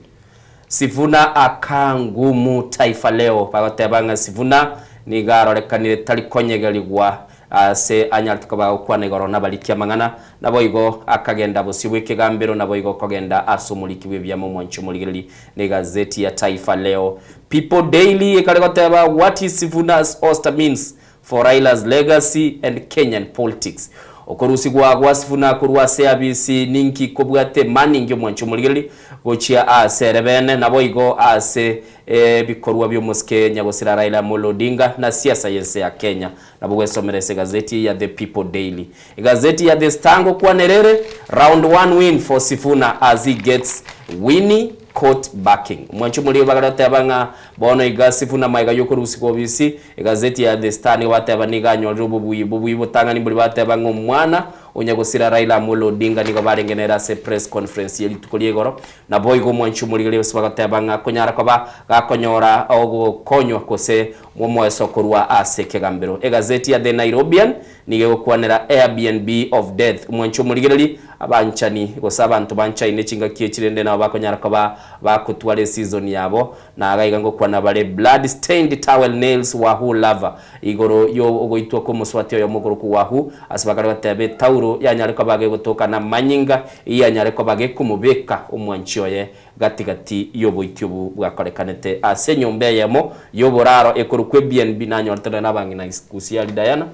Sifuna akaa ngumu Taifa Leo bagoteba ng'a Sifuna nigo arorekanire tari konyegerigwa aase anyarete koba agokwana igoro nabariki amang'ana, naboigo akagenda bosio bw'ekegambero naboigo kogenda ase omoriki bw'ebiama omwanchi omorigereri negazeti ya Taifa Leo. People Daily ekare goteba What is Sifuna's ouster means for Raila's legacy and Kenyan politics. Okorusigwa gwa Sifuna korwa ase abisi ninki kobwate emaningi omwanchi omorigereri gochia aase ere bene naboigo aase ebikorwa bi'omosike nyagosira Raila Amolo Odinga na siasa y'ense ya Kenya. Nabo gwesomera ase egazeti ya The People Daily. Egazeti ya The Star ngokwanera ere, Round one win for Sifuna as he gets Winnie court backing. Omwanchi omorigereri bagare goteba ng'a bono iga Sifuna magega y'okorusigwa obisi Egazeti ya The Star nigo bateba nigo anyorire obobui bobui botang'ani mbori bateba ng'a omwana o nyagosira Raila Amolo Odinga nigo barenge nere ase press conference ye rituko ria igoro. Naboigo omwanchi omorigereria gose bagoteba ng'a konyara koba gakonyora ogokonywa gose omoeso korwa ase ekegambero. Egazeti ya The Nairobian nigo egokwanera Airbnb of death. Omwanchi omorigereria abanchani gose abanto banchaine chingaki echi rende nabo bakonyara koba bagotwara eseason yabo Na iga iga ngokwana bare blood stained towel nails wahoo lover igoro yo ogoitwa kw'omoswati oyomo okorokwa Wahoo ase bakare goteba etauro yanyare koba gegotoka namanyinga eyio yanyare koba gekomobeka omwanchi oye gati gati y'oboiti obu bwakorekanete ase enyomba eyemo y'oboraro ekorokwa BNB nanyorete nonya nabang'ina Gusii Diana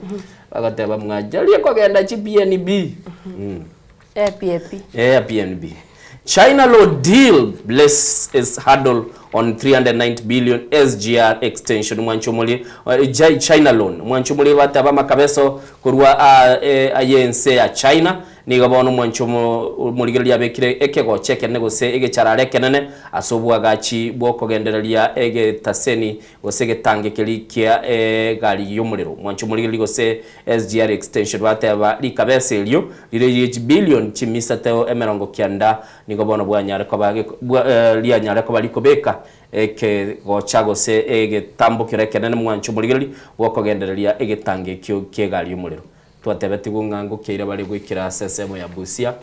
bagoteba mwajarie kogenda chi BNB. Airbnb. Airbnb. China law deal bless is hurdle on 390 billion SGR extension mwancho mori eh, China loan mwancho mori bataba makabeso korwa ah, eh, ayense ya China nigo bono mwancho morigereria abekire ekegocha ekenene gose egecharare ekenene ase obwagachi bw'okogendereria egetaseni gose egetange keria kia egari y'omorero mwancho morigereria gose SGR extension bateba rikabesa erio rire rie chibillion chimisateo emerongo kianda nigo bono bwanyare koba rianyare koba rikobeka ekegocha gose egetambokero ekenene mwancho omorigereria bwokogendereria egetango ekio kiegari y'omorero. Twatebetigwe ng'a ngokeire bare goikera ase ensemo ya Busia,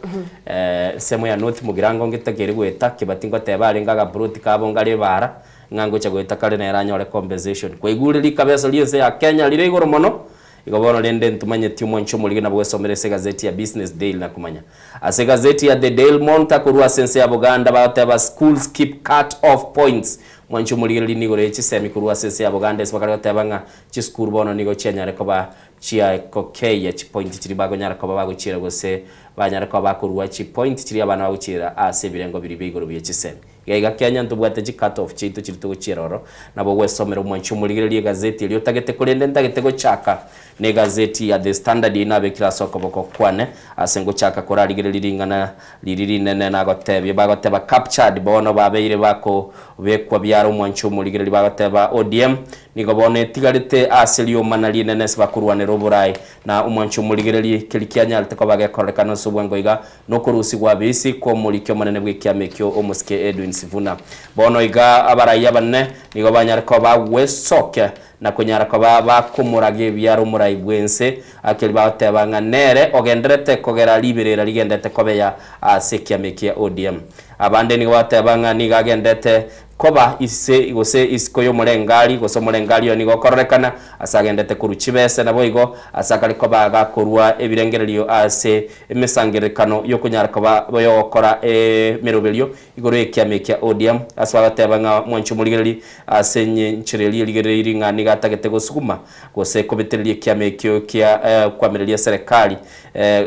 ensemo ya North Mugirango ngetakeire goeta Kibati ngoteba arenge agaploti kabo ngare ebara ng'a ngocha goeta kare nere anyore compensation. Kwaigure rikabeso ri'ense ya Kenya rire igoro mono, Igo bono rende ntomanyeti omwancho omorige nabo gwesomera ase egazeti ya Business Daily na komanya. Ase egazeti ya The Dail Monitor korwa ase ense ya Buganda bagoteba Schools keep cut off points. Omwancho omorigereria nigo ore chisemi korwa ase ense ya Buganda ase bakare goteba ng'a chisukuru bono nigo chianyare koba chiakokeyia chipointi chiria bakonyara koba bagochiera gose banyare koba bakorua chipointi chiria abana bagochiera ase ebirengo biria bia igoro bie chisemi. Iga iga Kenya ntobwate chi cut off chiaito chiria togochiera ororo, nabo ogwesomera omwanchi omorigereria egazeti eria otagete korende ntagete gochaka ne egazeti ya The Standard eyio nabekire ase okoboko kwane ase ngochaka korarigereria ring'ana riria rinene nagotebia bagoteba captured bono babeire bakobekwa biara omwanchi omorigereria bagoteba ODM nigo bono etigarete ase riomana rinene ase bakorwanera oborai na omwanchi omorigereria keria kianyarete koba gekororekana ase obwango iga Nokorusigwa abisi kw'omoriki omonene bw'ekiama ekio omosike Edwin Sifuna. Bono iga abarai abanene nigo banyare koba bagwesokia na konyara koba bakomoraga ebiara omorai bw'ense, akeri bagoteba ng'a nere ogenderete kogera riberera rigenderete kobeya ase ekiama ekia ODM. Abande nigo bagoteba ng'a nigo agenderete Koba ise gose isiko y'omorengari, gose omorengari oyo nigo okororekana ase agendete korwa chibese, naboigo ase akare koba gakorua ebirengererio ase emesangererekano y'okonyara koba y'ogokora emeroberio igoro y'ekiama ekia ODM, ase bagoteba ng'a mwanche omorigereria ase enchera eria erigereiri ng'a nigo atagete gosuguma gose kobetereria ekiama ekio kia kwamireria eserekari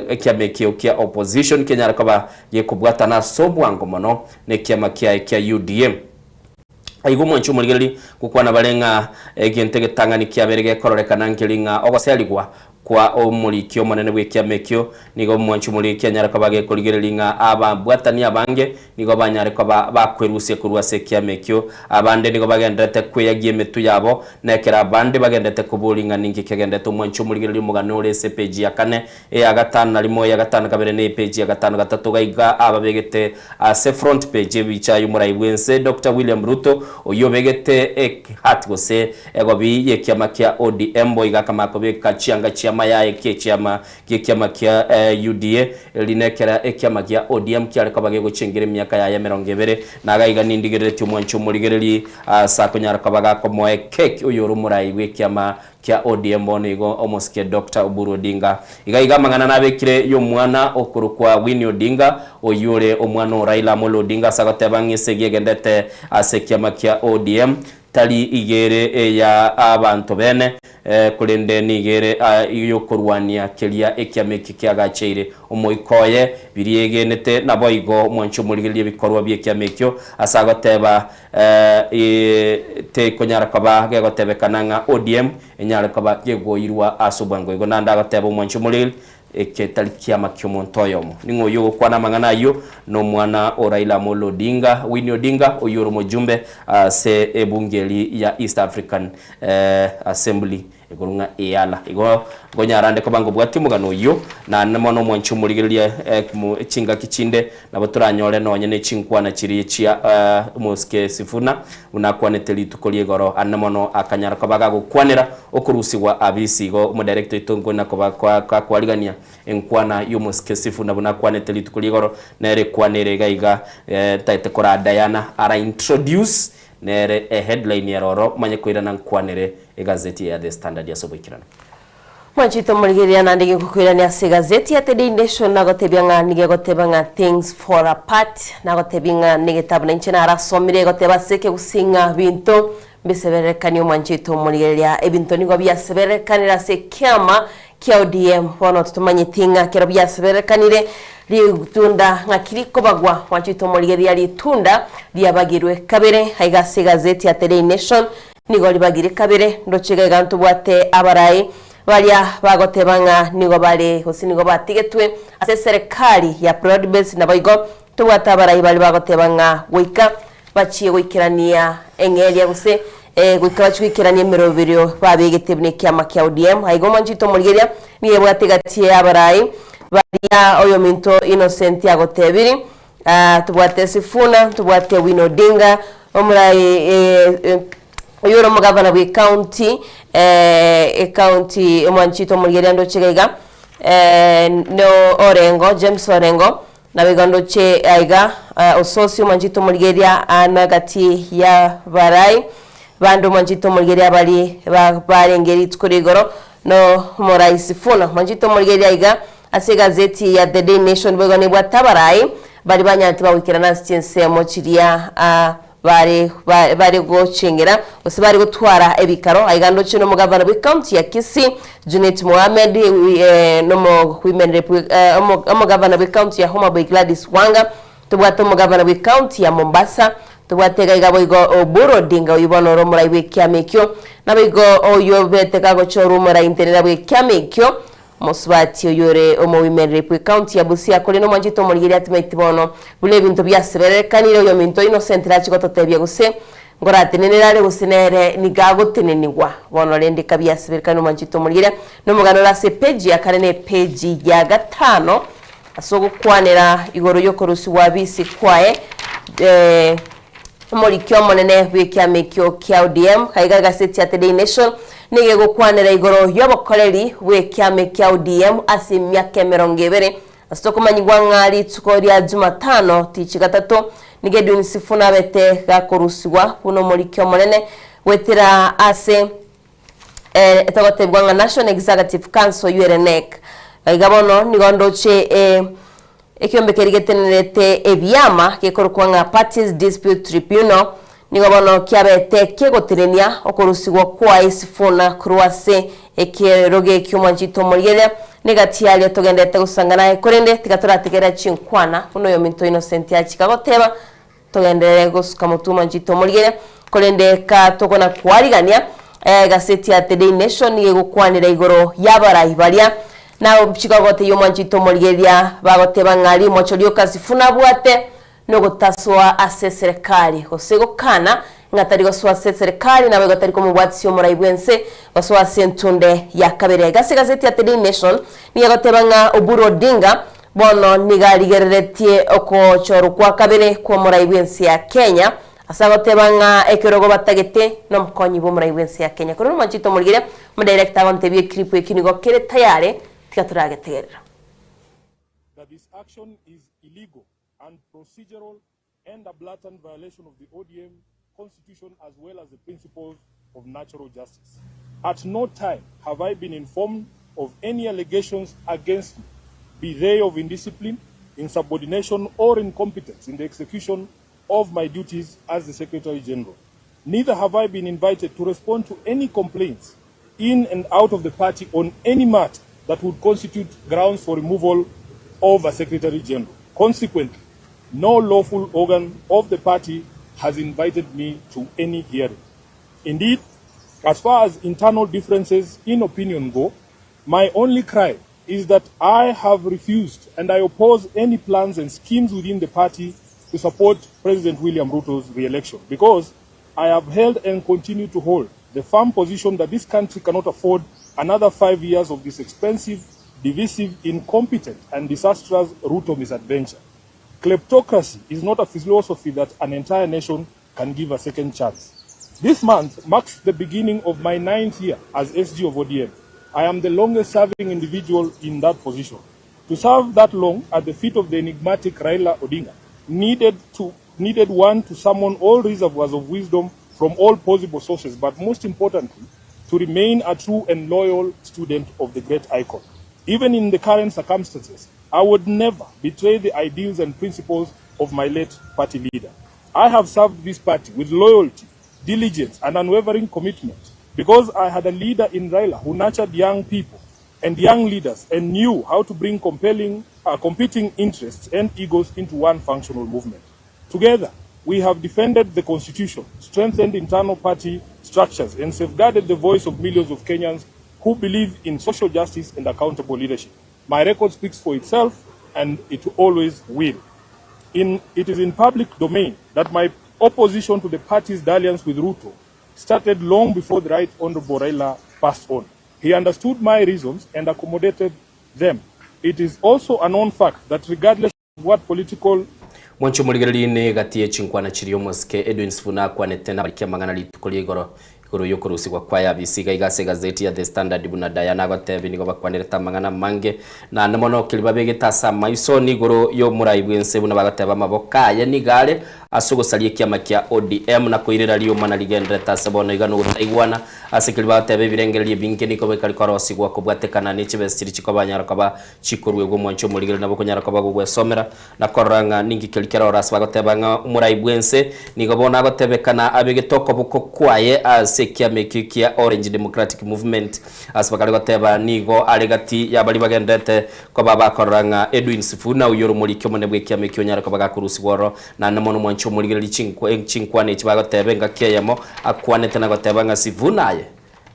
ekiama ekio kia opposition kenyare koba gekobwatana ase obwango mono nekiama kiaye kia UDA. Aiga omwanchi omorigereria gokwana bare ng'a egento egetang'ani kiabere gekororekana nkeri ng'a ogoserigwa kwa omoriki omonene bw'ekiama ekio nigo omwanchi omorigereria kianyare koba gekorigereria ng'a ababwatani abange nigo banyare koba bakwerusia korwa ase ekiama ekio. Abande nigo bagendererete kweyagia emetwe yabo, na ekero abande bagendererete koboria ng'a ninki kegendererete omwanchi omorigereria omogano ore ase epeji ya kane Eya gatano na rimo, eya gatano na kabere, na epeji ya gatano na gatato. Gaiga ababegete ase front page ebicha y'omorai bw'ense Doctor William Ruto, oyio obegete ehat gose egobi y'ekiama kia ODM, boigo akamanya kobeka chianga chi'amayaye ki'echiama gi'ekiama kia UDA, eri nekera ekiama gia ODM kiare koba gegochengera emiaka yaye emerongo ebere. Na gaiga nindigereretie omwancho omorigereri ase akonyara koba gakomoa ekeki oyore omorai bw'ekiama kia ODM bono igo omosike Doctor Oburu Odinga. Iga iga amang'ana nabekire y'omwana okorokwa Winnie Odinga oyio ore omwana o Raila Amolo Odinga ase agoteba ng'a esegi egendete ase ekiama kia ODM tari iga ere eya abanto bene korende nigo ere yokorwania keria ekiama eki kiagacheire omoika oye biria egenete naboigo omwanchi omorigereria ebikorwa bi'ekiama ekio ase agoteba Tekonyara koba gegotebekana ng'a ODM enyare koba gegoirwa ase obwango igo. Naende agoteba omwanchi omoriri, eke tari kiama ki'omonto oyomo. Ning'o oyio ogokwana amang'ana ayio? Nomwana o Raila Amolo Odinga, Winnie Odinga, oyio ore omojumbe ase ebunge eri ya East African Assembly. Igoro ng'a eala. Igo nkonyara nde koba nkobwatia omogano oyio, naende mono omwanche omorigereria chingaki chinde nabo toranyore nonye ne chinkwana chiria chia omosike Sifuna, buna akwanete rituko ria igoro, ande mono akanyara koba gagokwanera okorusigwa abisi. Igo omodirector oito nkonya koba gakwarigania enkwana y'omosike Sifuna buna akwanete rituko ria igoro, nere ekwana ere iga iga ntagete koraa Diana ara introduce Nere eheadline ere oro manye koirana nkwanere egazeti ya The Standard ase oboikeranu. Mwanchete omorigereria naende gegokoirania ase egazeti ya The Daily Nation nagotebia ng'a nigo egoteba ng'a things fall apart nagotebia ng'a negetabu nainche narasomire egoteba ase ekegusii ng'a binto mbisebererekanie omwanchete omorigereria ebinto nigo biasebererekanire ase ekiama kia ODM bono totomanyeti ng'a kero biasebererekanire ritunda ng'aki rikobagwa mwanchete omorigereria ritunda riabagirwe kabere aiga ase egazeti ya The Daily Nation nigo ribagire kabere ndoche iga iga ntobwate abarai baria bagoteba ng'a nigo bare gose nigo batigetwe ase eserekari ya Broad Base naboigo tobwate abarai baria bagoteba ng'a goika Bachie goikerania eng'eria gose goika bachie goikerania emeroberio babegete buna ekiama kia ODM. Aiga omwanchete omorigeria nigo ebwate egati y'abarai baria oyominto Innocent agotebiri tobwate Sifuna, tobwate Winnie Odinga, omorai oyore omogavana bwe county ecounty omwanchete omorigeria ndoche iga iga no Orengo James Orengo Naboigo ndoche aiga ososi omwanchete omorigereria aa gati y'abarai bande omwanchete omorigereria baria barenge rituko ria igoro no omorai Sifuna. Omwanchete omorigereria aiga ase egazeti ya The Daily Nation boigo nebwate abarai baria banyarete bagoikerana ase chinsemo chiria bare bare gochengera gose bare gotwara ebikaro. Aiga ndoche nomogavana bw'ecounty ya Kisii Junet Mohamed nomo women rep omogavana bw'ecounty ya Homa Bay Gladys Wanga, tobwate omogavana bw'ecounty ya Mombasa, tobwate iga iga boigo Oburu Odinga oyio bono ore omorai bw'ekiama ekio, naboigo oyio obete kagochorwa omorai ntenena bw'ekiama ekio Omosubati oyio ore omoimereri bw'ecounty ya Busia korende omwanchete omorigereria atimaeti bono buna ebinto biasebererekanire oyominto Innocent rachi gototebia gose ngoratenenere are gose nere nigo agotenenigwa bono rende kabiaseberekanire omwanchete omorigereria nomogano ore ase epeji ya kare na epeji ya gatano ase ogokwanera igoro yokorusigwa abisi kwaye Omoriki omonene bw'ekiama ekio kia ODM, aiga egaseti ya The Daily Nation, nigo egokwanera igoro y'obokoreri bw'ekiama ekia ODM ase emiaka emerongo ebere ase tokomanyigwa ng'a rituko ria Jumatano tichi gatato. Nigo Edwin Sifuna abete gakorusigwa buna omoriki omonene goetera ase etogotebigwa ng'a National Executive Council oywo NEC. Iga bono nigo ndoche ekiombe keria getenerete ebiama gekorokwa ng'a Parties Dispute Tribunal nigo bono kiabete kegotenenia okorusigwa kwaye Sifuna korwa ase ekerogo ekio omwanchete omorigereria negati aria togenderete gosanga naye korende tiga torategerera chinkwana buna oyominto Innocent achika goteba Togenderere gosuka motwe omwanchete omorigereria, korende ka tokona kwarigania egaseti ya The Daily Nation nigo egokwanera igoro y'abarai baria na chikogoteyia omwanchete omorigereria bagoteba ng'a rimocho rioka Sifuna abwate nogotasoa ase eserekari gose gokana ng'a tari gosoa ase eserekari naboigo tari komobwatisia omorai bw'ense gosoa ase entunde ya kabere. Gase egaseti ya The Daily Nation nigo egoteba ng'a Oburu Odinga Bono nigo arigereretie okochorwa kwa kabere kw'omorai bw'ense ya Kenya, ase agoteba ng'a ekerogo batagete nomokonyi bw'omorai bw'ense ya Kenya. Korende omwanchete omorigere, omodirector agontebia eclip ekio nigo kere tayare, tiga toragetegerera. That this action is illegal and procedural and a blatant violation of the ODM constitution as well as the principles of natural justice. At no time have I been informed of any allegations against me, be they of indiscipline, insubordination or incompetence in the execution of my duties as the Secretary General. Neither have I been invited to respond to any complaints in and out of the party on any matter that would constitute grounds for removal of a Secretary General. Consequently, no lawful organ of the party has invited me to any hearing. Indeed, as far as internal differences in opinion go, my only cry is that I have refused and I oppose any plans and schemes within the party to support President William Ruto's re-election because I have held and continue to hold the firm position that this country cannot afford another 5 years of this expensive, divisive, incompetent and disastrous Ruto misadventure. Kleptocracy is not a philosophy that an entire nation can give a second chance. This month marks the beginning of my 9th year as SG of ODM. I am the longest serving individual in that position. To serve that long at the feet of the enigmatic Raila Odinga needed to needed one to summon all reservoirs of wisdom from all possible sources, but most importantly, to remain a true and loyal student of the great icon. Even in the current circumstances, I would never betray the ideals and principles of my late party leader. I have served this party with loyalty, diligence, and unwavering commitment because I had a leader in Raila who nurtured young people and young leaders and knew how to bring compelling, competing interests and egos into one functional movement. Together, we have defended the constitution, strengthened internal party structures, and safeguarded the voice of millions of Kenyans who believe in social justice and accountable leadership. My record speaks for itself, and it always will. In, it is in public domain that my opposition to the party's dalliance with Ruto started long before the Right Honorable Raila passed on. He understood my reasons and accommodated them. It is also a known fact that regardless of what political Mwanche omorigereria ine egati ye chinkwana chiria omosike Edwin Sifuna akwanete nabariki amang'ana rituko ria igoro igoro y'okorusigwa kwaye abisi iga iga ase egazeti ya The Standard buna Diana agotebia nigo bakwanerete amang'ana amange naende mono keria babegete ase amaiso nigoro y'omorai bw'ense buna bagoteba amaboko aye nigo are ase ogosaria ekiama kia ODM na koirera riomana rigenderete ase bono iga nogotaigwana Ase keria bagoteba ebirengererio ebinge nigo bikare korosigwa kobwatekana ne chibesa chiria chikobanyara koba chikoruegwa omwancho omorigereria nabo okonyara koba gogwesomera na korora ng'a ninki keria keroro ase bagoteba ng'a omorai bw'ense nigo bono agotebekana abegete okoboko kwaye ase ekiama ekio kia Orange Democratic Movement ase bakare goteba nigo are gati yabaria bagenderete koba bakorora ng'a Edwin Sifuna oyio ore omoriki omonene bw'ekiama ekio onyare koba gakorusigwa ororo Naende mono mwanche omorigererie chinkwana echi bagoteba engaki eyemo, akwanete na goteba ng'a Sifuna aye,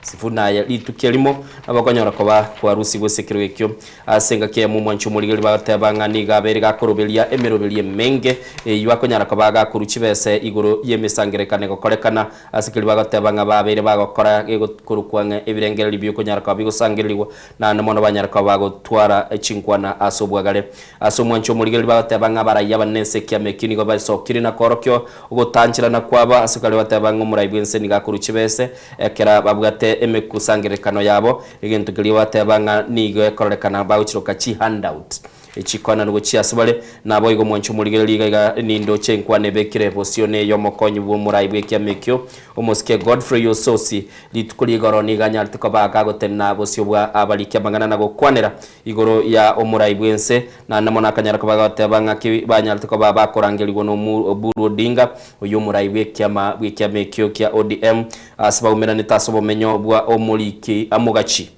Sifuna aye, rituko erimo nabo okonyora koba kwarusigwe ase ekerogo ekio. Ase engaki eyemo omwanche omorigereria bagoteba ng'a nigo abeire gakoroberia emeroberio emenge eyio akonyara koba gakorwa chibese igoro y'emesangererekano egokorekana ase keria bagoteba ng'a babeire bagokora gekorokwa ng'a ebirengererio biokonyara koba bigosangererigwa naende mono banyare koba bagotwara chinkwana ase obwagare. Ase omwancho omorigereria bagoteba ng'a abarai abanene ense ekiama ekio nigo baisokire na koorokia ogotancherana kwabo ase karia bateba ng'a omorai bw'ense nigo akorwa chibese ekero babwate emekusangererekano yabo, egento keria bateba ng'a nigo ekororekana bagochiroka chihandout. Echikoananu gochia ase bare, Naboigo mwanche omorigereria iga iga nindoche enkwana ebekire bosio ney'omokonyi bw'omorai bw'ekiama ekio, omosike Godfrey Ososi. Rituko ri'igoro nigo anyarete koba gagotenena bosio bwa abariki amang'ana na gokwanera igoro ya omorai bw'ense, naende mono akanyara koba gagoteba ng'aki banyarete koba bakorangerigwa n'Oburu Odinga, oyio omorai bw'ekiama bw'ekiama ekio kia ODM, ase baumeranete ase obomenyo bwa omoriki amogachi.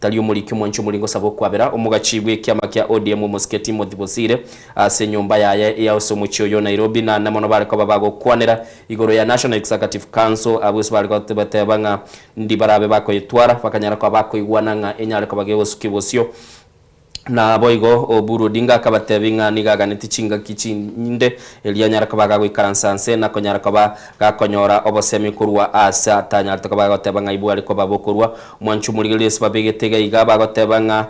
Tari omoriki omwanchi omoringo saba okwabera, omogachi bw'ekiama kia ODM omosike Timothy Bosire ase enyomba yaye ya ase omochie oyo o Nairobi naende mono bare koba bagokwanera igoro ya National Executive Council abwo ase bare goteba ng'a ndi barabe bakoyetwara bakanyara koba bakoigwana ng'a enyare koba gegosukia bosio Naboigo Oburu Odinga akabatebia ng'a nigo aganetie chingaki chinde erio anyare koba gagoikaransa nse na konyara koba gakonyora obosemi korwa aase atanyarete koba gagoteba ng'a ibware koba bokorwa. Omwancho omorigereria ase babegete iga iga bagoteba ng'a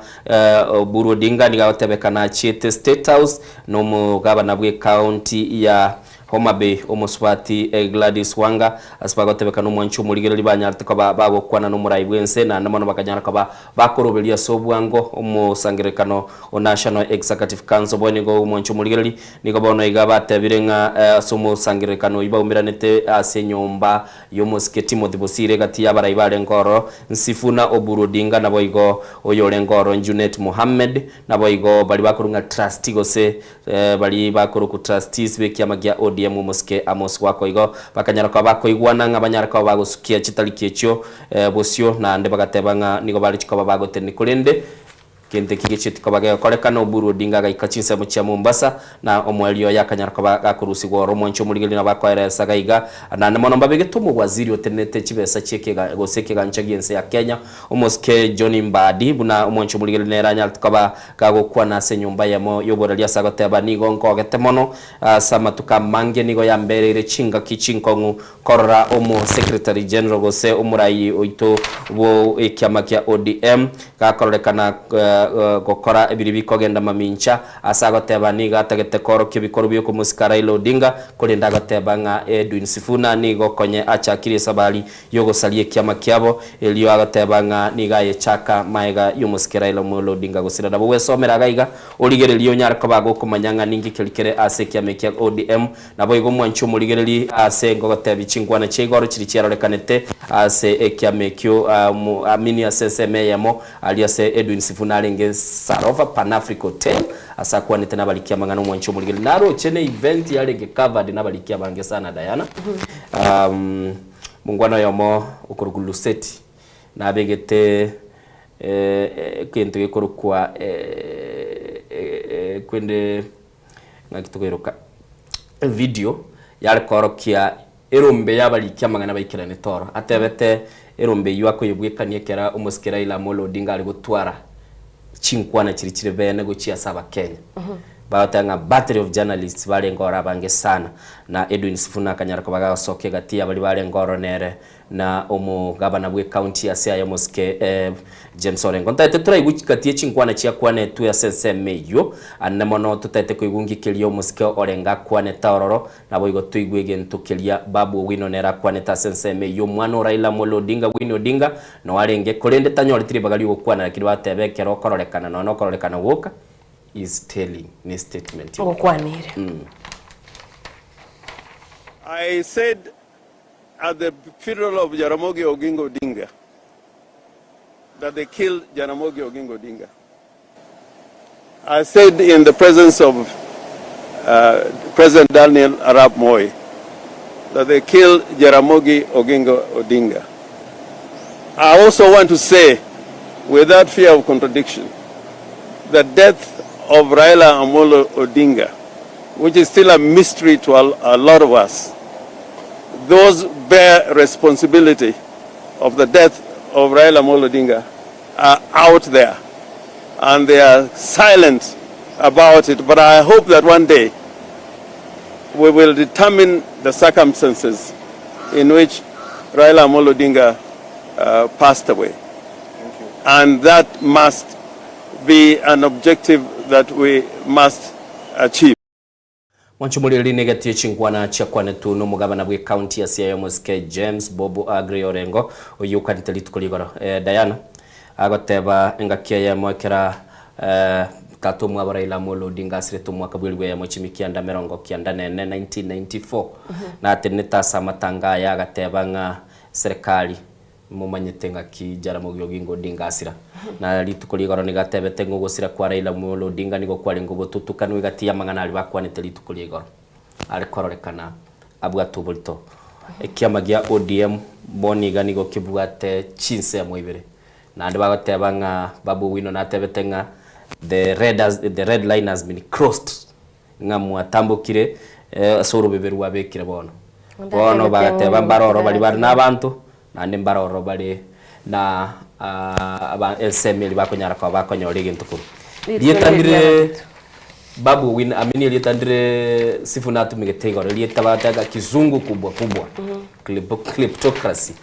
Oburu Odinga nigo agotebekana achiete State House na omogabana bw'ecounty ya Homa Bay, Omosubati Gladys Wanga, ase bagotebekana omwancho omorigereria banyarete koba bagokwana nomorai bw'ense naende mono bakanyara koba bakoroberia ase obwango omosangererekano o National Executive Council. Bono nigo omwancho omorigereria nigo bono iga batebire ng'a ase omosangererekano oyio baumeranete ase enyomba y'omosike Timothy Bosire egati y'abarai barenge ororo Nsifuna Oburu Odinga naboigo oyorenge ororo Junet Mohammed naboigo baria bakorwa ng'a trustee gose Baria bakorokwa trustees b'ekiama gia ODM omosike Amos Wako igo bakanyara koba bakoigwana ng'a banyare koba bagosukia chitariki echio bosio naende bagateba ng'a nigo barechi koba bagotenenia korende kente eki gechieti koba gegokorekana Oburu Odinga agaika chinsemo chia Mombasa na omoerio oye akanyara koba gakorusigwa oro omwanchi omorigereria nabo akoeresa gaiga naende mono mbabegete omowaziri otenenete chibesa chiekega gose ekegancha gi'ense ya Kenya Omosike John Mbadi buna omwanchi omorigereria nere anyarete koba Gagokwana ase enyomba eyemo y'oboreri ase agoteba, Nigo nkogete mono ase amatuko amange, nigo yambereire chingaki chinkong'u korora omo Secretary General gose omorai oito bw'ekiama kia ODM gakororekana gokora ebiri bikogenda mamincha ase agoteba nigo atagete koorokia ebikorwa bi'okomosika Raila Odinga korende agoteba ng'a Edwin Sifuna nigo konye achakirie esabari y'ogosaria ekiama kiabo, erio agateba ng'a nigo ayechaka maega y'omosike Raila Omolo Odinga gosira. Nabo gwesomera iga iga, origererie onyare koba gokomanya ng'a ninki keria kere ase ekiama ekia ODM. Naboigo omwanchi omorigereri ase ngogotebi chinkwana chia igoro chiria chiarorekanete ase ekiama ekio amini ase ensemo eyemo aria ase Edwin Sifuna arenge Sarova Pan Africa Hotel ase akwanete nabariki amang'ana omwanchi omorigereri naroche ne event yarenge covered nabariki abange sana Diana. Mongwana oyomo okorokwa Luseti nabegete egento gekorokwa kwende ng'aki tokoiroka evideo yare koorokia erombe y'abariki amang'ana baikeranete oro. Atebete erombe eyio akoyebwekania ekero omosike Raila Amolo Odinga are gotwara chinkwana chiria chire bene gochia ase abakenya. Bagoteba ng'a battery of journalists barenge oro abange sana na Edwin Sifuna akanyara koba gagosokia egati ya baria barenge oro nere na omogabana bwe county ase aye omosike James Orengo. Ntaete toraigwe gati ye chinkwana chiakwanetwe ase ensemo eyio ande mono totaete koigwa nki keria omosike Orengo akwanete ororo Naboigo toigwe egento keria Babu Owino nere akwanete ase ensemo eyio omwana o Raila Amolo Odinga Winnie Odinga noo arenge korende tanyoreti ribaga ri'ogokwana lakini bateba ekero okororekana nonya nokororekana gwoka is telling ne statement yoka. Ogokwanire. I said at the funeral of Jaramogi Oginga Odinga that they killed Jaramogi Oginga Odinga. I said in the presence of uh, President Daniel Arap Moi that they killed Jaramogi Oginga Odinga. I also want to say, without fear of contradiction, the death of Raila Amolo Odinga, which is still a mystery to a, a lot of us, those bear responsibility of the death of Raila Amolo Odinga are out there and they are silent about it. But I hope that one day we will determine the circumstances in which Raila Amolo Odinga uh, passed away. And that must be an objective that we must achieve. Mwanche omoreri negati ye chinkwana chiakwanetwe nomogabana bwe county ya Siaya omosike James Bob Aggrey Orengo oyio okwanete rituko rigoro. Eh, Diana agoteba engaki eyemo ekera eh, Tata omwabo Raila Amolo Odinga asirete omwaka bw'elibu eyemo chimikianda merongo kianda na ene, 1994, natenenete ase amatanga aye agateba ng'a serikali momanyete ng'aki Jaramogi Oginga Odinga asira. Na rituko rigoro nigo atebete ng'a ogosira kwa Raila Amolo Odinga nigo kwarenge obotutukanu egati y'amang'ana aria bakwanete rituko ria igoro are kororekana abwate oborito. Ekiama gia ODM bono iga nigo kebwate chinsemo ibere. Naende bagoteba ng'a Babu Owino natebete ng'a the red has, the red line has been crossed, ng'a mwatambokire ase orobebe rwabekire bono. Bono bagateba mbare ororo baria bare nabanto, naende mbare ororo bare na aba ensemo eria bakonyara koba bakonyora egento korwa. Rieta ndire Babu Owino, I mean erieta ndire Sifuna atumegete igoro, erieta bagateba kizungu kubwa kubwa. Kleptocracy.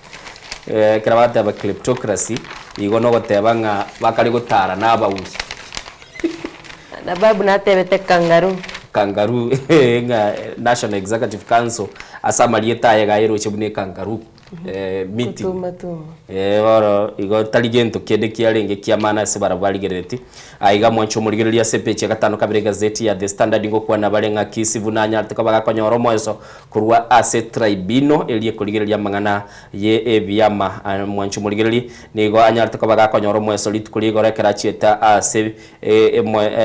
Ekero bagoteba kleptocracy, igo nogoteba ng'a bakare gotara na abauri. Na Babu natebete kangaroo. Kangaroo, ng'a National Executive Council ase amarieta aye iga ayeroche buna ekangaroo meeting. Gotuma tuma. Bono igo tari gento kende kiarenge ki'amana ase barabwo barigerereti. Aiga mwanche omorigereria ase epeji ya gatano kabere egazeti ya The Standard ngokwana bare ng'a Kisii buna anyarete koba gakonyora omoeso Korwa ase tribunal eria ekorigereria amang'ana ye ebiama, mwanche omorigereria nigo anyarete koba gakonyora omoeso rituko ria igoro ekero achiete ase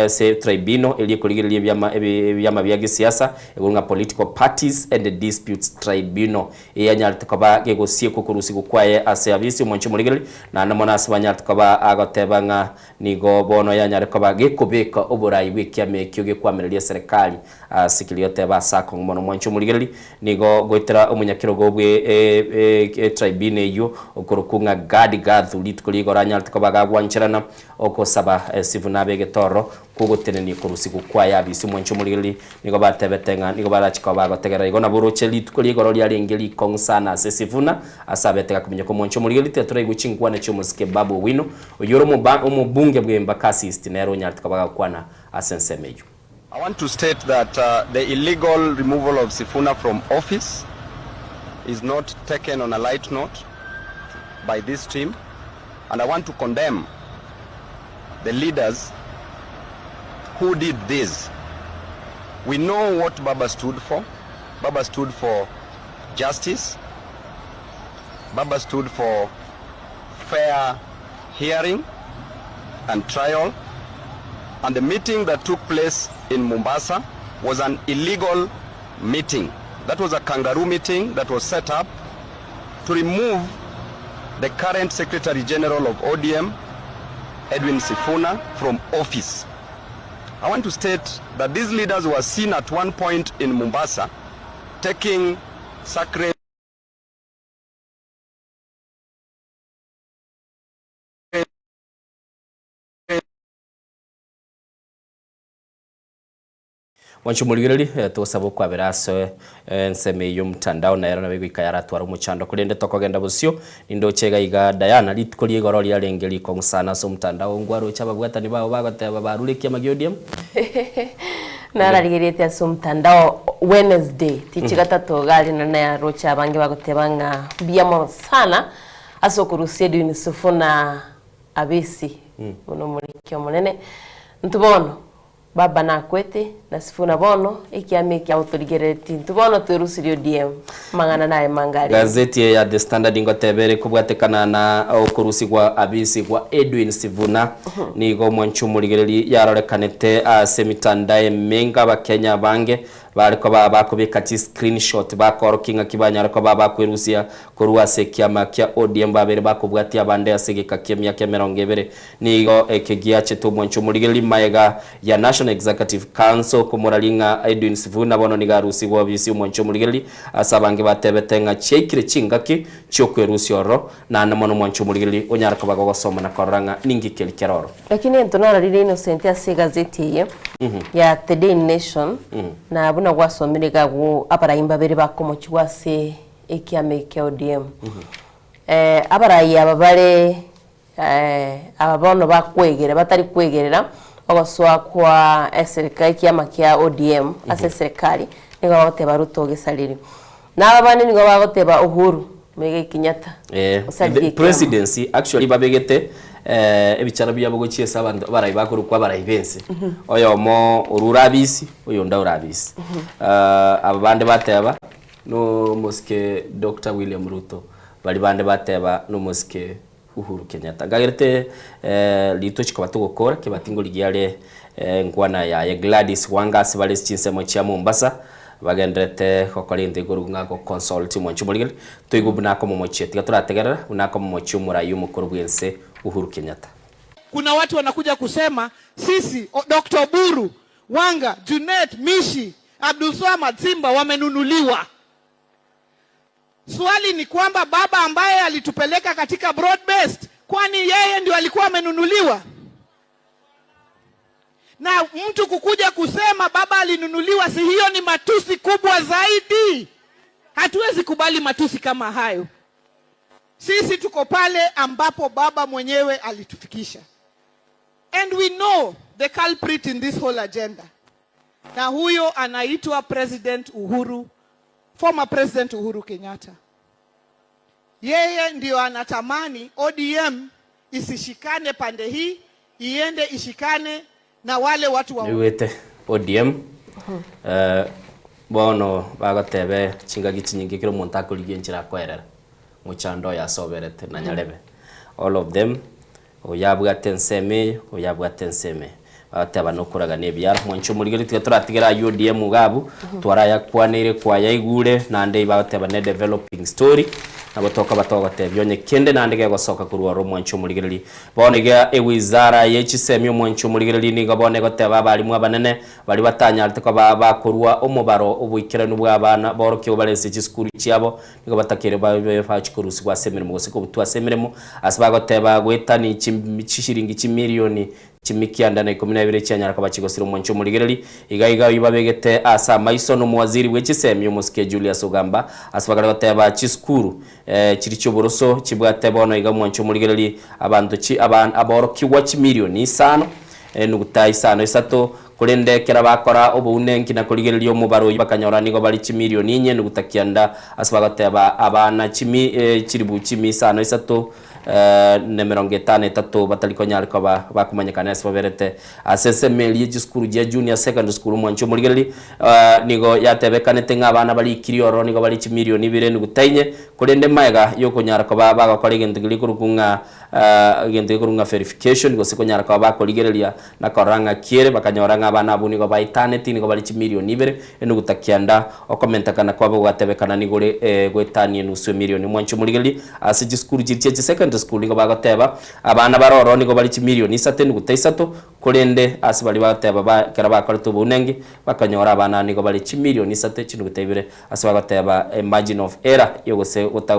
ase tribunal eria ekorigereria ebiama ebiama bia gesiasa igoro ng'a Political Parties and Disputes Tribunal eye anyarete koba gegosiekwa okorusigwa kwaye ase abisi omwanche omorigereria naende mono ase banyarete koba agoteba ng'a nigo bono yanyare koba gekobeka oborai bw'ekiama ekio gekwamereria eserekari Ase keria oteba ase akong'u mono mwanche omorigereria, nigo goetera omonyakerogo bwe etribune eyio okorokwa ng'a Gadi Gathu rituko rigoro anyarete koba gagwancherana ogosaba Sifuna abe egetororo kw'ogotenenia korusigwa kwaye abisi. Mwanche omorigereria, nigo batebete ng'a nigo barache koba bagotegerera igo nabo oroche rituko rigoro riarenge rikong'u sana ase Sifuna ase abete gakominyoka. Omwanche omorigereria, tiga toraigwe chinkwana chi'omosike Babu Owino, oyio ore omobunge bw'Embakasi East nere onyarete koba gagokwana ase ensemo eyio. I want to state that uh, the illegal removal of Sifuna from office is not taken on a light note by this team, and I want to condemn the leaders who did this. We know what Baba stood for. Baba stood for justice. Baba stood for fair hearing and trial. And the meeting that took place in Mombasa was an illegal meeting. That was a kangaroo meeting that was set up to remove the current Secretary General of ODM, Edwin Sifuna, from office. I want to state that these leaders were seen at one point in Mombasa taking sacred Mwanche omorigereria, eh, togosaba okwabera ase ensemo eye y'omotandao nero nabo egoika yaratware omochando korende tokogenda bosio nindoche iga iga Diana rituko ria igoro riarenge rikong'u sana ase omotandao ngwaroche ababwatani bao bagoteba barure ekiama gia ODM. Nararigeretie ase omotandao Wednesday tichi gatato iga aria naende naroche abange bagoteba ng'a mbuya mono sana ase okorusia Edwin Sifuna Abisi buna omoriki omonene. Intwe bono Baba nakwete, na Sifuna bono, ekiama eke agotorigereretie intwe bono twerusirie ODM. Amang'ana naye mange arenge. Gazeti eye ya The Standard ngoteba ere kobwatekana na okorusigwa abisi gwa Edwin Sifuna nigo omwanchi omorigereri yarorekanete ase emitandao emenge abakenya abange bare koba bakobeka chi screenshot bakorokia ng'aki banyare koba bakwerusia korwa ase ekiama kia ODM babere bakobwatia abande ase egeka ki'emiaka emerongo ebere Nigo eke giachete omwancho omorigereria magega ya National Executive Council komoraria ng'a Edwin Sifuna bono nigo arusigwe obisi omwancho omorigereria ase abange batebete ng'a chiaikire chingaki chiokwerusia ororo naende mono omwancho omorigereria onyare koba gogosoma na korora ng'a ninki keri kere ororo. Lakini egento narorire Innocent ase egazeti eye ya The Daily Nation na buna gwasomire iga agwo abarai mbabere bakomochigwa ase ekiama eke kia ODM. Abarai aba bare Aba bono bakwegera batari kwegerera ogosoa kwa eserikali ekiama kia ODM ase eserikali nigo bagoteba Ruto ogesariri. Na aba bande nigo bagoteba Uhuru. Muigai Kenyatta. Eh, Osaririe the ekiama. presidency actually babegete eh, ebichara biabo gochia ase abanto abarai bakorokwa abarai bense. Oyomo orure abisi, oyonde aure abisi. Ah, aba bande bateba nomosike Doctor William Ruto, baria bande bateba nomosike Uhuru Kenyatta. Nkagerete eh, rituo chikoba togokora kebati ngorigia are eh, enkwana yaye Gladys Wanga ase bare ase chinsemo chia Mombasa bagenderete gokora egento gekorokwa ng'a go consult omonche omorigeri toigwe buna akomomochia tiga torategerera buna akomomochia omorai omokoro bwense Uhuru Kenyatta. Kuna watu wanakuja kusema sisi o, Dr. Oburu, Wanga, Junet, Mishi, Abdulswamad, Simba wamenunuliwa. Swali ni kwamba baba ambaye alitupeleka katika broad based, kwani yeye ndio alikuwa amenunuliwa? Na mtu kukuja kusema baba alinunuliwa, si hiyo ni matusi kubwa zaidi? Hatuwezi kubali matusi kama hayo. Sisi tuko pale ambapo baba mwenyewe alitufikisha. And we know the culprit in this whole agenda. Na huyo anaitwa President Uhuru, former President Uhuru Kenyatta. Yeye ndio anatamani ODM isishikane pande hii, iende ishikane na wale watu wa Niigwete ODM eh, bono bagotebe chingaki chinyinge kera omonto akorigia enchera akoerera mochando oyo asoberete na nyarebe all of them oyo abwate ensemo eye oyo abwate ensemo eye bagoteba nokoragana ebiara mwanche omorigeri tiga toratigera aywo ODM iga abwo twarayakwaneire kwayaigure naende bagoteba ne developing story Nabo tokoba togotebia onye kende naende gegosoka korwa ore omwanchi omorigereria. Bono iga ewizara ye chisemi omwanchi omorigereria nigo bono egoteba abalimu abanene baria batanyarete koba bakorua omobaro oboikeranu bwa abana borokigwa bare ase chisukuru chiabo nigo batakeire babe bachia korusigwa ase emeremo gose kobutwa ase emeremo ase bagoteba goetani chishiringi chimilioni Chimikianda na ikomi na ibere chianyara koba chigosira omwancho omorigereri. Iga iga oyio babegete ase amaiso nomowaziri bwe chisemi omosike Julius Ogamba ase bagare goteba chisukuru chiri chioboroso chibwate bono iga omwancho omorigereri abanto chi aborokigwa chimilioni isano enuguta isano isato korende ekero bakora obounenki na korigereria omobaro oyio bakanyora nigo bare chimilioni inye enuguta kianda ase bagoteba abana chimi chiribu chimi isano isato nemerongo etano etato batari konyara koba bakomanyekana ase baberete ase ensemo eria ye chisukuru chia junior secondary school omwancho omorigereria nigo yatebekanete ng'a abana barikirie ororo nigo bare chimilioni ibere enuguta inye korende magega yokonyara koba bagokora egento keria gekorokwa ng'a egento gekorokwa ng'a verification gose konyara koba bakorigereria na korora ng'a kiere bakanyora ng'a abana abwo nigo baetaneti nigo bare chimilioni ibere enuguta kianda okomentekana kwabo gwatebekana nigo ore goetania enusu emilioni omwancho omorigereria Ase chisukuru chiria chia chisecondary school nigo bagoteba, abana bare ororo nigo bare chimilioni isato enuguta isato, korende ase baria bagoteba ba ekero bakorete obounengi, bakanyora abana nigo bare chimilioni isato chinuguta ibere, ase bagoteba a margin of error yogose gota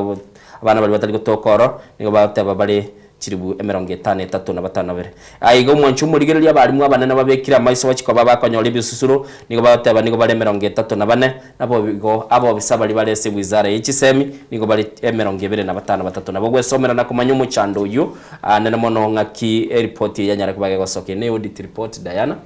abana baria batari gotoka ororo nigo bagoteba bare chilibu emerongo etano etato na batano na babere. Aiga omwancho omorigereria abalimu abanene babekire amaiso bachie koba bakonyora ebisusuro, nigo bagoteba nigo bare emerongo etato na bane, Naboigo abobisa baria bare ase ewizara ye chisemi nigo bare emerongo ebere na batano batato. Nabo gwesomera na komanya omochando oyio anene mono ng'aki eripoti eye yanyare koba gegosokia. Ne audit report Diana,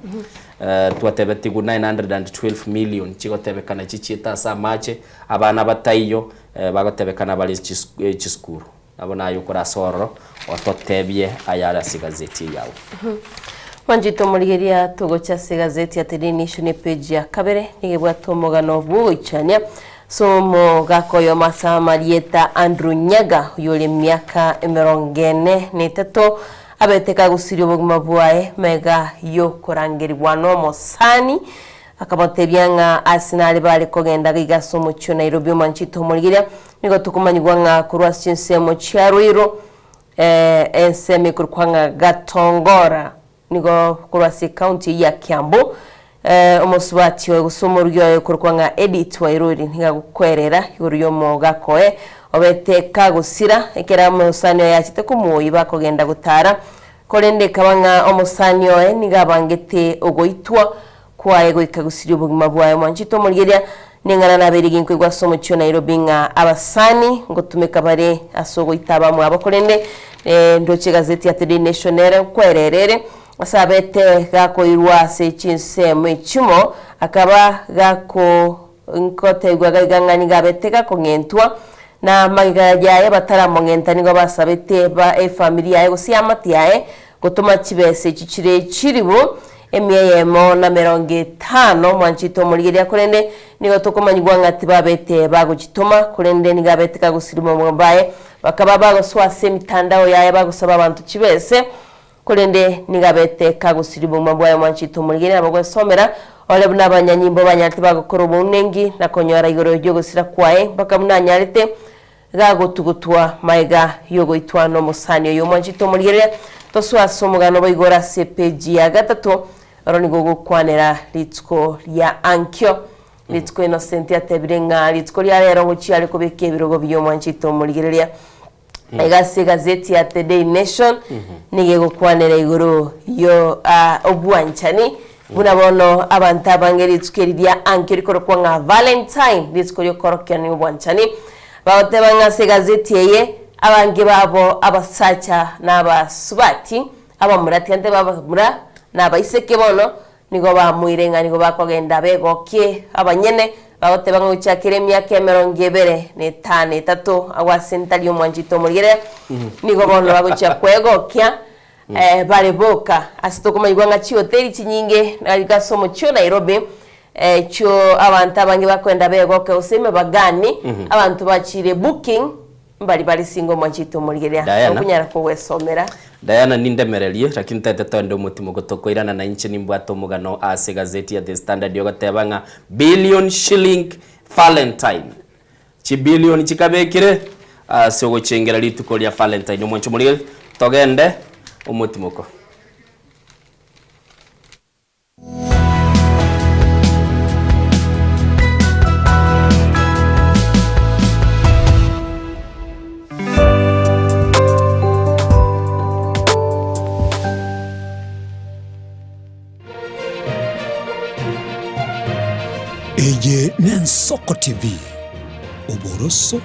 twatebetigwe 912 million chigotebekana chichiete ase amache, abana bataiyo bagotebekana bare chisukuru. Nabo naye okore ase ororo, ototebie ayare ase egazeti eye yao. Mwanchete omorigeria togocha ase egazeti ya Daily Nation epage ya kabere nigo ebwate omogano bw'ogoichania ase omogaka oyomo ase amarieta Andrew Nyaga oyore emiaka emerongo ene na etato abete kagusiria obogima bwaye magega yokorangerigwa nomosani Akabatebia ng'a ase nare bare kogenda gaiga ase omochie o Nairobi omwanchete omorigereria, nigo tokomanyigwa ng'a korwa ase chinsemo chia Ruiru, ensemo ekorokwa ng'a Gatongora, nigo korwa ase ecounty eyio ya Kiambu, omosubati oye gose omorugi oye okorokwa ng'a Edith Wairuri nigo agokwerera igoro y'omogaka oye obete kagosira ekero omosani oye achete komoyia bakogenda gotara, korende ekaba ng'a omosani oye nigo abangete ogoitwa kwaye goika gosiria obogima bwaye. Mwanchete omorigereria, neng'ana nabeire ginkoigwa ase omochie o Nairobi ng'a abasani ngotumeka bare ase ogoita abamwabo korende ndoche egazeti ya Today Nation ere nkwerera ere ase abete gakoirwa ase chinsemo echimo akaba gako nkotegwa gaiga ng'a nigo abete gakong'entwa. Na magega yaye bataramong'enta nigo basabete ba efamiri yaye gose eamate yaye gotoma chibesa echi chire chilifu emia eyemo na emerongo etano mwanchete omorigereria korende nigo tokomanyigwa ng'a tibabete bagochitoma korende nigo abete kagosirima obogima baye bakaba bagosoa ase emitandao yaye bagosaba abanto chibese Korende nigo abete kagosiria obogima bwaye omwanchete omorigereria nabo gwesomera, ore buna abanyanyimbo banyarete bagokora obounenki na konyora igoro y'ogosira kwaye, mpaka buna anyarete gagotugutwa magega y'ogoitwa nomosani oyo omwanchete omorigereria. Tosoe ase omogano boigo ore ase epeji ya gatato, oro nigo ogokwanera rituko ria ankio. Rituko Innocent atebire ng'a rituko ria rero ngochia are kobeka ebirogo biya omwanchete omorigereria. Iga ase egazeti ya The Daily Nation nigo egokwanera igoro yo ah, obwanchani buna bono abanto abange rituko eri ria ankio rikorokwa ng'a Valentine rituko riokorokiania obwanchani bagoteba ng'a ase egazeti eye abange babo abasacha na abasubati abamura tiga ntebe abamura na abaiseke bono Nigo bamoire ng'a nigo bakogenda begokie abanyene, bagoteba ng'a gochakera emiaka emerongo ebere na etano etato agwo ase ntari omwanchete omorigereria, nigo bono bagochia kwegokia eh, bare boka. Ase tokomanyigwa ng'a chihoteli chinyinge narigo ase omochie o Nairobi, eh, chio abanto abange bakoenda begoke gose emebagani, abanto bachire booking, Mbari bare singo mwanchete omorigereria, Diana. nokonyara kogwesomera. Diana nindemererie, lakini ntaete toende omotimo tokoirana na inche nimbwate omogano ase egazeti ya The Standard ogoteba ng'a billion shilling Valentine. Chibillion chikabekire ase ogochengera rituko ria Valentine. Omwancho omorigereria, togende omotimoko. Eye n'Ensoko TV, oboroso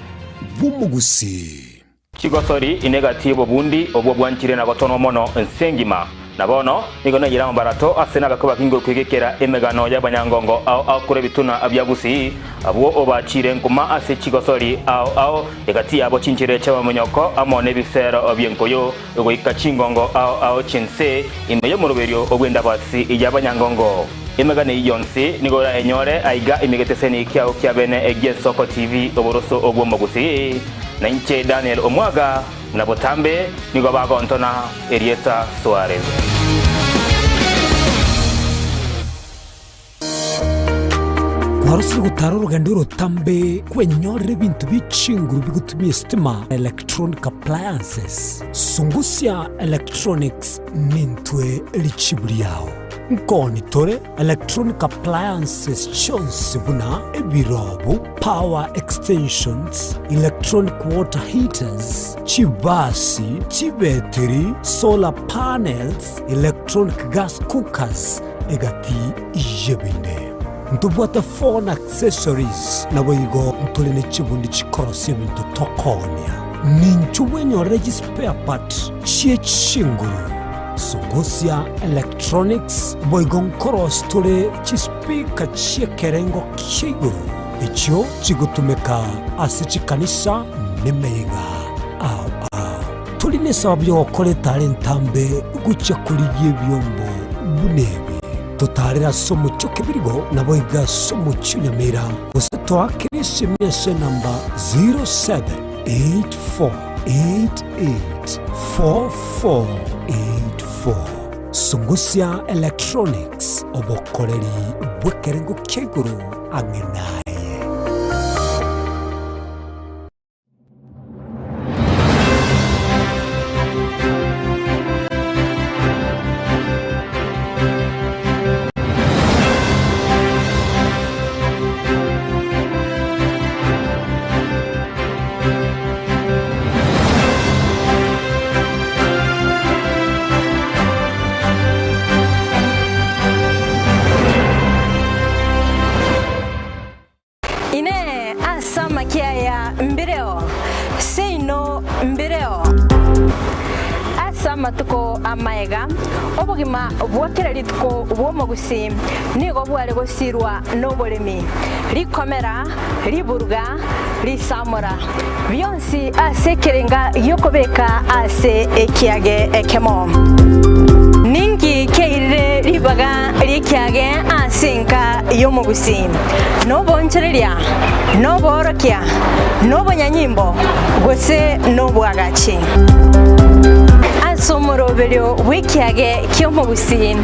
bw'omogusii. Chigosori ine egati y'obobundi obwo bwanchire na gotonwa mono ense engima. Na bono nigo naiyire amabarato ase nabakwe bakinge okwegekera emegano y'abanyangongo ao ao korwa ebituna bia Gusii, abwo obachiire nkuma ase chigosori ao ao, egati yabo chinchera chi'amaminyoko amo nebisero bi'enkoyo, goika chingongo ao ao chi'ense, ime y'omoroberio bw'endabasi y'abanyangongo. Emegano eyio yonsi nigo orayenyore aiga ime egeteseni kiao kia bene gi'Ensoko TV oboroso bw'Omogusii. Na inche Daniel omwaga, buna botambe nigo bagontona erieta Suarez. Kwarosire gotara orogendo orotambe kwenyorera ebinto bie chinguru bigotumia esitima na electronic appliances. Sungusia Electronics nintwe richibu riao. Nkoni tore electronic appliances chionsi buna ebirobu, power extensions, electronic water heaters, chibasi, chibetiri, solar panels, electronic gas cookers, egati y'ebinde. Ntobwate phone accessories, naboigo ntore ne chibundi chikorosia ebinto tokoonia. Ninchu bwenyorere chispare part chie chinguru. Sungusia Electronics boigo nkorosia tore chispeaker chi'ekerengo kia igoro, echio chigotumeka ase chikanisa nemeyega ao ao. Tori nesababu y'ogokora etara entambe gochia korigia ebiombo buna ebi. Totaarere ase omochie o Kebirigo, naboigo ase omochie o Nyamira, gose toakere esimi ase enamba 0784884484. Sungusia Electronics, obokoreri bw'ekerengo kia igoro ang'e naye. amatuko amaega, obogima bwa kera rituko bw'omogusii nigo bware gosirwa noboremi, rikomera, riburuga, risamora, bionsi ase ekerenga gi'okobeka ase ekiage ekemo. Ninki kiairire ribaga ri'ekiage ase enka y'omogusii? Noboonchoreria, noboorokia, nobonyanyimbo, gose nobwagachi? Ase omoroberio bw'ekiage ki'omogusii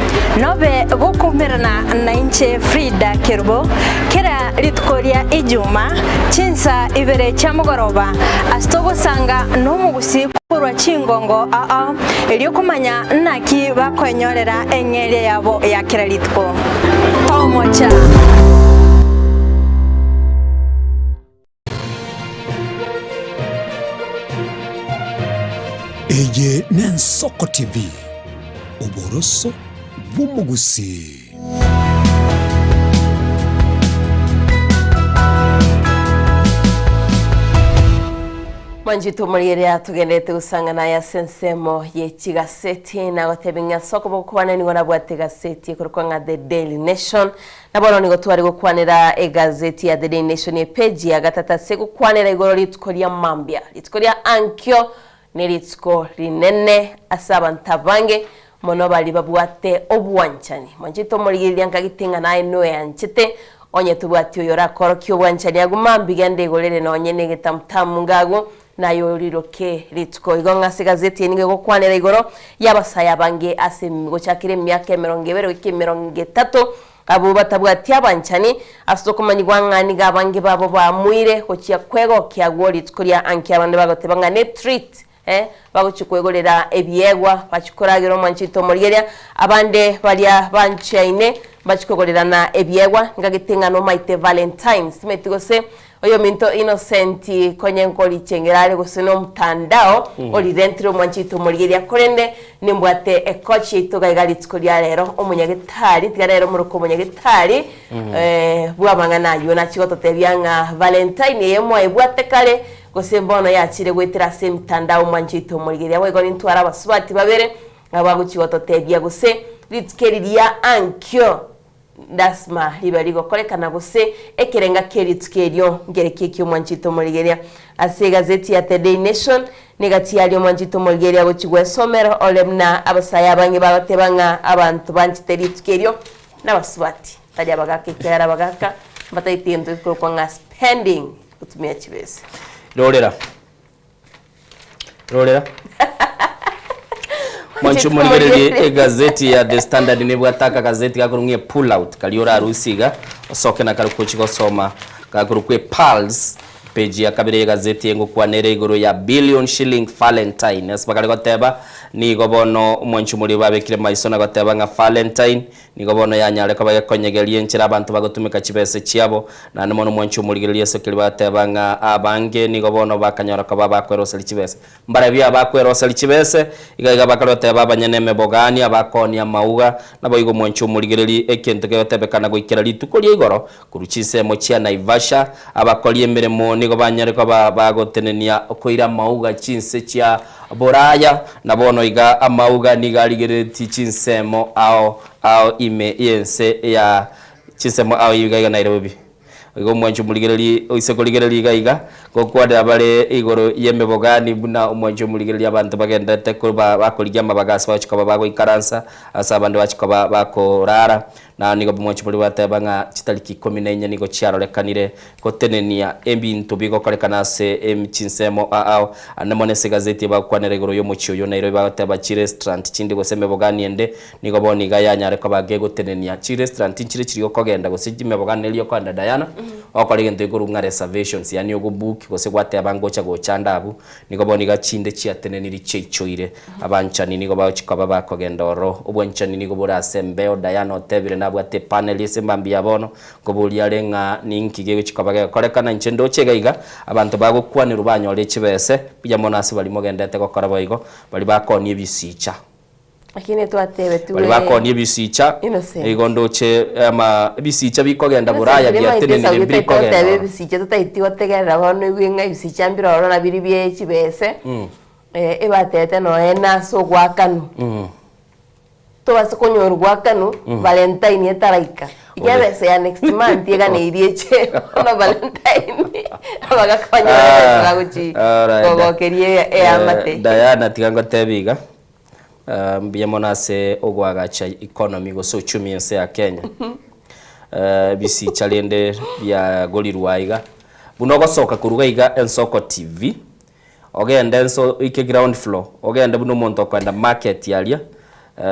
nobe gokoumerana nainche Frida Kerubo kera rituko ria Ijuma chinsa ibere chia mogoroba ase togosanga nomogusii korwa chingongo ao erio komanya naki bakoenyorera eng'eria yabo ya kera rituko. Tomocha! Eye n'Ensoko TV, oboroso bw'omogusii. Mwanchete omorigereria togenderete gosang'ana aya ase ensemo ye chigaseti nagotebi ng'a ase okoboko kwane nigo nabwate egaseti ekorokwa ng'a The Daily Nation Na bono nigo tware gokwanera egazeti ya The Daily Nation epeji ya gatato ase gokwanera igoro rituko ria mambia. Rituko ria ankio nerituko rinene ase abanto abange mono baria babwate obwanchani. Mwanchete omorigereria nkagete ng'a naye noeanchete onye tobwati oyo orakorokie obwanchani agwo mambia genda igorere nonye na egetamutamu ngagwo naye oriroke rituko. Igo ng'a ase egazeti eye nigo egokwanera igoro y'abasae abange ase gochakera emiaka emerongo ebere goika emerongo etato, abwo batabwati abanchani, ase okomanyigwa ng'a nigo abange babo baamuire gochia kwegokia agwo rituko ria anki abande bagoteba ng'a ne treat, eh, bagochia kwegorera ebiegwa, bachia koragera omwanchi oito omorigereria, abande baria banchaine mbachia kwegorerana ebiegwa, ngagete ng'a nomaete Valentines, timanyeti gose Oyominto Innocent konye nkorichengera are gose nomtandao orirentire omwanchi oito omorigereria korende nimbwate ecoach yaito iga iga rituko ria rero omonyagetari tiga rero omoroke omonyagetari bwamang'ana aywo nachie gototebia ng'a Valentine eye mwaebwate kare gose mbono yachire goetera ase emitandao omwanchi oito omorigereria boigo nintware abasubati babere abagochia gototebia gose rituko eri ria ankio Lasima ribe rigokorekana gose ekerenga kie rituko erio nkereki eki omwanchete omorigeria. Ase egazeti ya The Daily Nation, negati yaria omwanchete omorigeria agochia gwesomera ore buna abasae abange bagoteba ng'a abanto banchete rituko erio nabasubati, tari abagaka ekiagera abagaka mbatagete egento gekorokwa ng'a spending, gotumia chibesa. Rorera. Rorera. Mwancho morigererie egazeti ya The Standard nebwate akagazeti gakorwa ng'a pull out karia orarusie iga osoke na karia ogochi gosoma gakorokwa epulse page ya kabere y'egazeti eye ngokwana ere igoro ya billion shilling valentine ase bakare goteba nigo bono omwancho moria babekire maiso na goteba ng'a valentine Nigo bono yanyare koba gekonyegeria enchera abanto bagotumeka chibese chiabo, naende mono mwanche omorigereria ase keria bateba ng'a abange nigo bono bakanyora koba bakweroseria chibese. Mbarabio abakweroseria chibese, iga iga bakare goteba abanyene emebogani, abakoonia amauga, naboigo mwanche omorigereria ekento kegotebekana goikera rituko ria igoro korwa chinsemo chia Naivasha, abakori emeremo nigo banyare koba bagotenenia koira amauga chinse chia Boraya, na bono iga amauga nigo arigereretie chinsemo ao ao ime y'ense ya chinsemo ao iga iga Nairobi. Igo omwancho omorigereria oise korigereria iga iga, gokwanera bare igoro y'emebogani buna omwancho omorigereria abanto bagendererete koba bakorigia amabaga ase bagochia koba bagoikaransa, ase abande bachia koba bakorara. Na nigo omwancho boria gwateba ng'a chitariki ikomi na inye nigo chiarorekanire gotenenia ebinto bigokorekana ase chinsemo ao. Ande mono ase egazeti ebagokwanera igoro y'omochie oyio Nairobi bagoteba chirestaurant chinde gose emebogani ende nigo bono iga yanyare koba gegotenenia. Chirestaurant nchire chiria okogenda gose chimebogani eria okogenda Diana, ogokora egento gekorwa ng'a reservations yaani ogobook gose gwateba ngocha gocha ande abwo, nigo bono iga chinde chiateneniri chiaichoire. Abanchani nigo bagochia koba bakogenda ororo. Obwanchani nigo bore ase embeo. Diana otebire nabwate epaneli ase mambia ya bono. Nkoboria are ng'a ninki gegochia koba gegokorekana. Inche ndoche iga iga, abanto bagokwanerwa banyore chibese, mbuya mono ase baria mogendete gokora boigo, baria bakoonia ebisicha. Lakini twatebetiwe Baria bakoonia ebisicha, Innocent. igo ndoche ama ebisicha bikogenda Buraya biatenenire mbiri kogenda ororo. Ebisicha totaeti gotegerera bono oigwe ng'a ebisicha mbire ororo na biri bie chibese. Eh, ebatete noe nase ogwakanwa. Tobase konyorwa gwakanwa Valentine etaraika. Iga Obe. ebesa ya next month eganeirie eche bono Valentine abagaka banyore ebesa bagochi Alright. kogokeria eamate. Diana tiga ngotebi iga ah, mbuya mono ase ogoagacha economy gose uchumi ense ya Kenya. Eh, ebisicha rende biagorirwe aiga buna ogosoka korwa iga Ensoko TV Ogende ense oike ground floor, ogende buna omonto okoenda market aria,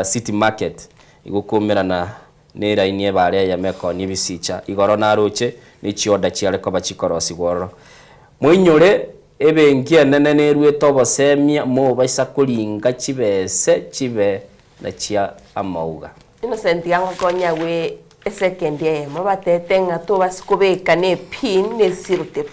city market, igo okoumerana na eraini ebare eyemo ekoonia ebisicha, igoro naroche ne chiorder chiare koba chikorosigwa ororo. Moinyore ebenki enene neruete obosemia mobaisa koringa chibese chibe na chia amauga. Innocent iga ngokonya agwo esekendi eyemo batete ng'a tobasi kobeka ne epin ne esilotep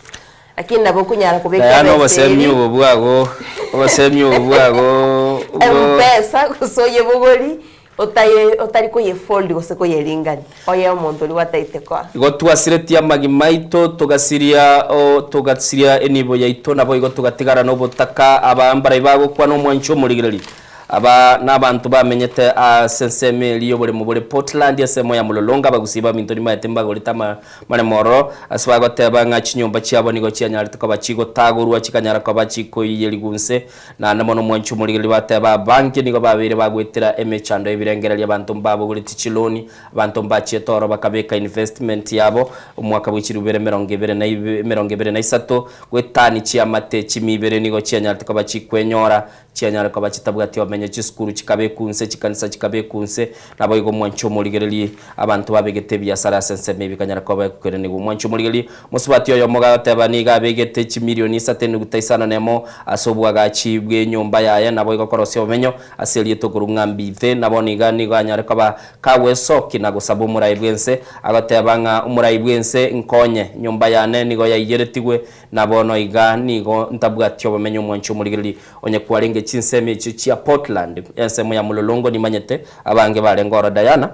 lakini nabo okonyara kobeka Diana ebesa obosemi eri obo bwago obosemi obo bwago bwo Mpesa gose oyebogori otaye otari koyefold gose koyeringani oye omonto oria gwataete koa. Igo twasiretie amagima aito, togasiria o togasiria enibo yaito, naboigo togatigara nobotaka. Aba mbarai bagokwana omwancho omorigereria. Aba nabanto bamenyete ase ensemo eria y'oboremo bore Portland, ensemo ya Mlolongo. Abagusii baminto nimaete mbagorete amaremo ororo, ase bagoteba ng'a chinyomba chiabo nigo chianyarete koba chigotagorwa chikanyara koba chikoiyerigwa inse. Naende mono omwanchi omorigereria bateba abange nigo babeire bagoetera emechando y'ebirengererio, abanto mbabogoreti chiloni, abanto mbachiete ororo bakabeka investment yabo omwaka bwe chilifu ibere 23 goetani chiamate chimi ibere nigo chianyarete koba chikwenyora Chianyare koba chitabwati omenyo, chisukuru chikabekwa inse, chikanisa chikabekwa inse, naboigo omwancho omorigererie abanto babegete ebiasara ase ensemo eye bikanyara koba ekoiranigwa. Omwancho omorigererie, mosubati oyomo gagoteba nigo abegete chimilioni isato enuguta isano nemo ase obwagachi bw'enyomba yaye, naboigo korosia obomenyo ase erieta okorwa ng'a mbithe, na bono iga nigo anyare koba kagwesokia na gosaba omorai bw'ense, agoteba ng'a omorai bw'ense nkonye, enyomba yane nigo yaiyeretigwe, na bono iga nigo ntabwati obomenyo. Omwancho omorigererie, Onye kwarenge chinsemo echio chia Portland, ensemo ya Mlolongo nimanyete abange barenge oro Diana,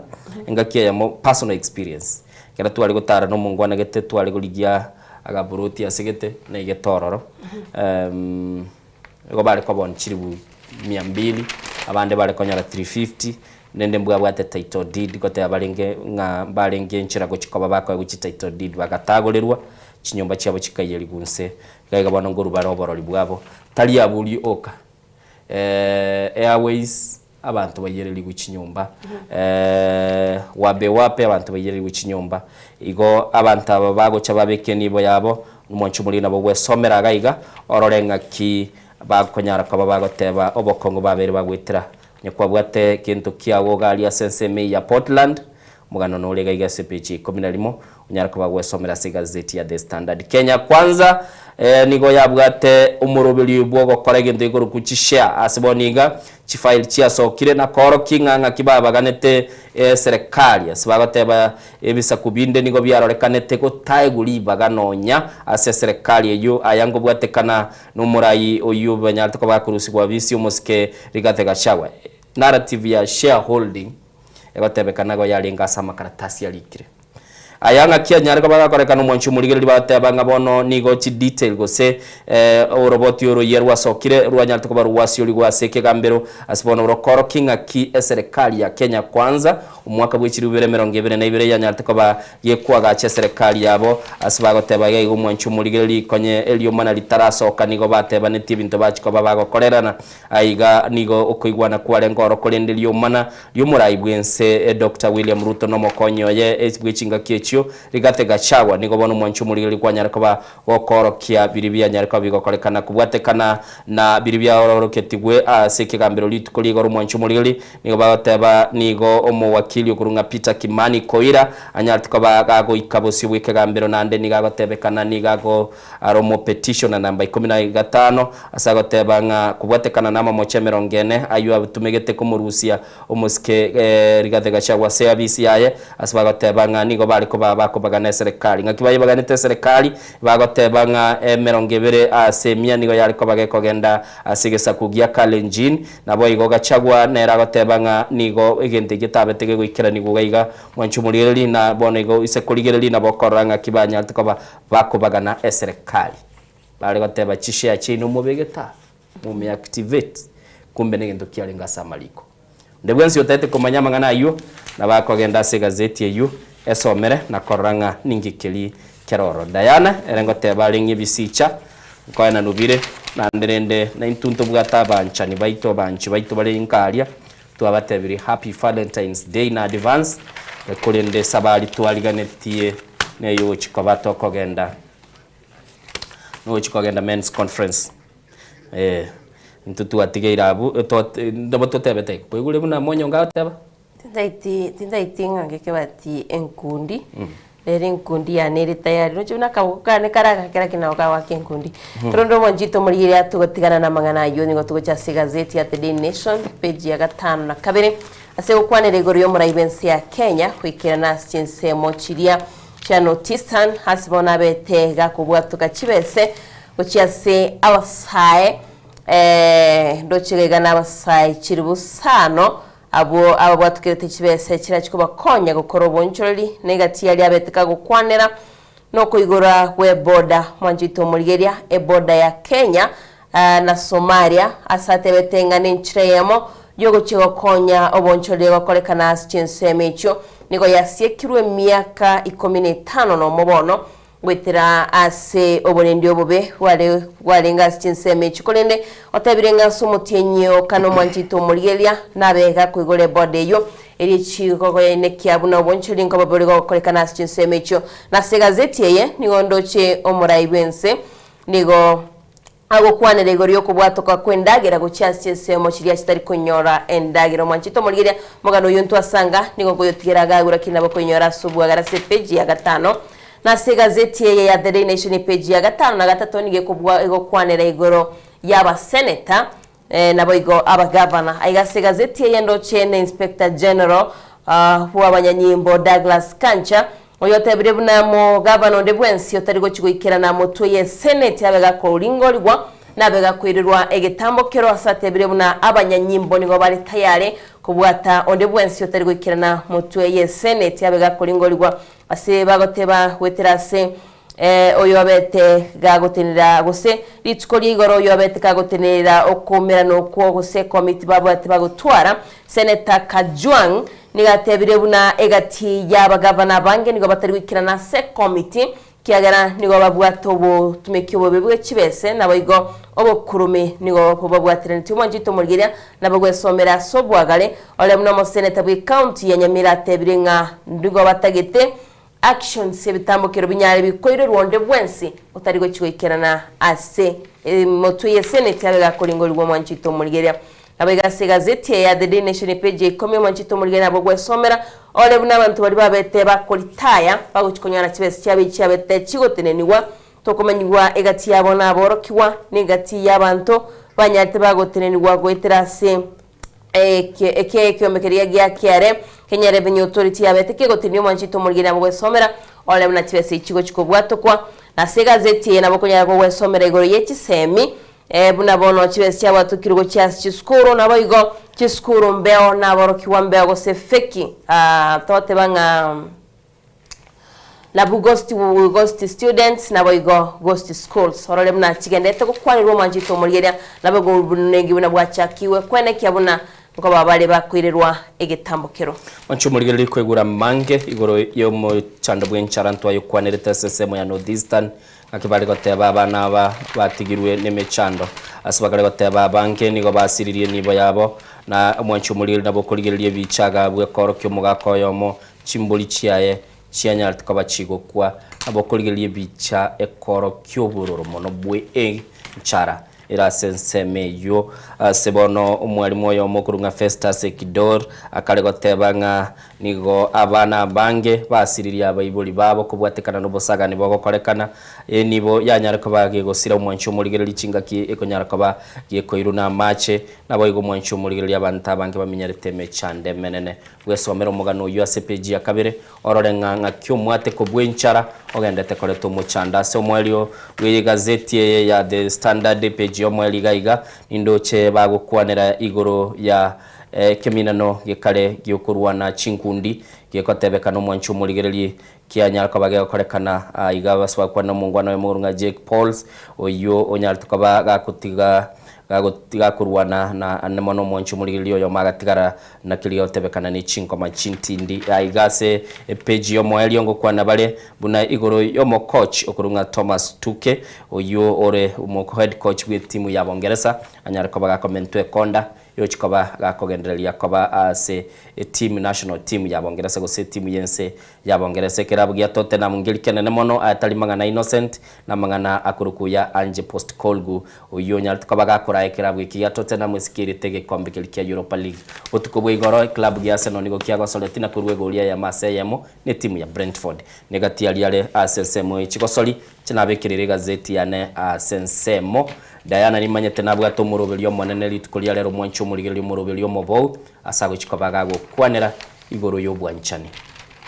engaki eyemo personal experience. Ekero tware gotara na omongwana gete tware korigia agaburoti ase gete na egete ororo, igo bare koba chilifu mia mbili, abande bare konyora 350, rende mbwabwate title deed goteba barenge ng'a mbarenge enchera gochi koba bakoegwa chititle deed bagatagorerwa, chinyomba chiabo chikaiyerigwa inse. Iga iga bono nkorwa bare oborori bwabo, tari abwo rioka, Airways abanto baiyererigwe chinyomba, Wabe Wape abanto baiyererigwe chinyomba. Igo abanto aba bagocha babeke enibo yabo, omwancho omoria nabo gwesomera iga iga, orore ng'aki bakonyara koba bagoteba obokong'u babeire bagoetera. Onye kwabwate gento kiago iga aria ase ensemo eye ya Portland, Omogano nore iga iga ase epeji ya ikomi na rimo, onyare koba gwesomera ase egazeti ya The Standard. Kenya Kwanza nigo yabwate omoroberio bw'ogokora egento gekorokwa chishare ase bono iga chifile chiasokire na koorokia ng'a ng'aki babaganete eserekari ase bagoteba ebisaku binde nigo biarorekanete gotaegwa ribaga nonya ase eserekari eyio aya nkobwatekana nomorai oyio banyarete koba gakorusigwa bisi omosike Rigathi Gachagua. Narrative ya shareholding Egotebekana igo yarenge ase amakaratasi arikire. Aya ng'aki anyare koba agakorekana omwanchi omorigereria bagoteba ng'a bono nigo chidetail gose oroboti oroyia rwasokire rwanyarete koba rwasiorigwe ase ekegambero ase bono rokorokia ng'aki eserekari ya Kenya Kwanza omwaka bwe chilifu ibere 22 yanyarete koba gekoagacha eserekari yabo ase bagoteba iga igo omwanchi omorigereria konye eriomana ritarasoka nigo batebanetie ebinto bachia koba bagokorerana Aiga nigo okoigwana kwarenge oro korende riomana ri'omorai bw'ense Doctor William Ruto nomokonyi oye bw'echingaki echio Rigathi Gachagua. Nigo bono omwanchi omorigereria kwanyare koba gokoorokia biria bianyare koba bigokorekana kobwatekana na biria biaoroketigwe ase ekegambero rituko rigoro omwanchi omorigereria nigo bagoteba nigo omowakili okorwa ng'a Peter Kimani Koira anyarete koba gagoika bosio bw'ekegambero naende nigo agotebekana nigo ago Are omopetitioner namba 15, ase agoteba ng'a kobwatekana namamocho emerongo ene ayio atumegete komorusia omosike Rigathi Gachagua ase eabisi yaye, ase bagoteba ng'a nigo bare koba bakobagana eserekari. Ng'aki bayebaganete eserekari? Bagoteba ng'a 20 ase emia nigo yare koba gekogenda ase egesaku gia Kalenjin. Naboigo Gachagua nere agoteba ng'a nigo egento ekio getabete gegoikeranigwa iga iga mwanche omorigereria na bono igo ise korigereria nabo okorora ng'aki banyarete koba Bakobagana eserekari, bare goteba chishare chiaino mobegete aa. Momeactivate kumbe negento kiarenge ase amariko. Onde bwensi otaete komanya amang'ana ayio, nabo akogenda ase egazeti eyio esomere na korora ng'a ninki keria kere ororo. Diana ere ngoteba are ng'a ebisicha nkoenanwa bire, naende rende naintwe ntobwate abanchani baito, abanchi baito bare inka aria, twabatebirie Happy Valentine's Day in advance, korende esabari twariganetie neyogochia koba tokogenda nogochia kogenda Men's Conference. Eh, intwe twatigeire abwo, nabo totebete igo, kwaigure buna monyonga agoteba? Tindaiti tindaiti ng'a ngeke bati enkundi, rero enkundi yane ere tayari, roche buna akaboko kane kare agake lakini nabo kagoaka enkundi. Torende omwanchito omorigereria togotigana na amang'ana ayio nigo togocha ase egazeti ya The Daily Nation, page ya gatano na kabere, ase gokwanera igoro y'omorai bw'ense ya Kenya goikerana ase chinsemo chiria chia North Eastern ase bono abete gakobwatoka chibese Gochia ase abasae, ndoche iga iga nabasae chilifu isano, abwo ababwatokerete chibesa chirachie kobakonya gokora obonchoreri, na egati yaria abete kagokwanera nokoigora gw'eboda. Mwanche oito omorigeria, eboda ya Kenya na Somalia, ase atebete ng'a nenchera eyemo yogochia gokonya obonchoreri gokorekana ase chinsemo echio, nigo yasiekirwe emiaka ikomi na etano nomo bono, Goetera ase oborendi obobe bware bwarenge ase chinsemo echi, korende otebire ng'a ase omotienyi o kane omwanchete omorigereria nabe gakoigora eboda eyio, erio chigogoenekia buna obonchori nkoba bore gokorekana ase chinsemo echio. Na ase egazeti eye nigo ndoche omorai bw'ense nigo agokwanera igoro y'okobwatoka kw'endagera gochia ase chinsemo chiria chitari konyora endagera. Omwanchete omorigereria omogano oyio ntwasanga, nigo nkoyotigera iga agwo lakini nabo okoinyora ase obwagare ase epeji ya gatano. Na ase egazeti eye ya The Daily Nation epeji ya gatano na gatato nigo ekobua egokwanera igoro y'abaseneta naboigo abagavana. Aiga ase egazeti eye ndoche ne Inspector General bw'abanyanyimbo Douglas Kancha Oyotebire buna omogabana onde bwensi otari gochia goikerana motwe ye seneti abe gakoringorigwa, na abe gakoirerwa egetambo kero ase atebire buna abanyanyimbo nigo bare tayare kobwata onde bwensi otari goikerana motwe ye seneti abe gakoringorigwa ase bagoteba goetera ase oyo obete gagotenera gose rituko ria igoro oyo obete kagotenerera okoumerana okwo gose ekomiti babwate bagotwara. Senator Kajwang' nigo atebire buna egati y'abagavana abange nigo batari goikerana ase ekomiti kiagera nigo babwate obotumeki obobe bwe chibese naboigo obokurume nigo bobabwateranetie. Omwanchete omorigereria nabo gwesomera ase obwagare ore buna omoseneta bwe county ya Nyamira atebire ng'a nigo batagete Actions, Ebitambokero binyare bikoirerwa onde bwensi otari gochia goikerana ase emotwe ye seneti abe gakoringorigwa omwanchete omorigereria. Naboigo ase egazeti eye ya The Daily Nation epage ya ikomi omwanchete omorigereria nabo ogwesomera ore buna abanto baria babete bakoritaya bagochia konyora chibesa chiabo echi chiabete chigotenenigwa tokomanyigwa egati yabo naborokigwa na egati y'abanto banyarete bagotenenigwa goetera ase Eke ekiombe keria gia kiare Kenya Revenue Authority yabete kegotinia omwanchete omorigeri nabo gwesomera ore buna chibesa echi chigochi kobwatokwa. Na ase egazeti eye nabo okonyara kogwesomera igoro ye chisemi buna bono chibesa chiabwatokirwe gochia ase chisukuru naboigo chisukuru mbeo na aborokigwa mbeo gose feki togoteba ng'a Nabwo ghost ghost students naboigo ghost schools. Orore buna chigenderete gokwanerwa omwanchete omorigereria naboigo obonengi buna bwachakigwe kwenekia buna nkoba bare bakoirerwa egetambo kero. Mwanche omorigereria koigura amange igoro y'omochando bw'enchara ntwayokwanerete ase ensemo ya North Eastern, ng'aki bare goteba abana aba batigirwe nemechando. Ase bakare goteba abange nigo basiririe enibo yabo, na omwanche omorigereria nabo okorigereria ebicha agabwe koorokia omogaka oyomo Chimbori chiaye chianyarete koba chigokwa, nabo okorigereria ebicha ekorokia obororo mono bw'enchara ere ase ensemo eyio. Ase bono omwalimu oyomo okorwa ng'a Festus Ekidor akare goteba ng'a nigo abana abange basiririe abaibori babo kobwatekana nobosagani bogokorekana, enibo yanyare koba gegosira omwanchi omorigereria chingaki ekonyara koba gekoirwa namache. Naboigo omwanchi omorigereria abanto abange bamenyerete emechando emenene. Bwesomere omogano oyio ase epeji ya kabere, orore ng'a ng'aki omwateko bw'enchara ogendete koreta omochando. Ase omoerio bw'egazeti eye ya The Standard, epeji y'omoerio iga iga, nindoche bagokwanera igoro ya ekeminano gekare gi'okorwana chinkundi, gekotebekana omwanchi omorigererie kianyara koba gegokorekana iga. Ase bagokwanera omongwana oyomo okorwa ng'a Jake Pauls, oyio onyarete koba gakotiga. Gakorwana na ande mono omwanchi omorigereria oyomo agatigara na keria gotebekana ne chinkoma chintindi. Aiga ase epeji y'omoerio ngokwana bare buna igoro y'omocoach okorwa ng'a Thomas Tuche oyio ore omo head coach bw'etimu ya Bongeresa anyare koba gakomentwa ekonda yochi koba gakogendereria koba ase etimu national team ya Bongeresa gose etimu y'ense ya Bongeresa. Ekerabu gia Tottenham nkeri kenene mono aya tari mang'ana Innocent Namang'ana akorokwa ya Ange Postecoglou, oyio onyarete koba gakoraa ekerabu eke gia Tottenham esikerete egekombe keria kia Europa League. Botuko bwa igoro, eklabu gia Arsenal nigo kiagosoretie na korua egori eyemo ase eyemo netimu ya Brentford. Negati aria are ase ensemo ye chigosori, inche nabekereire egazeti yane ase ensemo. Diana nimanyete nabwate omoroberio omonene rituko ria rero mwanche omorigereria omoroberio omobou ase agochia koba gagokwanera igoro y'obwanchani.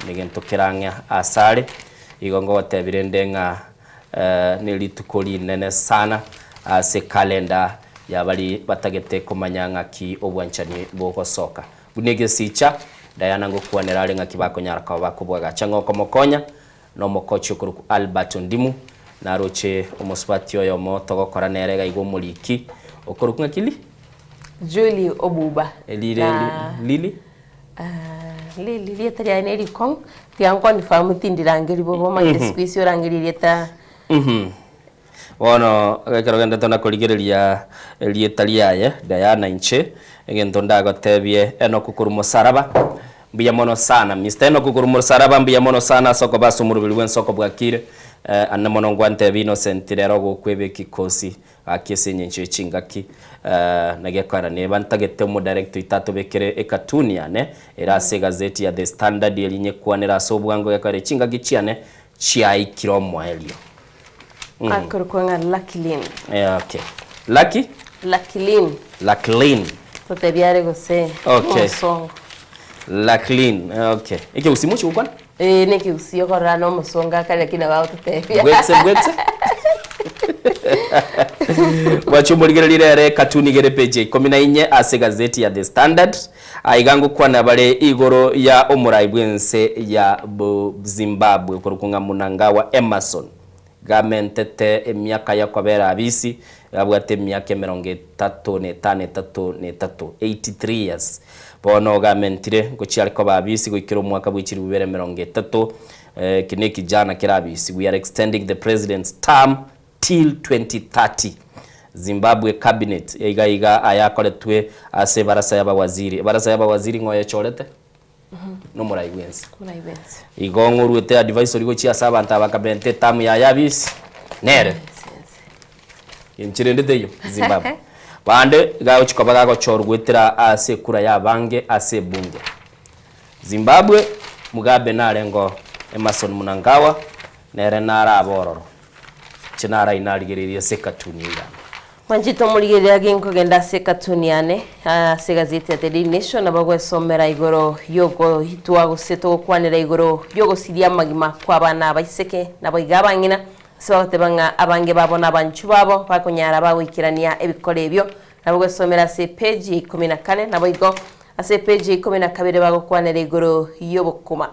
Negento kerang'e asare. Igo ngogotebia rende ng'a nerituko rinene sana ase ekalenda ya baria batagete komanya ng'aki obwanchani bogosoka. Buna egesicha, Diana ngokwanera are ng'aki bakonyara koba bakobwagacha ng'a okomokonya nomokochi okorokwa Albert Ondimu, naroche omosubati oyomo togokora nere iga iga omoriki okorokwa ng'aki Li? Julie Obuba. Erire Na Lily? Lily rieta riaye ne rikong'u, tiga nkonfirm tindirangeri bobe omanyete siku hizi orangerie erieta Bono ekero ogenderete na korigereria erieta riaye, Diana inche, egento ndagotebie Enock korwa mosaraba, mbuya mono sana. Mister Enock korwa mosaraba mbuya mono sana ase okoba ase omoroberi bwensi okobwakire, ande mono ngwantebie Innocent rero ogokweba ekikosi Gaki ase engencho ye chingaki nagekoera neba ntagete omodirector oito atobekere ecartoon yane ere ase egazeti ya The Standard eria nyekwanere ase obwango gekoera chingaki chiane chiaikire omoerio. Akorokwa ng'a Lucky Lynn. Eh, okay. Lucky? Lucky Lynn. Lucky Lynn. Totebia are gose Okay. omosongo. Lucky Lynn. Okay. Ekegusii mochi gokwana? Ee, nekegusii okorora nomosongo akare lakini nabo agototebia. Bwetse bwetse. Bwacha omorigereria rere ekatuni gere page ya ikomi na inye ase egazeti ya The Standard. Aiga ngokwana bare igoro ya omorai bw'ense ya Zimbabwe okorokwa ng'a Mnangagwa Emmerson. Gamentete emiaka y'okobera abisi, gabwate emiaka emerongo etato na etano etato na etato, 83 years. Bono gamentire ngochia are koba abisi goikera omwaka bwe chilifu bibere emerongo etato. Eke nekijana kere abisi. We are extending the president's term till 2030. Zimbabwe cabinet iga iga aya akoretwe ase ebarasa y'abawaziri. Ebarasa y'abawaziri ng'o oyechorete? Nomorai bwensi. Igo ng'oruete advisory gochia ase abanto aba bakabenta etamu yaye abisi, nere. Enchera ende teiyo, Zimbabwe. Bande iga agochia koba gagochorwa goetera ase ekura ya abange ase ebunge. Zimbabwe, Mugabe narenge oo, Emmerson Mnangagwa nere narabe ororo. Inche naro inarigereria ase ekatuni eye yane. Mwanchete omorigereria ginkogenda ase ekatuni yane ase egazeti ya The Daily Nation nabo gwesomera igoro yogoitwa gose togokwanera igoro yogosiria amagima kwa abana abaiseke naboigo abang'ina ase bagoteba ng'a abange babo nabanchu babo bakonyara bagoikerania ebikore ebio nabo gwesomera ase epeji ya ikomi na kane naboigo ase epeji ya ikomi na kabere bagokwanera igoro yobokuma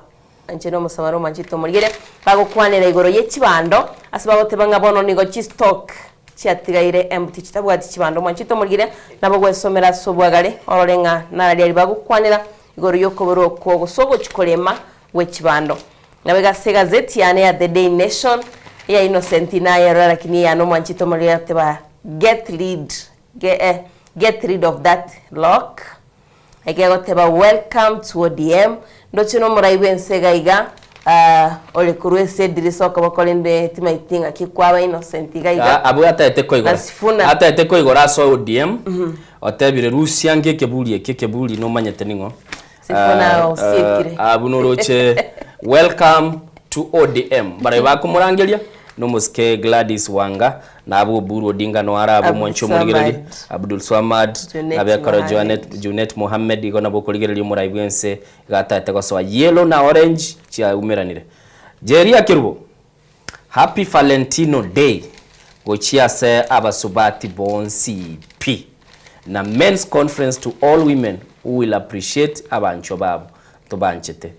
Inche nomosamaro omanchete omorigere, bagokwanera igoro ye chibando, ase bagoteba ng'a bono nigo chistock chiatigaire empty chitabwati chibando. Omanchete omorigere, nabo gwesomera ase obwagare, orore ng'a nararia aria bagokwanera igoro y'okoborwa okwo gose ogochia korema gwe chibando. Nabo iga ase egazeti yane ya The Daily Nation, eya Innocent nayerora lakini eyane omwanchete omorigere agoteba get rid, get rid of that lock. Ekegoteba welcome to ODM. Ndoche nomorai bwense iga iga ah, ore korwa ase edirisa okoboko rende timaeti ng'aki kwaba innocent iga iga. Ah, abwo ataete koigora Na Sifuna. ataete koigora ase ODM otebire rusia nge ekeburi eke ekeburi nomanyete ning'o Sifuna Ah, osiekire. ah, abwo noroche welcome to ODM barabwo bakomorangeria Nomosike Gladys Wanga, na abwo Oburu Odinga noyo are abwo mwanche omorigereria, Abdul Swamad, Junet nabe ekero Mohamed. Joanet Junet Mohamed igo nabo okorigereria omorai bwense iga ataete gosoa yellow na orange chiaumeranire. Jeria Kerubo, Happy Valentino Day gochia ase abasubati bonsi pi, na Men's Conference to all women who will appreciate abanchwa babo tobanchete,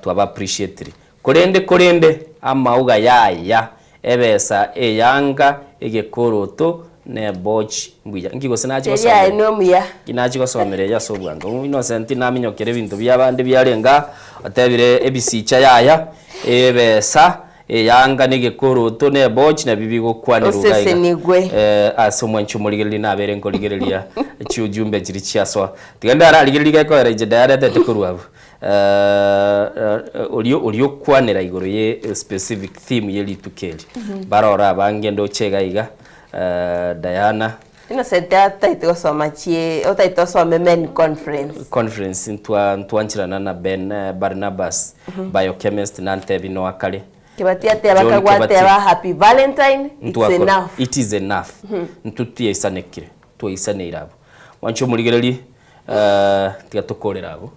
twaba appreciatire. Korende korende amauga yaya, ebesa eyanga, egekoroto, Ne ebochi mbuya. Inki gose nachia Teria aye gosomera? nomuya. Inki nachia gosomera eye ase obwango? Ng'u Innocent naminyokere ebinto biabande biarenge aa, otebire ebisicha yaya, ebesa, eyanga na egekoroto na ebochi nabio bigokwanerwa iga iga. Osesenigwe. Eh, ase omwanchi omorigereria nabere nkorigereria chiujumbe chiria chiasoa. Tiga ndararigereria gekoera inche ndayaretete korwa abwo. Oria oria okwanera igoro ye specific theme ye rituko eri. Barore abange ndoche iga iga, Diana. Innocent otaete gosoma chie otaete osome men conference. Conference ntwa ntwancherana na Ben Barnabas biochemist nantebi noa kare. Kebati ateba John kagwa Kebati. ateba happy valentine it's Ntwakora. enough. It is enough. Ntwe twaisanekire, twaisaneire abwo. Mwanche omorigererie tiga tokorere abwo,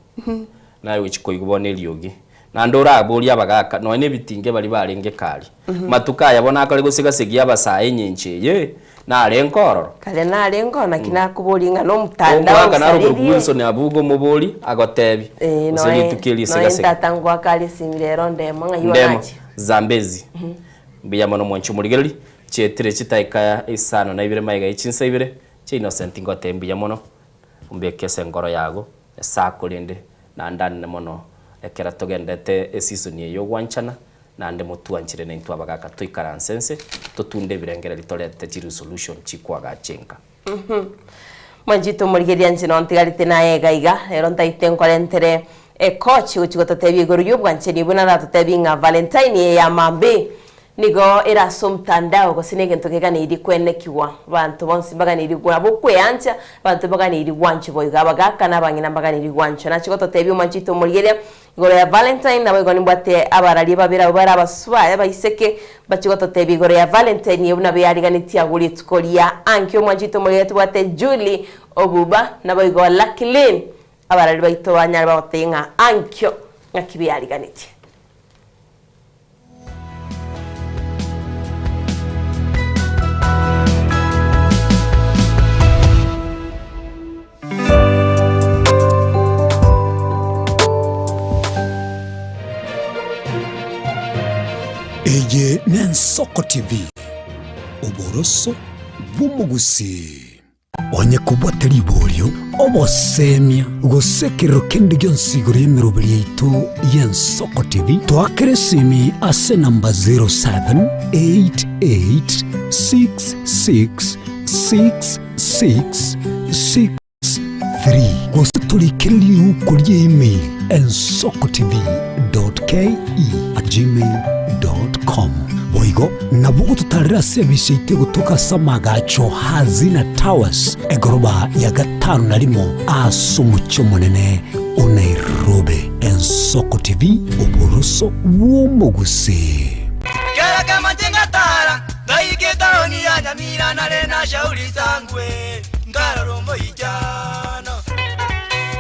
naye gochia koigwa bono eriogi. Naende oraborie abagaka, nonya na ebitinge baria barenge kare. Matuko aya bono akare gosega-segia abasae engencho eye, narenge ororo. Kare narenge oo naki nakoboria ng'a nomotandao Ogoaka naro okorokwa osaririe. Wilson Abuga omobori agotebi, Eh, gose noe rituko eri noe esega-sega. tata ngoaka are esimi rero ndemo ng'ai Ndemo, onache. Zambezi. Mbuya mono mwanche omorigereria, chietire chidakika isano na ibere magega ye chinsa ibere, Chia Innocent ngotebie mbuya mono, ombeke ase enkoro yago, Nyasae akorende naende anene mono ekero togendete eseason eye yogwanchana, naende motwanchire naintwe abagaka toikaranse nse totunde ebirengererio torete chiresolution chikwagacha enka. Mwanchete omorigereria inche nontigarete naye iga iga, rero ntaete nkorentere ecoach gochia gototebia igoro y'obwanchani obwo naratotebie ng'a Valentine eye ya mambia Nigo ere ase omotandao gose negento keganeirie kwenekigwa. Abanto bonsi mbaganeirie nabo okweancha, abanto mbaganeirie gwanchwa boigo. Abagaka na abang'ina mbaganeirie gwanchwa. Nache gototebia omwanchi oito omorigereria igoro ya Valentine, naboigo nimbwate abararia babere abwo bare abasubaya abaiseke, mbache gototebia igoro ya Valentine eye buna beyariganetie agwo rituko ria ankio. Omwanchi oito omorigereria tobwate Julie Obuba, naboigo Lucky Lynn, abararia baito banyare bagotebia ng'a ankio ng'aki beyariganetie. Eye n'Ensoko TV, oboroso bw'omogusii. Onye kobwate riborio, obosemia, gose ekerero kende gionsi igoro y'emeroberi yaito y'Ensoko TV, toakere esimi ase enamba 0788666663 gose torikere riuko ria email ensokotv.ke@gmail.com. Boigo nabo ogototarera ase ebise yaito egotoka ase amagacho Hazina Towers, egoroba ya gatano na rimo ase omochie omonene o Nairobi. Ensoko TV, oboroso bw'omogusii. Kera kemache ngatara, ngaika etaoni ya Nyamira nare na Shauri Sangwe, nkarora omoichano.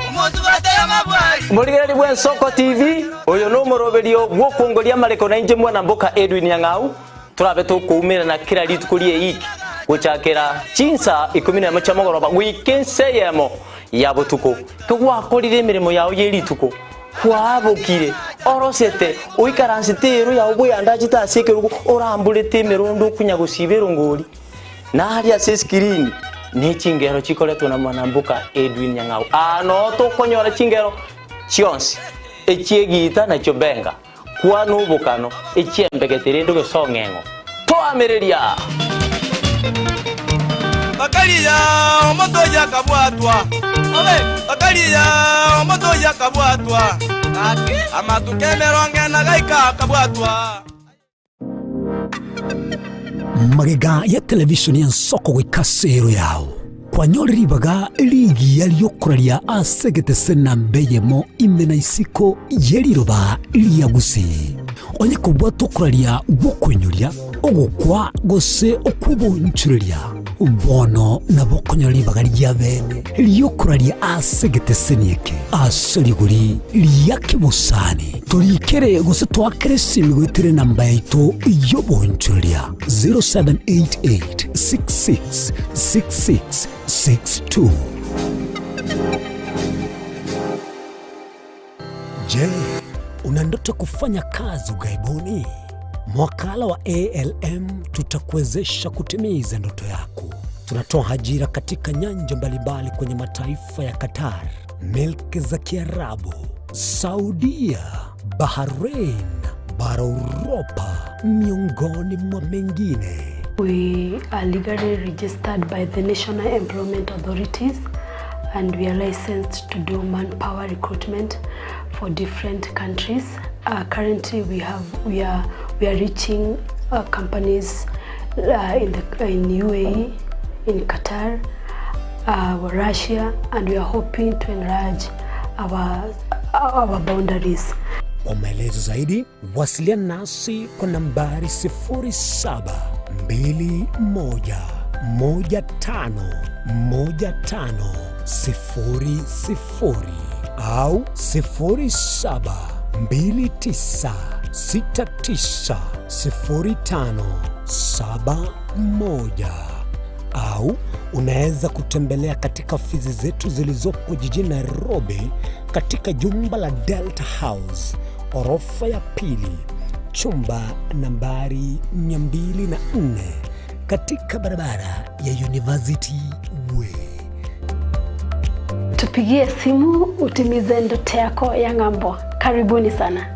Omosubati amabwari. Morigereria bw'Ensoko TV, oyo nomoroberio bw'okwongoria amareko na inche mwana mboka Edwin Nyang'au, torabe tokoumerana kera rituko ri'eiki gochakera chinsa ikomi nemo chia mogoroba goika ensa eyemo ya botuko. Kegwakorire emeremo yao ye rituko, kwaabokire, orosete, oikaransete eero yao bweyandachete ase ekerogo, oramborete emerondo okunya gosiba erongori. Na aria ase esikirini ne chingero chikoretwa na mwanamboka Edwin Nyang'au. Aa noo tokonyora chingero chionsi, echi'egiita na chiobenga, kwana obokano, echi'embegete rende ogesong'eng'o. Toamereria! Bakaria omotoyi akabwatwa, bakaria omotoyi akabwatwa, amatuko emerongo ena gaika akabwatwa. Magega ya televishoni y'ensoko goika ase ero yao, kwanyore ribaga rigiya ri'okoraria ase egetese namba eyemo ime na isiko ye riroba ria Gusii. Onye kobwata okoraria gw'okoinyoria, ogokwa gose okw'obonchoreria, Bono nabo okonyora ribaga ria bene ri'okoraria ase egeteseni eke ase rigori ria kebosani. Torikere gose toakere esimi goetera enamba yaito y'obonchoreria 0788666662. Je, una ndoto kufanya kazi ughaibuni? Mwakala wa ALM tutakuwezesha kutimiza ndoto yako. Tunatoa ajira katika nyanja mbalimbali kwenye mataifa ya Qatar, milki za Kiarabu, Saudia, Bahrain, bara Uropa, miongoni mwa mengine. We are legally registered by the National Employment Authorities and we are licensed to do manpower recruitment for different countries. Currently we have we are we are reaching companies in the in UAE, in Qatar, Russia and we are hoping to enlarge our our boundaries. Kwa maelezo zaidi wasiliana nasi kwa nambari 0721151500 au 0729690571 au unaweza kutembelea katika ofisi zetu zilizopo jijini Nairobi katika jumba la Delta House orofa ya pili chumba nambari 204 katika barabara ya University Way. Tupigie simu utimize ndoto yako ya ng'ambo. Karibuni sana.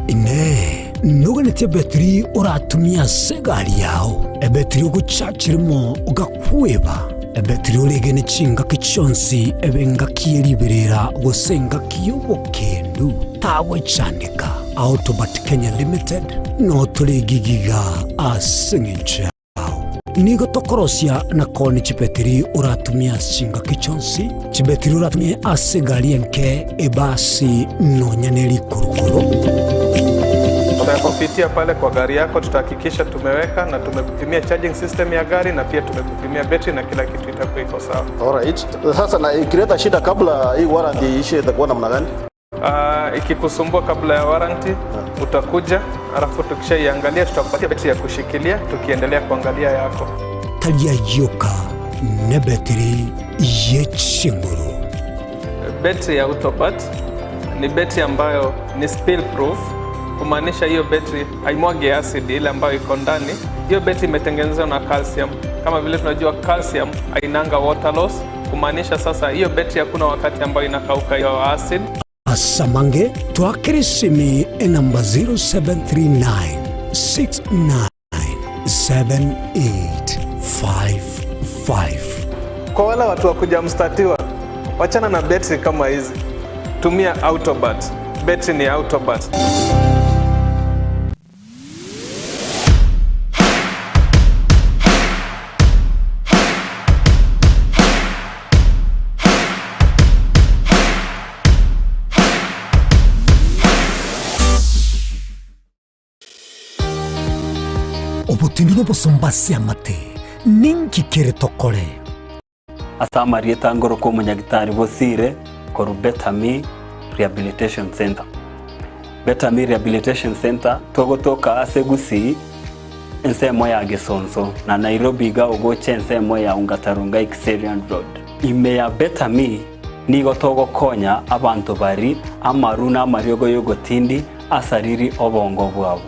Inee, noganetie ebetiri oratumie ase egari yao, ebetiri ogochachirimo ogakweba, ebetiri oregene chingaki chionsi ebe engaki ye riberera gose engaki y'obokendu, tagwechandeka. Autobat Kenya Limited notore gigiga ase eng'encho yao. Nigo tokorosia na koni chibetiri oratumie ase chingaki chionsi, chibetiri oratumie ase egari enke, ebasi, nonya ne rikorokoro. Tutakupitia pale kwa gari yako, tutahakikisha tumeweka na tumekupimia charging system ya gari na pia tumekupimia betri na kila kitu itakuwa iko sawa. Alright. Sasa na ikileta shida kabla hii warranty iishe itakuwa namna gani? Ikikusumbua kabla ya warranty utakuja, alafu tukishaiangalia tutakupatia betri ya kushikilia tukiendelea kuangalia yako. Taria yoka ne betiri yechinguru. Betri ya Autobat ni betri ambayo ni spill proof, kumaanisha hiyo betri haimwagi acid ile ambayo iko ndani. Hiyo betri imetengenezwa na calcium. Kama vile tunajua calcium hainanga water loss, kumaanisha sasa hiyo betri hakuna wakati ambayo inakauka hiyo acid. Asamange twakere simi enamba 0739 697855. Kwa wale watu wa kuja mstatiwa, wachana na betri kama hizi, tumia Autobat. Betri ni Autobat. Obotindi nobosomba ase amate, ninki kere tokore? Ase amarieta ngoroka omonyagitari Bosire korwa Better Me Rehabilitation Center. Better Me Rehabilitation Center togotoka ase Gusii ensemo ya Gesonso na Nairobi iga ogocha ensemo ya Ongata Rongai Kiserian Road. Ime ya Better Me nigo togokonya abanto bari amaru na amariogo yogotindi asariri obongo bwabo.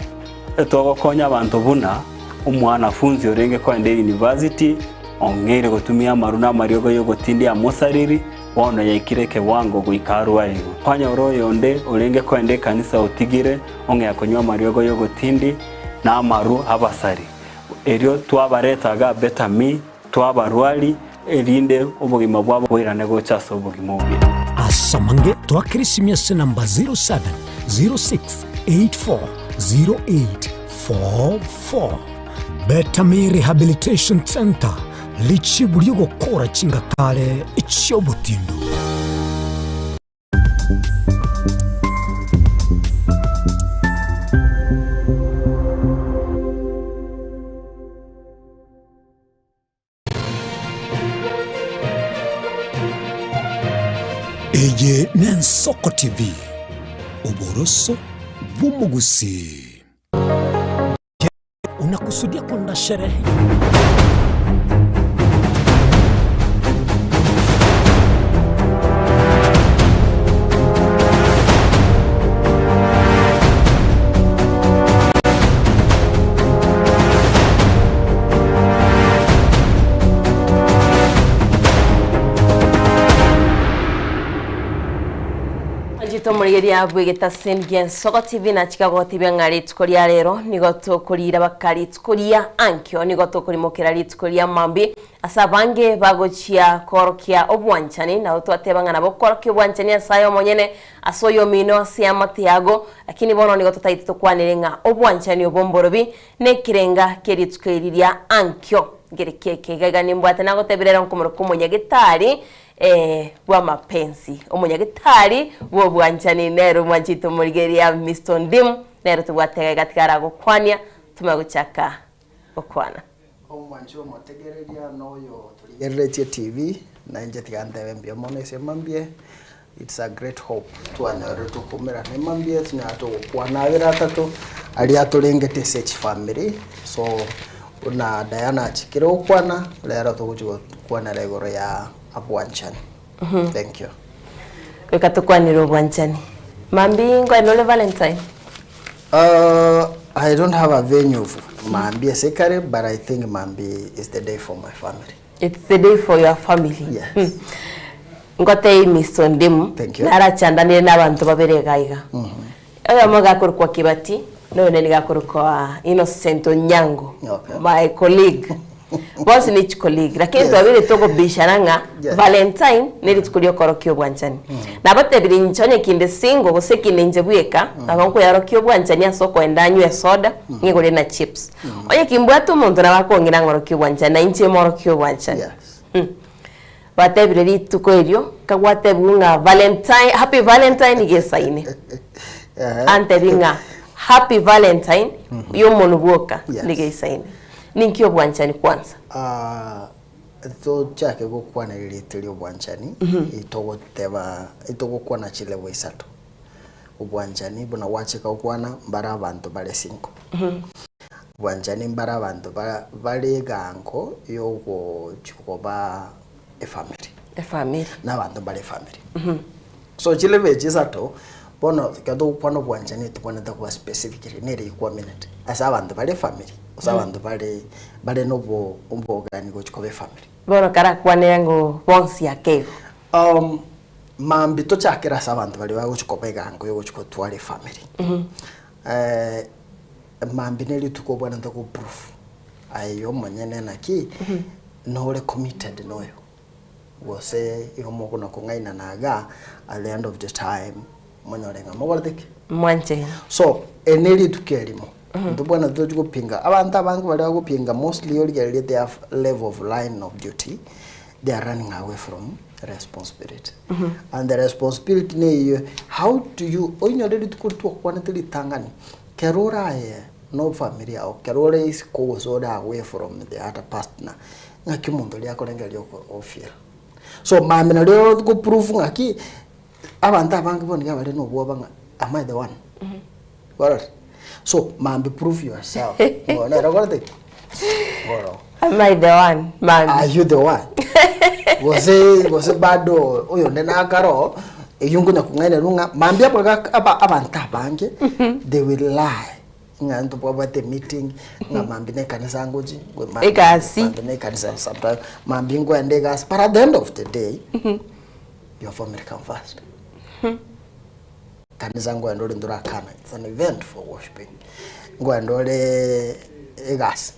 Togokonya abanto buna omwanafunzi orenge koenda university ong'eire gotumia amaru na amariogo yogotindi amosariri bono yaikire ekewango goika arwariwe. Kwanyora oyonde orenge koenda ekanisa otigire ong'ea konywa amariogo yogotindi na amaru abasari. Erio twabaretaga Better Me twabarwari erinde obogima bwabo bwairane gocha ase obogima obuya. Asamange twakere simi ase namba 0706840844. Better Me Rehabilitation Center richibu riogokora chingatare chiobotindu. Eye n'Ensoko TV, oboroso bw'omogusi. Je, unakusudia kwenda sherehe? Omwanchete omorigeria bw'egetasin gi'ensoko TV nachika gotebia ng'a rituko ria rero nigo tokorira baka rituko ria ankio nigo tokorimokera rituko ria mambi ase abange bagochia koorokia obwanchani nabo twateba ng'a nabo okorokia obwanchani ase aye omonyene ase oyomino ase amate yago lakini bono nigo totaete tokwanere ng'a obwanchani obo mborobi nekerenga kie rituko eri ria ankio nkere keke iga iga nimbwate nagotebire ero nkomoroka omonyagetari Ee, bw'amapensi. Omonyagetari bw'obwanchani nere omwanchete omorigereria Mister Ondimu, nere tobwate iga iga tiga aragokwania, tomanye gochaka gokwana. Omwanchi omotegereria noyo torigereretie TV, na inche tiga ntebe mbuya mono ase mambia, it's a great hope twanyorire tokomerana emambia tonyare togokwana abere atato, aria atorengete ase chifamiri, so buna Diana achikire gokwana, rero togochia gokwanera igoro ya abwanchani. Thank you. Goika tokwanere obwanchani. Mambia ingoe nore Valentine? I don't have a venue of mambia ase kare but I think mambia is the day for my family. It's the day for your family. Yes. Ngotebie Mister Ondimu, Thank you. narachandanire na abanto babere iga iga. Oyomo iga akorokwa Kibati, na oyonde nigo akorokwa Innocent Onyango, Okay. my colleague. Bonsi ni chicolleague, lakini Yes. twabire tokobishana ng'a Yes. Valentine nerituko riokorokia obwanchani. Nabatebirie inche onye kinde single gose kinde inche bweka, nabo nkoyarokia obwanchani ase okoenda anywe esoda, ng'igore na chips. Onye kimbwate omonto nabo akong'ira ng'orokie obwanchani, na inche morokie obwanchani. Batebire rituko erio, kagwatebigwe ng'a Valentine, happy Valentine iga esaine. Antebi ng'a happy Valentine y'omonwe bwoka Yes. niga eisaine. Ninki obwanchani kwanza? Ah, tochake gokwana ririto ria obwanchani, itogoteba itogokwana chilevel isato. Obwanchani buna gwachika gokwana mbare abanto bare single. Obwanchani mbare abanto ba bare egango yogochia koba efamiri. Efamiri. Na abanto mbare efamiri. So chilevel echi isato, bono ekero togokwana obwanchani tobwenerete koba specifically nere requirement ase abanto bare efamiri gose abanto bare bare na obo obogani gochia koba efamiri. Bono karakwanere ng'o bonsi ake igo. Mambia tochakere ase abanto baria bagochia koba egango yogochia gotwara efamiri. Mambia ne rituko obwenerete go proof aye omonyene naki nore committed noyo gose igo mokona kong'ainana igaa at the end of the time monyore ng'a mokorete ki? Mwanchaine. So eri ne rituko erimo ntobwenerete tochi gopinga abanto abange baria bagopinga mostly origererie their level of line of duty they are running away from responsibility and the responsibility neyio how do you oinyore rituko riria twakwanete ritang'ani kero oraye no family yao kero ore isiko gose ore away from the other partner ng'aki omonto oria akorengereria oko ofeel so mambia nario go prove ng'aki abanto abange bono niga bare na obwoba ng'a am I the one kwarorire so mambia prove yourself bono nere okorete ki Oro. Am I the one mambia? Are you the one? Gose gose bado oyonde nakare oo eywo nkonya kong'ainerwa ng'a mambia abwo aba abanto abange they will lie ng'a ntobwabwate emeeting ng'a mambia na ekanisa ngochi Egasi. mambia na ekanisa sometime mambia nkoenda egasi but at the end of the day your family come first. Kanisa nkoenda ore ntorakana it's an event for worshiping nkoenda ore egasi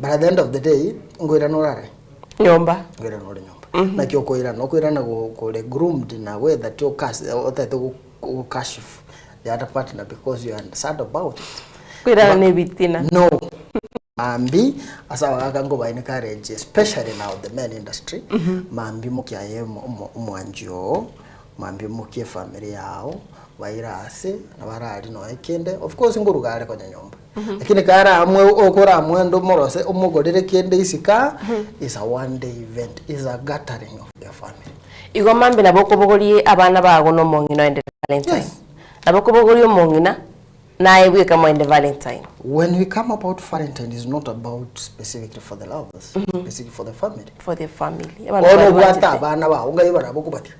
but at the end of the day nkoirana orare Nyomba. nkoirana ore nyomba naki okoirana okoirana go- kore groomed in a way that okas otagete go- gokashifu the other partner because you are sad about it Koirana na ebitina. No mambi ase abagaka nkobae encourage especially now the men industry mambi mokiaye omwanchi oo mambi mokie efamily yao baire ase nabarari nonya kende of course nkoruga are konya nyomba lakini kare amwe okoramwe ande omorose omogorere kende isiko aa is a one day event is a gathering of their family. Igo mambi nabo okobogoria abana bago na omong'ina oende Valentine. Nabo okobogoria omong'ina Naye bweka moende Valentine. When we come about Valentine is not about specifically for the lovers, specifically for the family. For the family. Bono obwate abana bao ngai barabwo okobatia.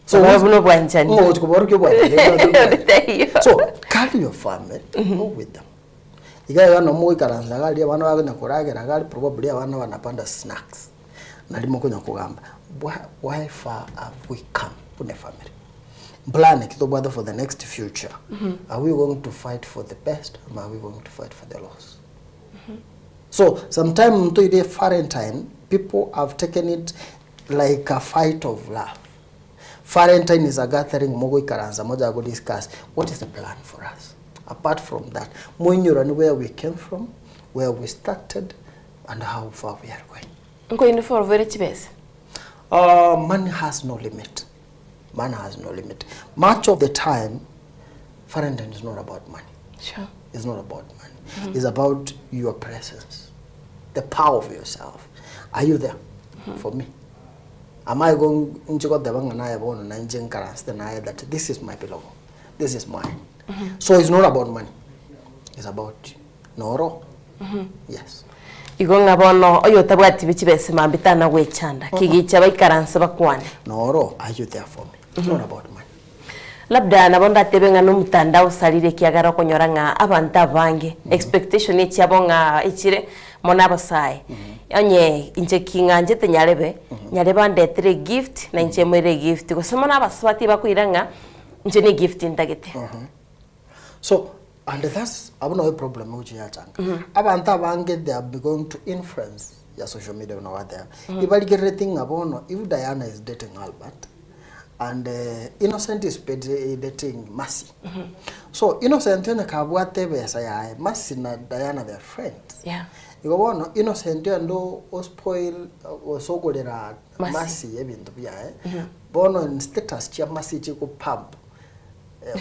So buna obwanchani. Ngochi koborokia obwanchani. So carry your family, go with them. Iga iga no mogoikaransa iga aria abana bakonya koragera iga aria probably abana banapanda snacks. Nari mokonya kogamba why far have we come buna efamily. Plan ki tobwate for the next future? Are we going to fight for the best or are we going to fight for the loss? So sometime ntoire Valentine, people have taken it like a fight of love. Valentine is a gathering mogoikaransa mochake go discuss what is the plan for us. Apart from that, moinyorani where we came from, where we started and how far we are going. Nkoini for chibesa? Money has no limit. Money has no limit. Much of the time, Valentine is not about money. It's not about money. It's about your presence, the power of yourself. Are you there for me? Am I going nche goteba ng'a naye bono na inche nkaranste naye that this is my belonging, this is mine. So it's not about money. It's about noro. Yes. Igo ng'a bono oyo otabwati be chibesa mambia tana gwechanda kigicha baikaranse bakwane. Noro, are you there for me? It's not about money. Labda nabo ndatebe ng'a nomotandao osarire ekiagera okonyora ng'a abanto abange expectation echiabo ng'a echire mono abasae onye inche king'anchete nyarebe nyarebe andetere egift na inche moire egift gose mono abasubati bakoira ng'a inche na egift ntagete. So, and that's abwo noe problem egochiyachanga. Abanto abange they are going to influence ya social media buna gwateba. Ibarigerereti ng'a bono if Diana is dating Albert and Innocent is dating Mercy. So Innocent onye kabwate ebesa yaye, Mercy na Diana they are friends. Igo bono Innocent onde o spoil osogorera Mercy. Mercy ebinto biaye. Bono in status chia Mercy chigo pump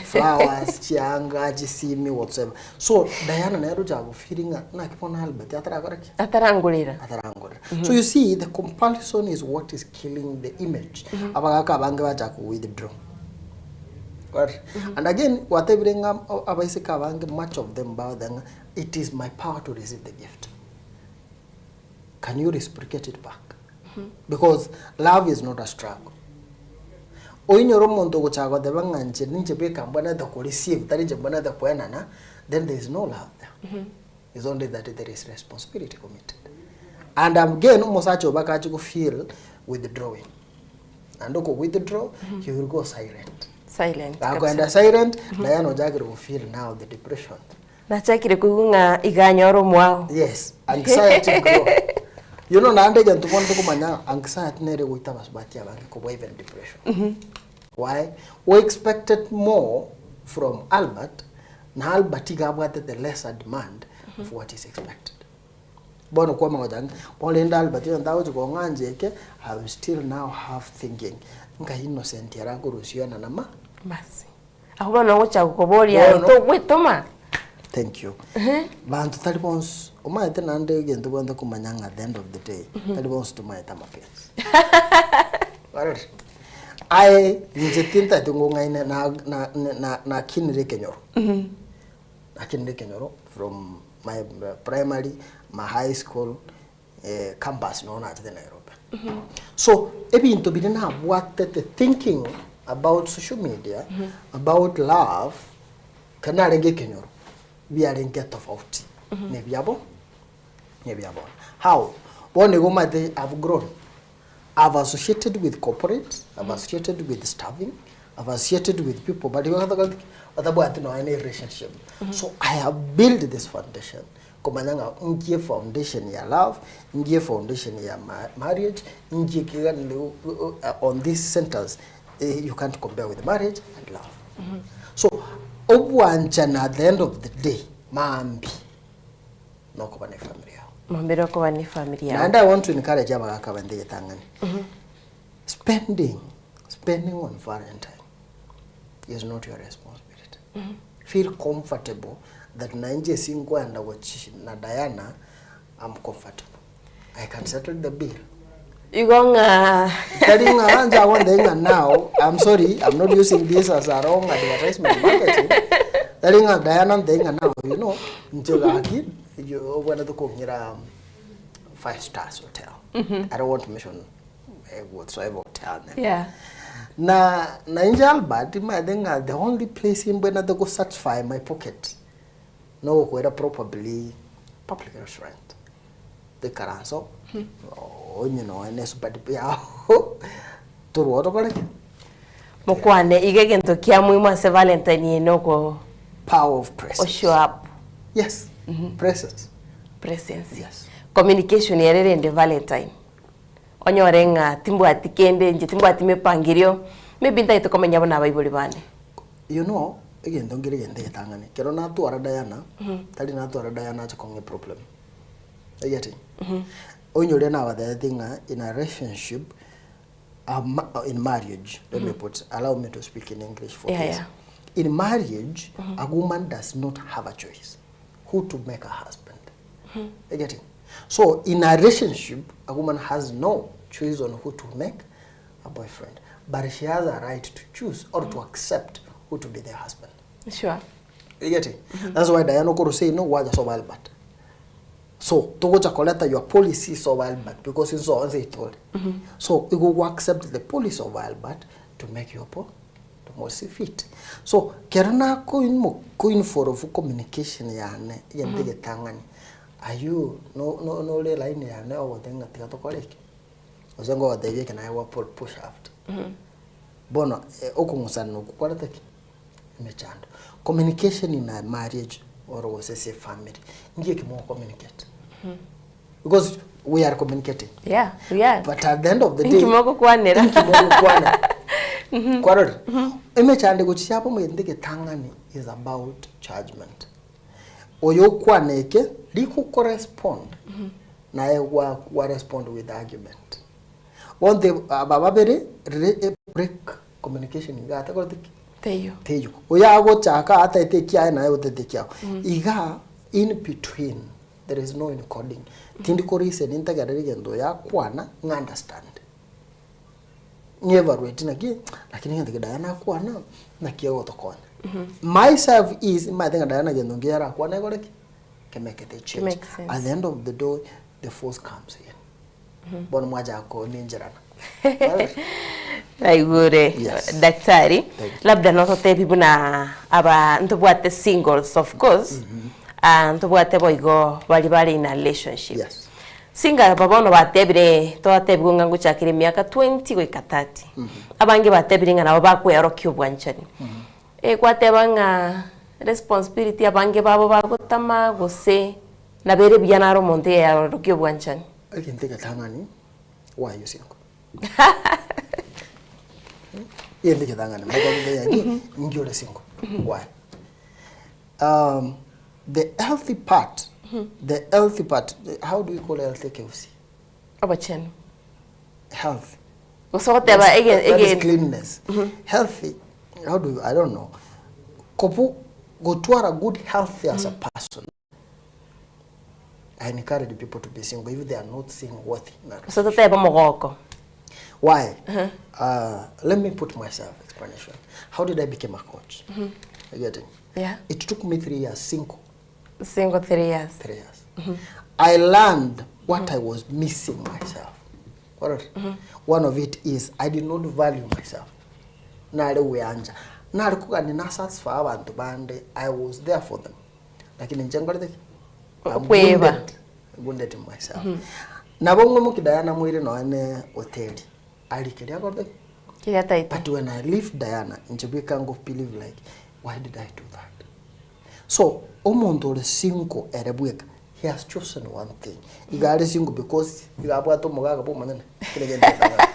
flowers, chianga, chisimi, whatsoever. So Diana nere ocha go feeling ng'a naki bono Albert atarakora ki? Atarangorera. Atarangorera. So you see the comparison is what is killing the image. Abagaka abange bachaka withdraw. Right. And again, gwatebire ng'a abaiseke abange much of them bow ng'a it is my power to receive the gift. Can you reciprocate it back? Because love is not a struggle. Oinyore omonto ogochaka goteba ng'a inche ninche bweka mbwenerete ko receive tari inche mbwenerete koenana, then there is no love there. It's only that there is responsibility committed. And again, omosacha obo akachi go feel withdrawing. And oko withdraw, he will go silent. Silent. Akoenda kabisa. silent, Diana ochakire go feel now the depression. Nachakire koigwa ng'a iganyora omwao. Yes, anxiety grow. You know, naende egento bono tokomanya anxiety nere goita abasubati abange kobua even depression. Why? We expected more from Albert, na Albert iga abwate the lesser demand of what is expected. Bono kwama gocha ng'a, bono rende Albert oyo ntagochi kong'ancha eke, I will still now have thinking, nkai Innocent arakorusiana na ma? Basi. Abwo bono ogocha gokoboria Bono. togwetoma. Thank you. Banto tari bonsi, omanyete naende egento obwenerete komanya ng'a at the end of the day, tari bonsi tomaete amapenzi. Kwarorire? Aye inche tintagete ngong'aine na na na nakinire ekenyoro. Nakinire ekenyoro from my primary, my high school, campus noo nachete Nairobi. So ebinto biria nabwatete thinking about social media, about love, ekero narenge ekenyoro, biarenge tofauti na ebiabo na ebia bono. How? Bono igo omanyete I've grown. I've associated with corporate, I've associated with staffing, I've associated with people but batabwati nonya na relationship. So I have built this foundation komanya ng'a nki efoundation ya love, nki efoundation ya marriage, nki ekeganire on these centers you can't compare with marriage and love. So obwanchani at the end of the day maambi nokoba na efamiri yao. Mambere okoba na efamiri yao. Naende I want to encourage abagaka bande egetang'ani. Spending, spending on Valentine is not your responsibility. Feel comfortable that na inche ase nkoenda gochi na Diana, I'm comfortable. I can settle the bill. Igo ng'a Tari ng'a ncha agontebia ng'a now, I'm sorry, I'm not using this as a wrong advertisement marketing. Tari ng'a Diana ntebia ng'a now, you know, inche gaki, obwenerete kong'ira five stars hotel. I don't want to mention whatsoever hotel name. Na na inche Albert, maete ng'a the only place mbwenerete go satisfy my pocket, nogokwera probably public restaurant. Toikaranse onye nonya ne supper yao, torwa tokore ki? Mokwane iga egento kia muhimu ase Valentine eye noko Power of presence. O show up. Yes. Presence. Presence. Yes. Communication ere rende Valentine. Onyore ng'a timbwati kende inche timbwati mepangirio maybe ntagete komenya buna abaibori bane. You know, egento nkere egento egetang'ani, ekero natwara Diana, tari natwara Diana ache kong'a eproblem. You getting? Oinyore nabatebetie ng'a in a relationship, a ma in marriage, let me put, allow me to speak in English for Yeah, this. yeah. In marriage, a woman does not have a choice who to make a husband. You getting? So in a relationship, a woman has no choice on who to make a boyfriend, but she has a right to choose or to accept who to be the husband. Sure. You getting? That's why Diana Okoro say no waja soba Albert. So togocha koleta your policies of Albert because inso onse itore. So you go accept the policy of Albert to make your po to most fit. So kero na coin mo coin for of communication yane yente getang'ani. Are you no no no le line yane ogote ng'a tiga tokore eke. Gose ngogotebia eke naye gwa pull push out. Bono eh, okong'usana okwo kwarete ki? Emechando. Communication in a marriage or gose ase efamily, inki eke mogo communicate? Because we are communicating. Yeah, we are. But at the end of the day, Inki mogokwanera? Inki mogokwanera? Kwarorire? Emechando egochia yaba omogento egetang'ani is about judgment. Oyo okwana eke, riko respond, naye gwa gwa respond with argument. Bonte aba babere rire break communication iga atakorete ki? Teiyo. Teiyo. Oyo agochaka ataete ekiaye naye otete ekiao. Iga in between there is no encoding. Tindi ko reason ntegerere egento oyo akwana ng'a understand. Ng'evaluate naki lakini egento eke Diana akwana naki egotokonya. Myself is nimanyete ng'a Diana gento nkiya arakwane egore ki? Kemekete Ki change. make sense. At the end of the day the force comes in. Bono mwachaka konincherana. Naigure Yes. daktari Thank you. labda nototebi buna aba ntobwate singles of course ah, ntobwate boigo baria bare in a relationship Yes. Singa aba bono batebire twatebigwe ng'a ngochakera emiaka 20 goika 30 abange batebire ng'a nabo bakweorokia obwanchani Eh, gwateba ng'a responsibility abange babo bagotama gose nabo ere buya naro omonto eyarokia obwanchani. Egento egetang'ani why you single? Egento egetang'ani mokobuya ki inki ore single why? The healthy part, the healthy part, how do we call healthy KFC? Obochenu. Health. Gose ogoteba That's- ege that is ege cleanness. Healthy, how do you, I don't know. Kobu gotwara good health as a person. I encourage people to be single if they are not seeing worth in a Gose totebe omogoko. Why? Let me put myself explanation. How did I become a coach? You getting? Yeah. It took me 3 years single. Single 3 years. 3 years. I learned what I was missing myself. What? One of it is I did not value myself. Nare uyanja. Nare kugani na satisfy abantu bande. I was there for them. Lakini njengore I'm Kweba. wounded, wounded in myself. Nabo ngwe mukidayana mwire no ane hoteli. Alikeria korde. Kiria taito. But when I leave Diana, nchibika ngo believe like, why did I do that? So, omonto ore single ere bweka, he has chosen one thing. Iga are single because iga abwate omogaka bw'omonene. Kere gento etang'ani.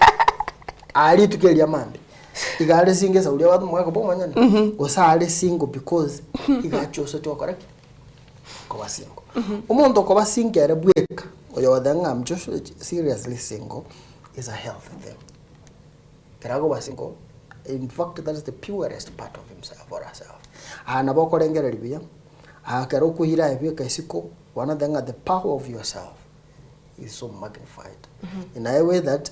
Aria rituko eria mambi. Iga are single ase oria abwate omogaka bw'omonene. Gose are single because iga achosete gokora ki? Koba single. Omonto okoba single ere bweka, oyo oteba ng'a I'm just seriously single, is a healthy thing. Kera akoba single, in fact that is the purest part of himself or herself. Aa nabo okorengereria buya, aa kero okoira aye bweka isiko, bono otebe ng'a the power of yourself is so magnified. In a way that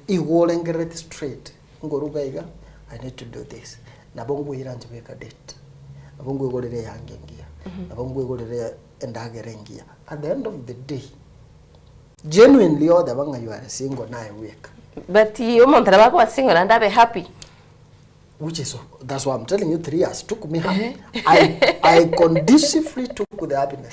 igo orengerereti straight, ngoruga iga, I need to do this. Nabo nkoira inche bweka date, nabo nkoigorera eyanga engiya, nabo nkoigorera endagera engiya. At the end of the day, genuinely oteba ng'a you are single naye bweka. But omonto nabo akoba single naende abe happy. Which is, that's why I'm telling you, 3 years took me happy. I conducively took the happiness.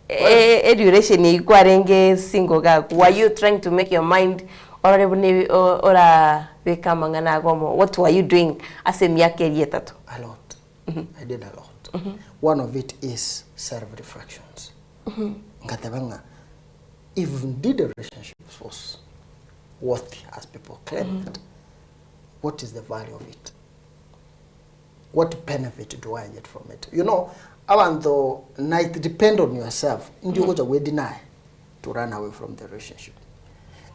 E, e duration eyio kwarenge single gaku, were you trying to make your mind Orore buna ebi o- orabeke amang'ana ago omo, what were you doing ase emiaka eria etato? A lot. I did a lot. One of it is self reflections. Ngateba ng'a if indeed the relationship was worthy as people claimed, what is the value of it? What benefit do I get from it? You know, abanto na it depend on yourself. Ndi ogocha gwe deny to run away from the relationship.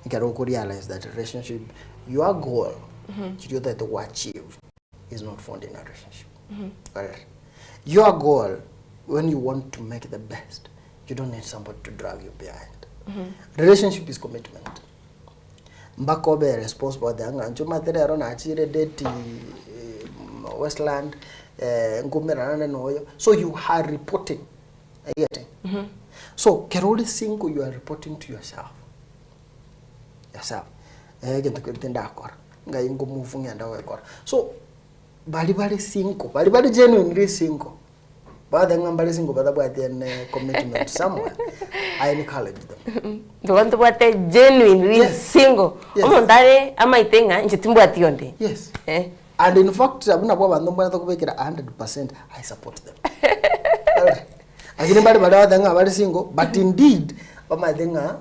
Ekero oko realize that relationship, your goal, chiria otagete go achieve is not found in a relationship. Alright. Your goal, when you want to make the best, you don't need somebody to drag you behind. Relationship is commitment. Mpaka obe responsible oteba ng'a inche omanyete rero nachire date Westland, nkomerana nde noyo, so you are reporting, are you getting? So kero ore single you are reporting to yourself, yourself, egento keria tindakora, ngai nkomove ng'ende gogekora. So baria bare single, baria bare genuinely single, Bagoteba ng'a mbare single batabwati any commitment somewhere, I encourage them. Igo ntobwate genuinely Yes. single. Yes. Omonto are amaete ng'a inche timbwati onde. Yes. Eh. And in fact, abwo nabwo abanto mbwenerete kobekera 100%, I support them. Lakini mbare baria bagoteba ng'a bare single, but indeed, bamaete ng'a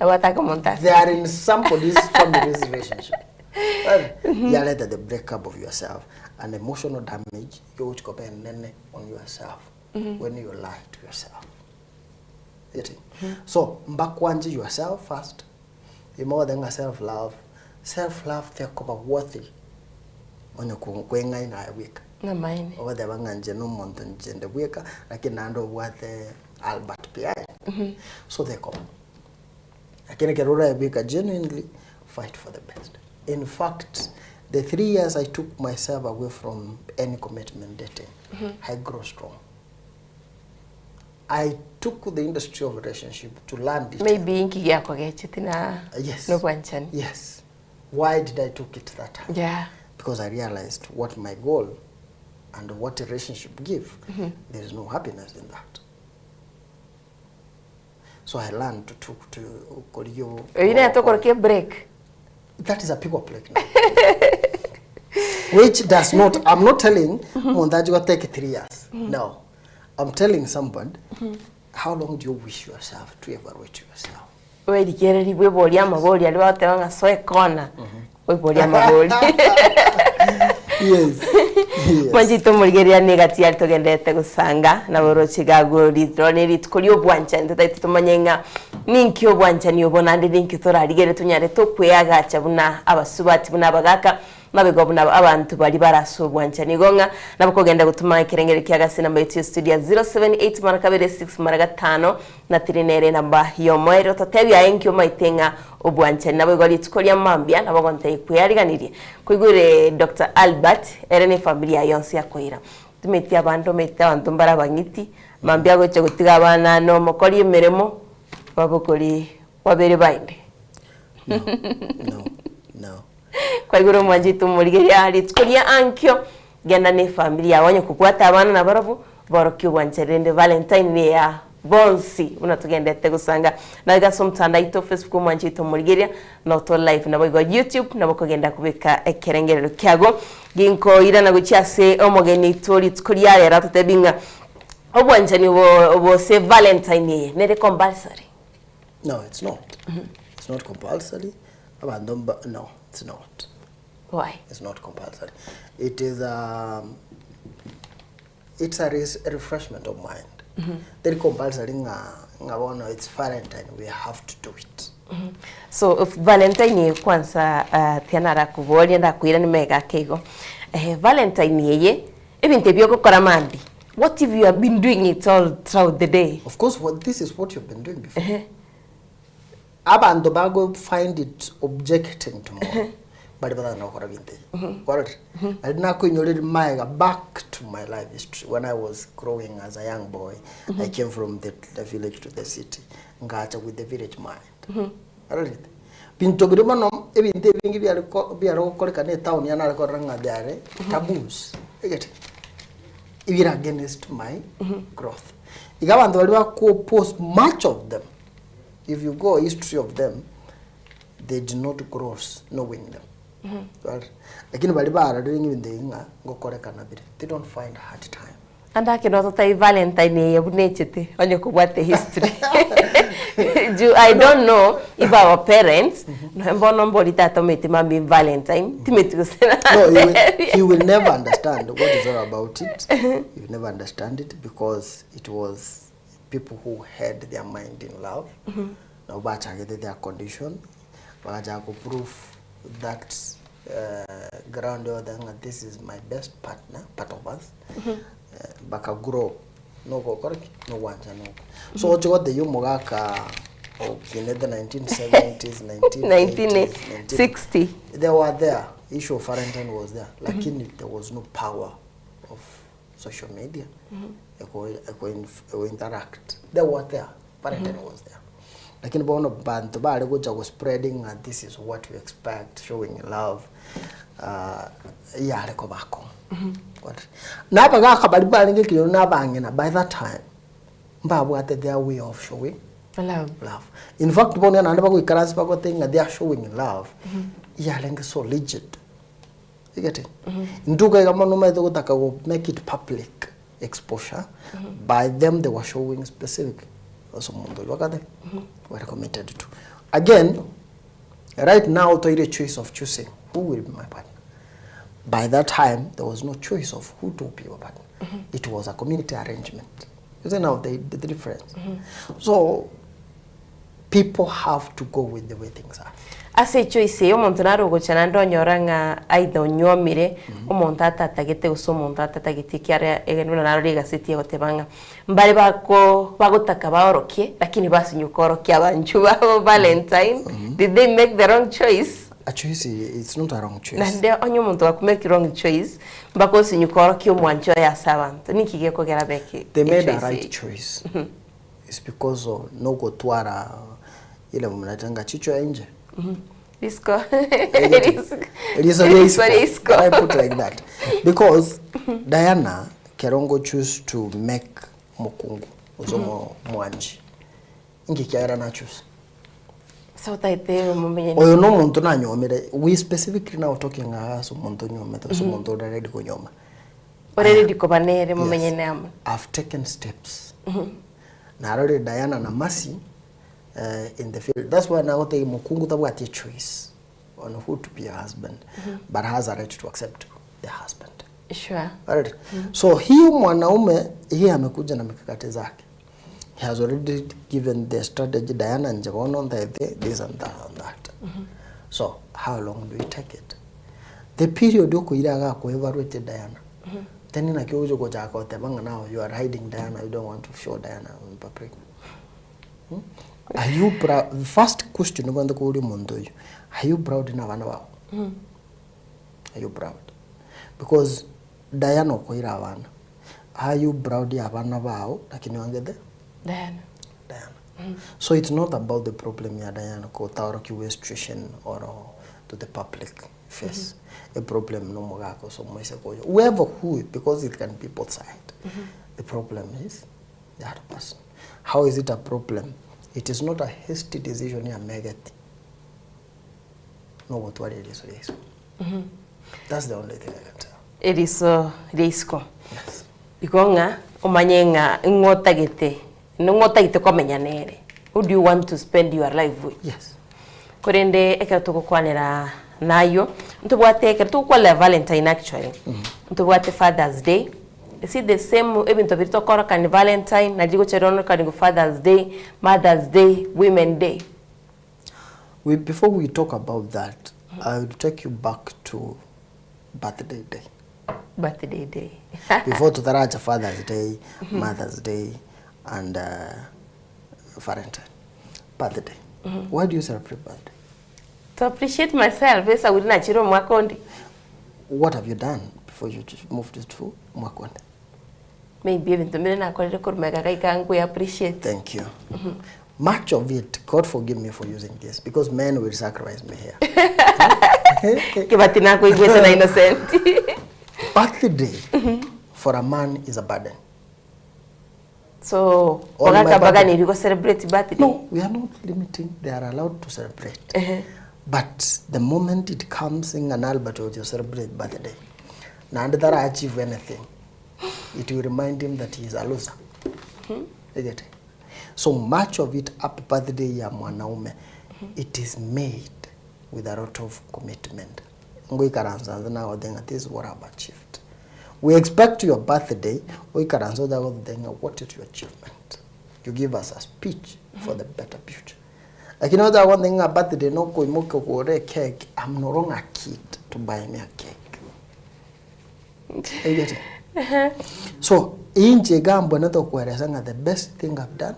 Abataka omonto ase. they are in somebody's family's relationship. Yareta the breakup of yourself and emotional damage yogochia koba enene on yourself when you lie to yourself. You see? So mbakwanje yourself first. Ime ng'a self love, self love tekoba worthy onye kweng'aina aye bweka. Namaene. Ogoteba ng'a inche nomonto inche nde bweka lakini naende obwate Albert behind. So tekoba. Lakini ekero oraebeka genuinely fight for the best. In fact, the 3 years I took myself away from any commitment dating, I grow strong. I took the industry of relationship to learn it. Maybe inki giakogecheti na Yes. nobwanchani. Yes. Why did I took it that time? Because I realized what my goal and what a relationship give, there is no happiness in that. So I learned to talk to Korio. Oyo nere tokorokia break. That is a pick up break now. Which does not, I'm not telling Mondaji will take 3 years. No. I'm telling someone, how long do you wish yourself to evaluate yourself? Werigereri bweboria amabori aria bagoteba ng'a soe kona oiboria amabori. Yes. Mwanchete omorigereria niga tiari togenderete gosanga na boroche gago ritro ne rituko ria obwanchani totaete tomanye ng'a ninki obwanchani obo naende ninki torarigere tonyare tokweagacha buna abasubati buna abagaka mabega buna abanto baria bare ase obwanchani igo ng'a nabo kogenda gotuma ekerengero kia gase namba yetu ya studio ya 078 mara kabere 6 mara gatano na tiri nere namba yomoero totebia aye nki omaete ng'a obwanchani nabo igo rituko ria mambia nabo gonte kweyariganirie koigure Dr. Albert ere ne familia yonsi akoira tumeti abanto omete abanto mbare abang'iti mambia gocha gotiga abana no mokori emeremo babokori babere bainde. No. No. Kwaigure omwanchete omorigeria rituko ria ankio genda ne familia yago onye kobwata abana nabarobwo borokia obwanchani rende Valentine ne ya bonsi buna togendete gosanga naye ase omotandao aito Facebook omwanchete omorigeria noto live nabo igo YouTube nabo kogenda kobeka ekerengerero kiago ginkoirana gochia ase omogeni oito rituko ria rero totebi ng'a obwanchani bo bose Valentine eye nere compulsory. No, it's not. It's not compulsory. Abantu No, it's not. Why? It's not compulsory. It is it's a refreshment of mind. Very compulsory nga nga bono it's Valentine we have to do it. So if Valentine eye kwanza tianara kuboria ndakwira ni mega keigo Valentine eye ebinto ebio ogokora mambi, what if you have been doing it all throughout the day? Of course, what this is what you've been doing before. Abantu bago find it objecting tomorrow. Bari batana gokora bintu ebi. Kwarorire? Ari nakoinyoreri maega back to my life history when I was growing as a young boy. I came from the village to the city. Ngacha with the village mind. Arorete? Binto biri mono ebinto ebingi biare biare gokorekana etown yana korora ng'a they are taboos. Egete? Ibiri against my growth. Iga abantu bari bako oppose much of them. If you go history of them, They did not grow knowing them. Lakini baria barorire ng'a ebinto ebi ng'a ngokorekana bire, they don't find hard time. Ande ake nototebi Valentine eye buna echete onye kobwate history. Juu I don't know if our parents, nonya bono mbori tata omanyete mambia Valentine, timeti gose No, he will, he will never understand what is all about it. He will never understand it because it was people who had their mind in love. Nabo bachagete their condition, bagachaka ko prove that ground yothe ng'a this is my best partner, part of us, baka grow nogokora ki? Nogwanchana oko. So oche gotebia omogaka okinete 1970s, 1980s, 1960. They were there, issue of Valentine was there, lakini there was no power of social media eko eko eko interact. They were there, Valentine was there. Lakini bono banto bare gocha go spreading ng'a this is what we expect, showing love, uh, yare kobako. What? Na abagaka bari barenge ekenyoro na abang'ina by that time mbabwate their way of showing Love. love. In fact bono naende bagoikaransa bagoteba ng'a they are showing love, yarenge so rigid. You get it? Ntuka iga mono omanyete gotaka go make it public exposure, by them they were showing specific ase omonto oyio bakate were committed to. Again, right now toire choice of choosing who will be my partner. By that time there was no choice of who to be your partner. It was a community arrangement. You see now the, the difference. So people have to go with the way things are. Ase echoice eye omonto nare ogocha naende onyora ng'a either onyuomire omonto atatagete gose omonto atatageti ekiara egento buna narora egaseti egoteba ng'a mbare bako bagotaka baorokie lakini basinywa korokia abanchwa babo Valentine, did they make the wrong choice? A choice it's not a wrong choice. Naende onye omonto gakomake wrong choice mpaka osinywe korokia omwancho oye ase abanto, ninki gekogera abeke They made a echoice right eye? choice. It's because of nogotwara ile mnaitanga chicho ya nje. Risiko. Riso Riso risiko. I put like that. Because Diana Kerongo choose to make mokungu ozo mwanji. Inki kiagera na choose. So taite mumenye. Oyo no omonto nanyomire. We specifically now talking as omonto onyomete ase omonto ore ready konyoma. Ore ready koba nere mumenyene amo. I've taken steps. Narorire Diana na Mercy eh, in the field. That's why nagotebia mokungu tabwati echoice on who to be a husband, but has a right to accept the husband. Sure. Alright. So huyu mwanaume yeye amekuja na mikakati zake. He has already given the strategy Diana nje bono the this and that and that. So how long do you take it? The period okoira agako evaluate Diana. Then naki ogocha gochaka goteba ng'a now you are hiding Diana, you don't want to show Diana in public. Are you proud? First question obwate koboria omonto oyio, are you proud na abana bao? Are you proud? Because Diana okoira abana. Are you proud ya abana bao lakini oangete Diana. Diana. So it's not about the problem ya Diana kotaorokiwa situation or to the public face. A problem no mogaka so moise koyo. Whoever who, because it can be both side. The problem is the other person. How is it a problem? It is not a hasty decision ya megeti. No gotwara eriso ria isiko. That's the only thing I can tell. Eriso ria isiko. Igo ng'a omanye ng'a ng'o otagete, ning'o otagete komenya nere. Who do you want to spend your life with? Yes. Korende ekero togokwanera nayio, ntobwate ekero togokwanera Valentine actually, ntobwate Father's Day. You see the same ebinto biria tokorokani Valentine, nario rigocha rirorekani Father's Day, Mother's Day, Women Day. We, before we talk about that, I will take you back to birthday day. Birthday day. Before tutaracha Father's Day, Mother's Day, and Valentine. Birthday. Why do you celebrate birthday? To appreciate myself, esaguri nachire omwaka onde. What have you done before you just moved to Mwakonde? Maybe ebinto mbire nakorire korwa magega iga nkwe appreciate. Thank you. Much of it, God forgive me for using this, because men will sacrifice me here. Kibati nakoigwete na innocent. Birthday for a man is a burden. So, On my ogaka birthday. baganeri go celebrate birthday? No, we are not limiting. They are allowed to celebrate. But the moment it comes ng'a na Albert ogochia celebrate birthday, naende tara achieve anything, it will remind him that he is a loser. Egete. So much of it happy birthday ya mwanaume, it is made with a lot of commitment. Ngoikaransa nse nagoteba ng'a this is what I've achieved. We expect your birthday, oikaranse ocha gototebia ng'a what is your achievement. You give us a speech for the better future. Lakini ocha gontebia ng'a birthday nokoimoka okore ecake, I'm no longer a kid to buy me a cake. Are you getting? So, inche iga mbwenerete gokoeresa ng'a the best thing I've done,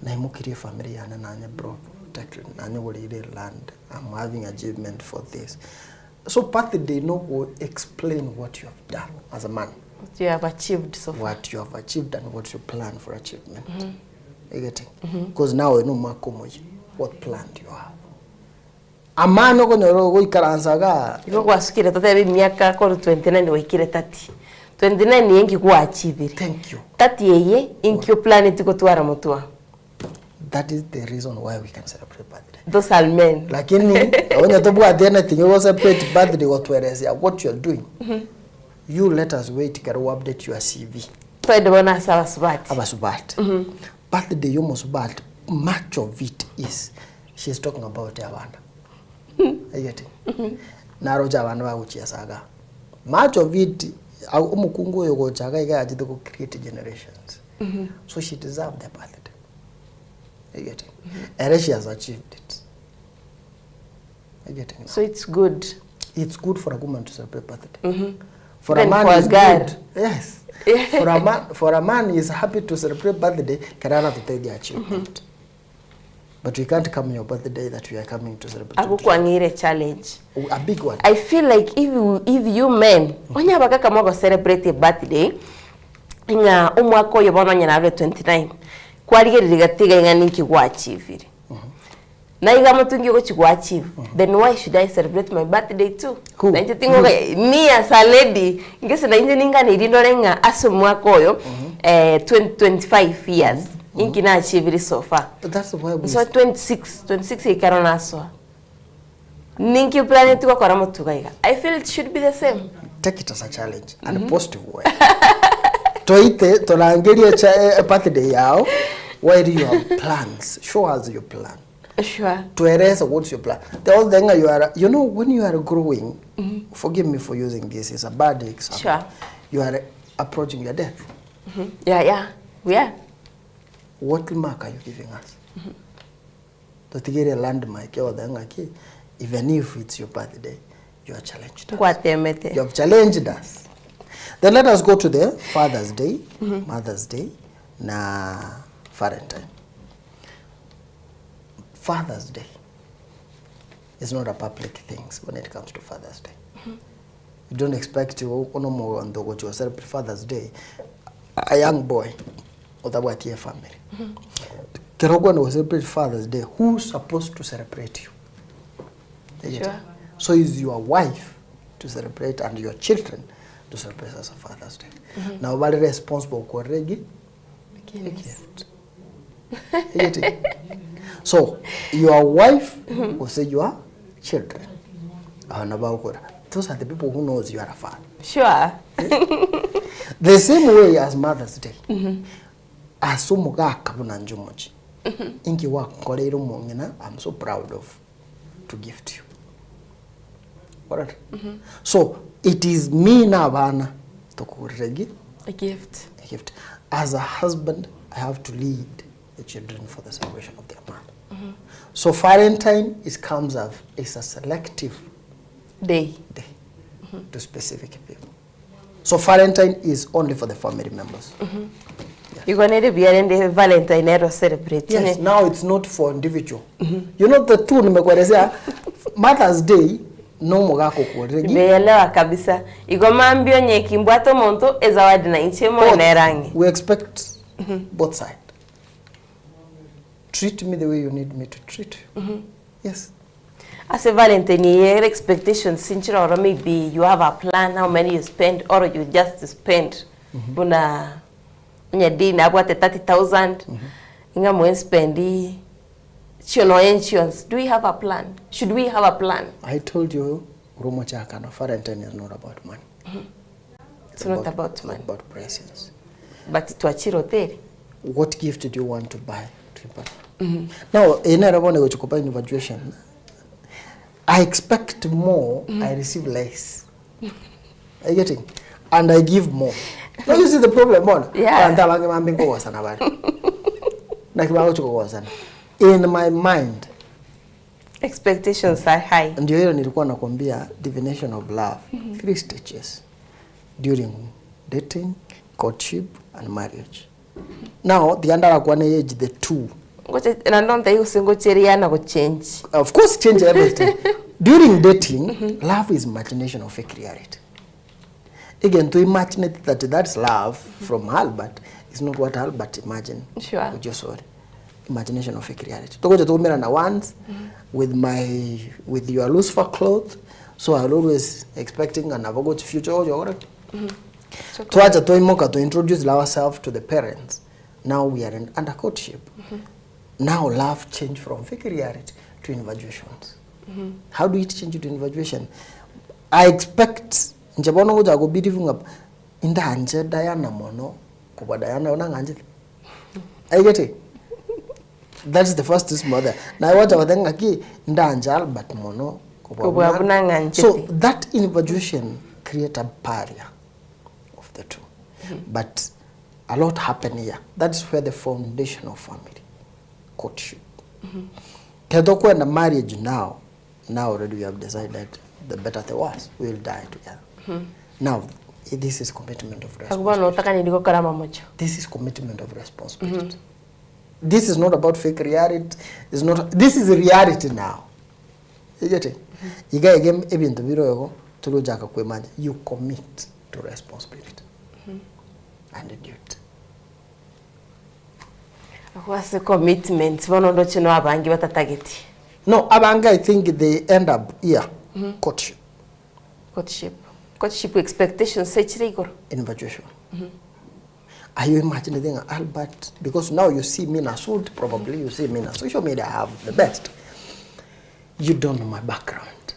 naimokirie efamiri yane nanye protected, nanyegoreire land, I'm having achievement for this. So birthday nogo explain what you have done as a man. What you have achieved so far. What you have achieved and what you plan for achievement. You getting? Because now oyo nomwaka omoyia, what plan do you have? Amani okonyora ogoikaransa igaa. Igo gwasukire totebe emiaka korwa 29 gwaikire 30. 29 eye inki gwachivire? Thank you. 30 eye inki oplaneti gotwara motwe? That is the reason why we can celebrate birthday. Those are men. Lakini onye tobwati anything ogo celebrate birthday gotweresia what you are doing. You let us wait kero o update your CV. Twende bono ase abasubati. Abasubati. Birthday yomosubati much of it is she is talking about abana. Are you getting? Naroche abana bagochiesa igaa. Much of it omokungu oyo gocha iga iga achete go create generations. So she deserve the birthday. Are you getting? Ere she has achieved it. Are you getting? So it's good. It's good for a woman to celebrate birthday. For Even a man for a is girl. good. Yes. For a man, for a man is happy to celebrate birthday, karana to take the achievement. But we can't come your birthday that we are coming to celebrate. Agokwang'ire challenge. A big one. I feel like if you, if you men onye abagaka mogo celebrate a birthday ng'a omwaka oyo bono onye nabe 29 kwarigereria gatiga ng'a ninki gwachievire na iga motungi ogochi gwachieve then why should I celebrate my birthday too? Who? Na inche tingoka me as a lady ngese na inche ninganeiri ndore ng'a ase omwaka oyo eh, 20, 25 years inki nachievire so far. That's why we So 26, 26 ekero nasoa. Ninki oplaneti gokora motuga iga? I feel it should be the same. Take it as a challenge and positive way. Toite torangerie cha eh, birthday yao while you have plans. Show us your plan. Sure. Tueleze what's your plan. The whole thing you are, you know, when you are growing, forgive me for using this, it's a bad example. Sure. You are approaching your death. Yeah, yeah. We are. What mark are you giving us? Totigere landmark yothe ng'aki, even if it's your birthday, you are challenged. Ngwatemete. You have challenged us. Then let us go to the Father's Day, Mother's Day, na Valentine. Father's Day is not a public thing when it comes to Father's Day. You don't expect ono omonto gochia go celebrate Father's Day, a young boy otabwati efamily. Kero okogenda go celebrate Father's Day, who supposed to celebrate you? You get it? Sure. So is your wife to celebrate and your children to celebrate as a Father's Day. Now bari responsible korora egi gift. You get it? So your wife will say your children. Abana bagokora. Those are the people who knows you are a father. Sure. The same way as Mother's Day. Ase omogaka buna inche omochie. Inki gwakoreire omong'ina I'm so proud of to gift you. Alright? So it is me na abana tokogorera egi A gift. A gift. As a husband, I have to lead the children for the celebration of their mother. So Valentine is comes up is a selective day, day to specific people. So Valentine is only for the family members. Igo nere buya rende Valentine ero celebrate. Yes, now it's not for individual. You know the two nimekuelezea Mother's Day no mogaka okworire gi. Nimeelewa kabisa. Igo mambia onye kimbwate omonto ezawadi na inche moyo nere ang'e. We expect both side. Treat me the way you need me to treat you. Yes. Ase Valentine eye ere expectations inchire oro maybe you have a plan how many you spend or you just spend buna onye dei nabwate 30,000 ing'a moe spend. Chionoe nchionsi do we have a plan? Should we have a plan? I told you romochakano Valentine is not about money. It's not about money. It's about presence. But twachire hoteli. What gift do you want to buy to your partner? Now, ene bono egochi koba infatuation. I expect more, I receive less. Are you getting? And I give more. Now you see the problem bono. Yeah. Abanto abange bambe nkogosana bare. Naki bagochi kogosana. In my mind, Expectations are high. Ndio hiyo nilikuwa nakwambia definition of love. Three stages during dating, courtship and marriage. Now the under akwane age the two. Ngoche na ndonte gose ngocheriana go change. Of course change everything. During dating, love is imagination of fake reality. Again, to imagine that that's love from Albert is not what Albert imagined. Sure. Which is sorry. Imagination of fake reality. Tokoja tukumira na once with my with your Lucifer cloth, so I'll always expecting an avogot future. Oh, you're correct. Twacha toimoka to introduce ourselves to the parents. Now we are in under courtship. Now love change from fake reality to infatuations. How do it change to infatuation? I expect nje bono kuja go believe ngap indanje Diana mono kuba Diana ona nganje. Are you getting? That's the first mother. Na wacha wathenga ki ndanje Albert mono Kuba buna nganje. So that infatuation create a barrier of the two. But a lot happen here. That's where the foundation of family, courtship. Ketho kwenda marriage now, now already we have decided the better the worse, we will die together. Now, this is commitment of responsibility. Akuba notakaniri gokora mamocho. This is commitment of responsibility. This is not about fake reality. It's not, this is reality now. You get it? Iga again, ebintu biroego, tulujaka kwemanya. You commit to responsibility and duty. Akwase commitment bono ndoche no abangi batatageti. No, abangi I think they end up here, courtship. Courtship. Courtship expectations sechire igoro. Infatuation. Are you imagining Albert? Because now you see me in a suit, probably you see me in a social media, I have the best. You don't know my background.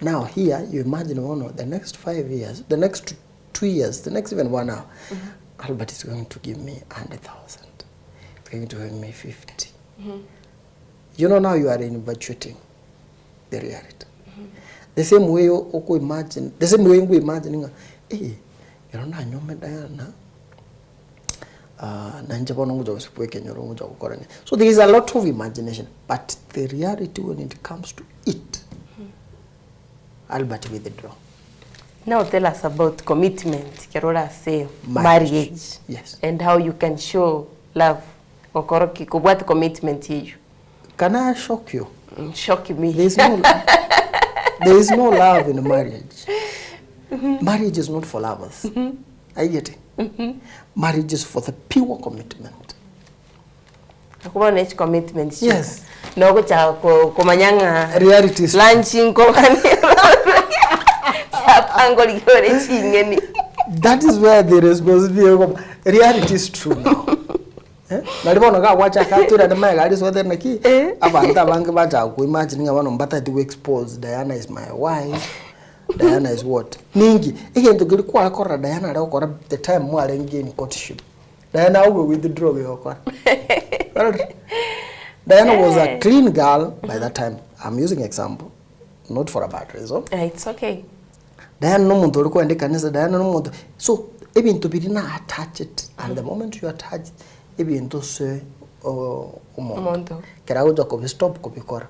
Now here, you imagine one of the next 5 years, the next 2 years, the next even 1 hour, Albert is going to give me 100,000. He's going to give me 50. You know, now you are infatuating the reality. The same way you imagine, the same way you imagine, hey, you don't know, Diana. So there is a lot of imagination, but the reality when it comes to it, Albert withdraw. Now tell us about commitment, Kerora say Marriage. marriage. Yes. And how you can show love. Okoroki, what commitment you? Can I shock you? Shock me. There is no, there is no love in marriage. Marriage is not for lovers. Are you getting? Marriage is for the pure commitment. Akuba na commitment. Yes. No kucha kumanyanga. Reality is lunching ko Sapango liore chingeni. That is where the responsibility reality is true now. Nalibona ka wacha katura na mai ali so then ki abantu abange baja ku imagine ngabano mbata to expose Diana is my wife. Diana is what? Ningi. Egento kiri kwa kora Diana ari okora the time mwarenge in courtship. Diana will withdraw we okora. Diana was a clean girl by that time. I'm using example, not for a bad reason. It's okay. Diana no muntu uri kwenda kanisa, Diana no muntu. So ebintu biri na attach it, and the moment you attach ebintu se umuntu. Kera uja kubi stop kubikora,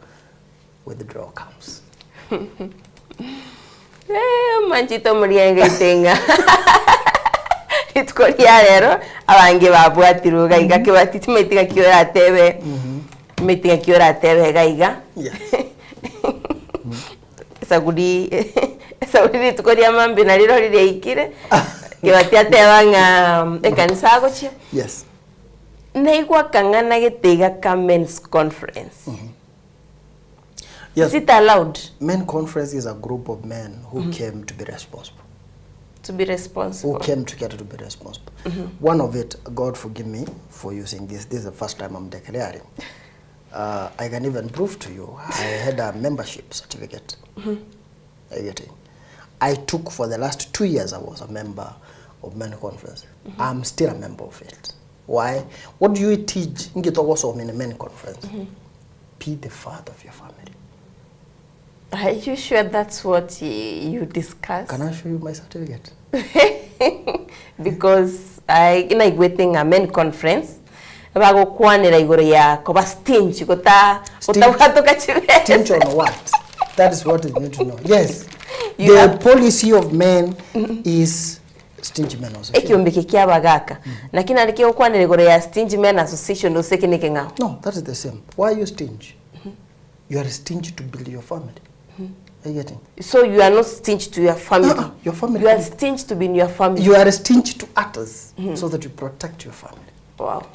withdraw comes. Manchito murienge itenga. Rituko ria rero abange babwatirwe gaiga kibati timetiga kiora tebe. Metiga kiora tebe gaiga. Yes. Esaguri esaguri rituko ria mambi nariro rireikire. Kibati ateba ng'a ekanisa agochia. Yes. Naigwa kang'ana getiga ka men's conference. Yes. Is it allowed? Men conference is a group of men who came to be responsible. To be responsible. Who came together to be responsible. One of it, God forgive me for using this. This is the first time I'm declaring. I can even prove to you I had a membership certificate. Are you getting? I took for the last 2 years I was a member of men conference. I'm still a member of it. Why? What do you teach? Ngitogosoma in a men conference. Be the father of your family. Are you sure that's what you discuss? Can I show you my certificate? Because I naigwete ng'a men conference bagokwanera igoro ya koba stingy gota gotabwatoka chibesa. Stingy on what? That is what you need to know. Yes. You The have- policy of men is stingy men also. Ekiombeke kia abagaka lakini ariki gokwanera igoro ya stingy men association ose eke neke ng'ao. No, that is the same. Why are you stingy? You are stingy to build your family. Are you getting? So you are not stingy to your family. Your family. You are stingy to be in your family. You are stingy to others so that you protect your family. Wow.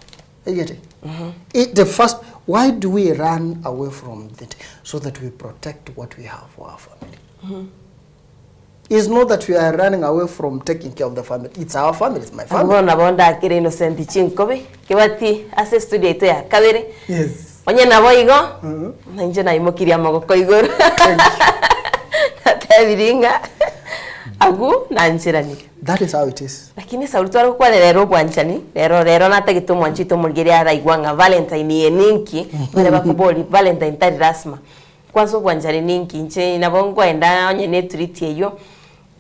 Are you getting? It, the first, why do we run away from that? So that we protect what we have for our family. It's not that we are running away from taking care of the family. It's our family, it's my family. Abona bonda akire Innocent Chinkobi kibati ase studio ito ya kabere. Yes. Onye nabo igo na inche naimokirie amagoko igoro natebiringa agu nanchiranire. That is how it is. Lakini sauri tware gokwana rero obwanchani rero rero natagete omwanchete omorigeri araigwa ng'a valentine eye ninki bare bakobori valentine tari rasma kwanza obwanchani ninki inche nabo nkoenda onye na etreat eywo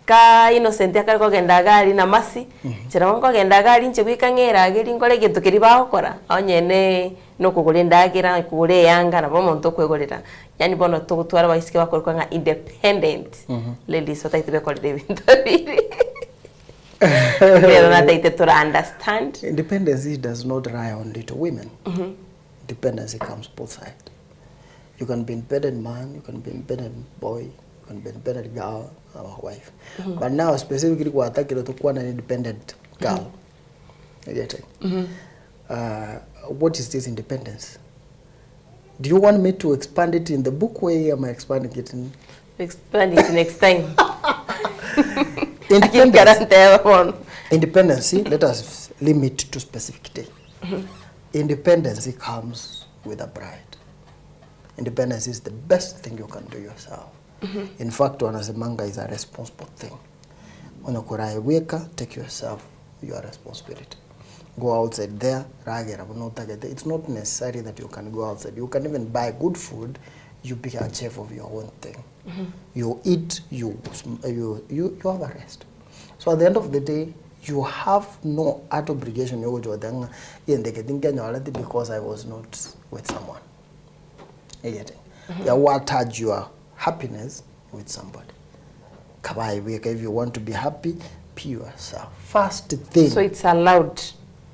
ka Innocent akare kogenda gari na masi inche nabo nkogenda gari inche goika ng'erageri nkore egento keria bagokora onye ne nokogora endagera kogora eyanga nabo omonto okwegorera yaani bono togotwara abaiseke bakorokwa ng'a independent ladies bataete bekorera ebinto biri rero nataite tora understand. Independence does not rely only to women. Independency comes both sides. You can be independent man, you can be independent boy, you can be independent girl or wife. But now specifically kwatakire tukuwa na independent girl. You get it? What is this independence? Do you want me to expand it in the book way? Am I expanding it in? Expand it next time. Independence. Bono. Independence, let us limit to specific day. Independence comes with a bride. Independence is the best thing you can do yourself. In fact, wanasemanga is a responsible thing. Unakuraiweka, take yourself your responsibility. Go outside there, ragera, unotagete. It's not necessary that you can go outside. You can even buy good food. You be a chef of your own thing. You eat, you have a rest. So at the end of the day, you have no other obligation you go to because I was not with someone. You get it? You attach your happiness with somebody. Kabai, if you want to be happy, be yourself. First thing. So it's allowed.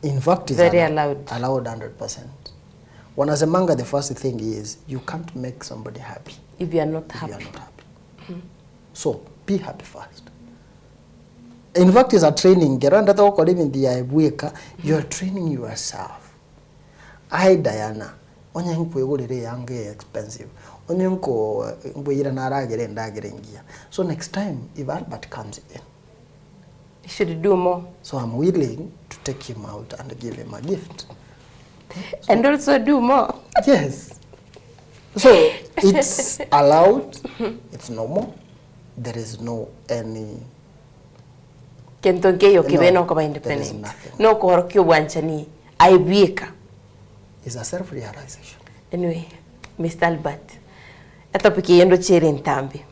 In fact, it's Very allowed. Allowed 100%. Wanasemanga, the first thing is you can't make somebody happy if you are not if happy. you are not happy. So be happy first. In fact, it's a training. Geranda toko living the weka, you are training yourself. I Diana, onye nkwegurire yange expensive. Onye nko ngwira naragere ndagere ngia. So next time if Albert comes in, You should do more. So I'm willing to take him out and give him a gift. And also do more. Yes. So it's allowed, it's normal. There is no any Kento nkeyo kibe No, no koba there is independent. nothing. No kohorokio bwanchani aibieka. It's a self-realization. Anyway, Mr. Albert, etopic yendo chere ntambi.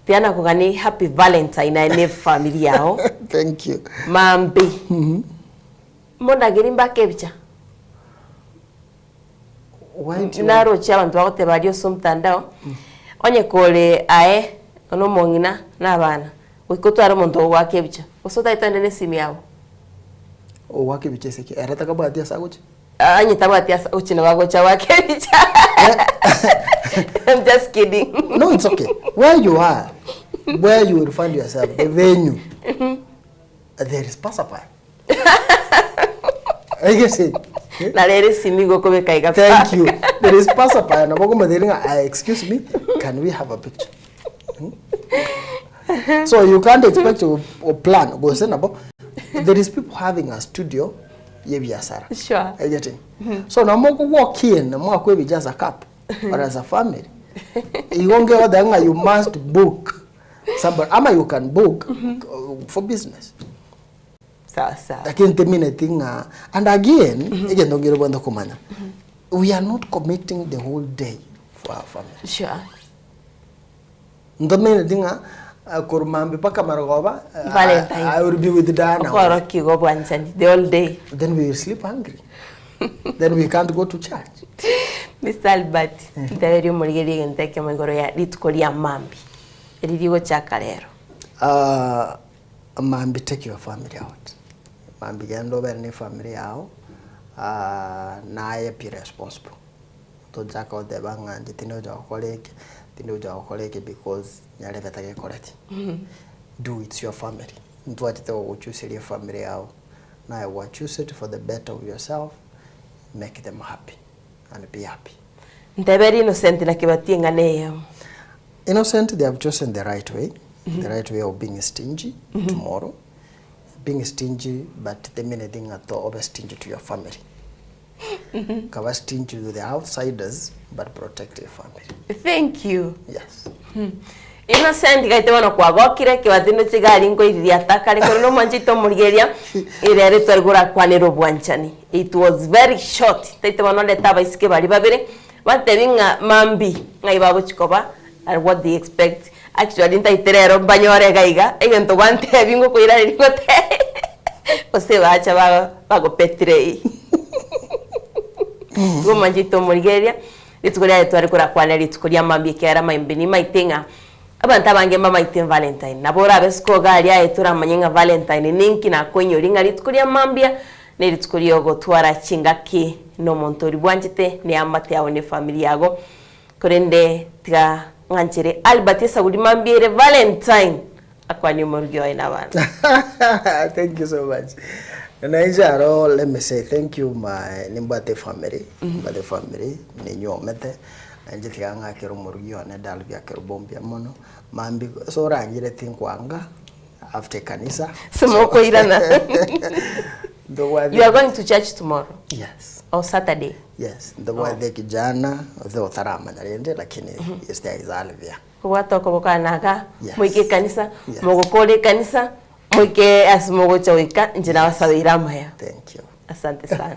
Tiana kugani happy Valentine ane family yao. Thank you. Mambi. Mondageri mbake ebicha. Why do you Naroche abantu bagoteba baria ase omotandao onye kore aye ono omong'ina na abana goika otware omonto ogwaka ebicha gose otaete onde na esimi yabo. Owake bicheseke ereta kabwati ase agochi. Anye tabwati ase agochi nabo agocha gwaka ebicha. I'm just kidding. No, it's okay. Where you are, where you will find yourself, the venue, there is passerby. I guess it. Na rere simi gokobeka iga. Thank you. There is passerby. Na boko maderinga, excuse me, can we have a picture? So you can't expect to or plan. Go say nabo. There is people having a studio. ya ebiasara. Sure. Are you getting? So nabo mokogwoka in, mwakwebija as a couple or as a family. Igo nkegoteba ng'a you must book somebody ama you can book for business. Sawa sawa. Lakini ntimineti ng'a and again egento nkere obwenerete komanya we are not committing the whole day for our family. Sure. Ntomineti ng'a korwa mambia mpaka marogoba Valentine. I will be with Diana. Okorokia obwanchani the whole day. Then we will sleep hungry. Then we can't go to church. Mr. Albert, nteberie omorigereria egento ekemo igoro ya rituko ria mambia, eri rigochaka rero. Ah, mambia take your family out. Mambia genda obere na efamily yao, ah, naye be responsible. Tochaka goteba ng'a inche tindi gocha gokora eke, tindi gocha gokora eke because nyarebe tagekoreti. Do it's your family. Ntwachete gogochuseria efamily yao, naye gwa choose it for the better of yourself, make them happy and be happy. Ntebere Innocent naki batie eng'ana eyemo. Innocent they have chosen the right way, the right way of being stingy tomorrow, being stingy but the minute ng'a to obe stingy to your family. Kaba stingy to the outsiders but protect your family. Thank you. Yes. Innocent gaite bono kwagokire kebati ndoche gari nkoiriria atakare korende omwanchete omorigereria erere tware gorakwanera obwanchani it was very short taite bono ndete abaiseke baria babere bantebi ng'a mambi ng'ai bagochi koba and what they expect actually ntaite rero mbanyore iga iga egento gwantebi ngokoiraneria ngotebi gose bacha bago bagopetrei Igo omwanchete omorigereria rituko riaye tware korakwanera rituko ria mambia ekiagera amaembe nimaete ng'a Abanto abange mbamaite Valentine. Nabo orabe isiko iga aria aye toramanye ng'a Valentine ninki nakoinyoria ng'a rituko ria mambia nerituko riogotwara chingaki nomonto oria bwanchete neamate yao nefamiri yago. Korende tiga ng'anchere Albert esaguri mambia ere Valentine akwanie omorugi oye nabana. Thank you so much. Nainche aro let me say thank you my nimbwate efamiri, nimbwate efamiri ninyuomete. Na inche tiga ng'akere omorugi one Dalvia Kerubo mbuya mono, mambia ase orangire tinkwanga after ekanisa. Ase mokoirana. Ntobwate You are going to church tomorrow? Yes. Or Saturday? Yes, ntobwate ekijana othe otaramanya rende lakini his there is Alvia. Kobwata okoboko aa na igaa, Yes. moike ekanisa, Yes. mogokora ekanisa, moike ase mogocha goika, inche nabasabeire amaya. Thank you. Asante sana.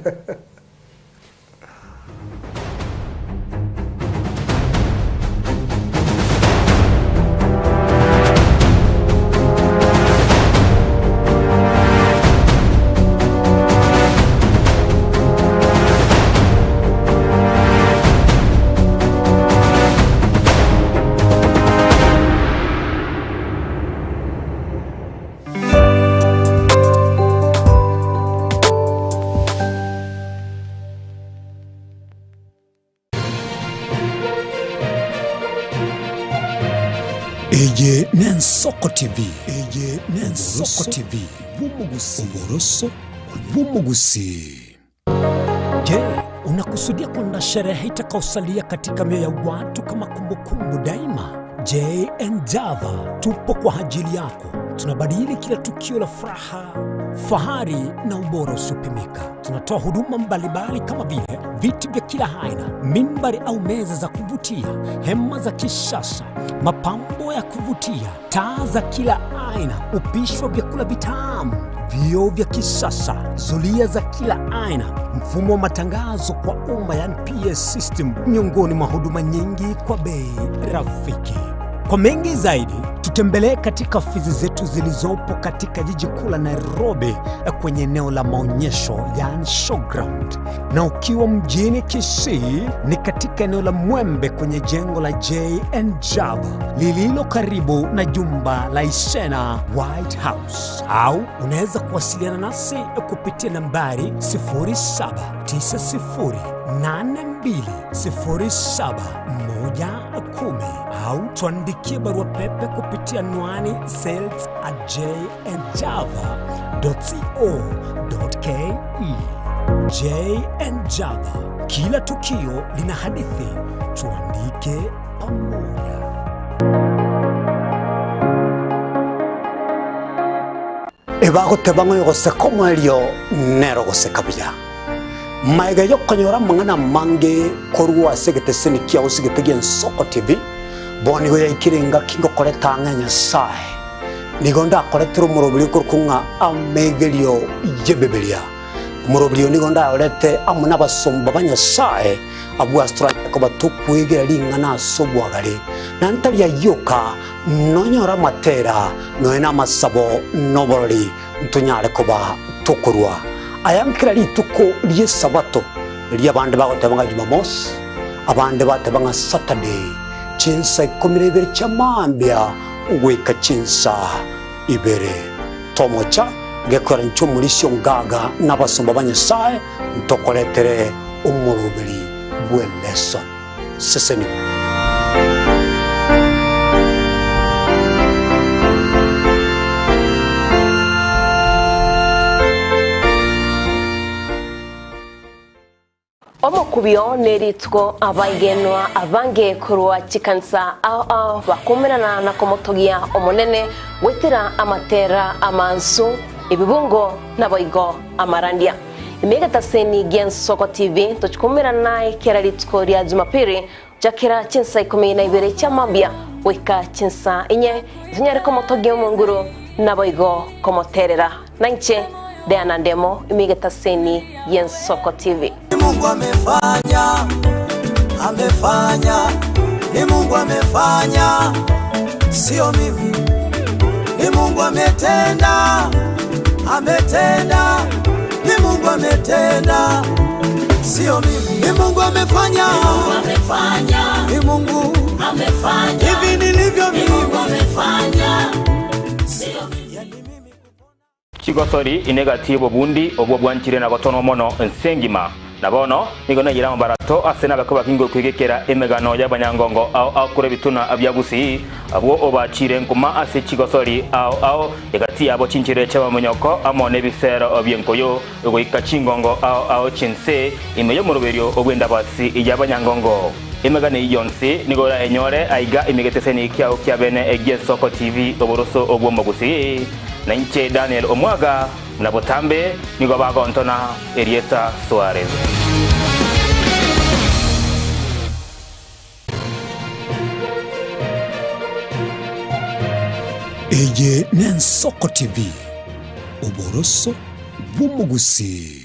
Eye n'Ensoko TV. Eye n'Ensoko TV bw'omogusii. Oboroso bw'omogusii. Je, unakusudia kuandaa sherehe itakayosalia katika mioyo ya watu kama kumbukumbu daima? JN Java tupo kwa ajili yako. Tunabadili kila tukio la furaha, fahari na ubora usiopimika. Tunatoa huduma mbalimbali kama vile viti vya kila aina, mimbari au meza za kuvutia, hema za kisasa, mapambo ya kuvutia, taa za kila aina, upishi wa vyakula vitamu, vioo vya kisasa, zulia za kila aina, mfumo wa matangazo kwa umma yani PA system, miongoni mwa huduma nyingi kwa bei rafiki. Kwa mengi zaidi, tutembelee katika ofisi zetu zilizopo katika jiji kuu la Nairobi kwenye eneo la maonyesho yani showground, na ukiwa mjini Kisii ni katika eneo la Mwembe kwenye jengo la JN Java lililo karibu na jumba la Isena White House, au unaweza kuwasiliana nasi kupitia nambari 0790820710 au tuandikie barua pepe kupitia anwani sales at jnjava.co.ke. JN Java, kila tukio lina hadithi, tuandike pamoja. Ebagoteba ng'a oyogoseka omoerio nere ogoseka buya. Magega y'okonyora amang'ana amange korwa ase egeteseni kiao ase egete gi'Ensoko TV, bono nigo yaikire engaki ngokoreta ang'e Nyasae. Nigo ndakoretere omoroberi okorokwa ng'a Amegerio y'Ebibilia. Omoroberi oyo nigo ndayorete amo nabasomba ba Nyasae, abwo ase toranyare koba tokwegera ring'ana ase obwagare, na ntari ayio oka, nonyore amatera, nonya namasabo, na oborori, ntonyare koba tokorua aya nkera rituko ri'Esabato, erio abande bagoteba ng'a Jumamosi, abande bateba ng'a Saturday, chinsa ikomi na ibere chia mambia goika chinsa ibere. Tomocha gekora inche omorisia ongaga na abasomba ba Nyasae ntokoretere omoroberi bw'eleso. Sesenigwa. Omokubio nerituko abaigenwa abange korwa chikanisa ao ao bakumerana na komotogia Omonene goetera amatera amansu, ebibungo naboigo amarandia. Ime egetaseni gi'Ensoko TV tochikumerana naye kera rituko ria Jumapili gochakera chinsa ikomi na ibere chia mambia goika chinsa inye, tonyare komotogia Omonguru naboigo komoterera. Nainche Diana Ndemo ime egetaseni gi'Ensoko TV. Ni Mungu amefanya, amefanya, ni Mungu amefanya, sio mimi. Ni Mungu ametenda, ametenda, ni Mungu ametenda, sio mimi. Ni Mungu amefanya, ni Mungu amefanya, hivi nilivyo mimi, Mungu amefanya, sio mimi. Chigosori inegati y'obobundi obwo bwanchire na gotonwa mono ense engima. Na bono nigo naiyire amabarato ase nabake bakinge okwegekera emegano y'abanyangongo ao ao korwa ebituna bia Gusii, abwo obachire nkuma ase chigosori ao ao, egati yabo chinchera chi'abamonyoko amo nebisero bi'enkoyo, goika chingongo ao ao chi'ense ime y'omoroberio bw'endabasi y'abanyangongo. Emegano eyio yonsi nigo orayenyore aiga ime egeteseni kiao kia bene gi'Ensoko TV oboroso bw'Omogusii. Na inche Daniel Omwaga, buna botambe nigo bagontona erieta Suarez. Eye n'Ensoko TV, oboroso bw'omogusii.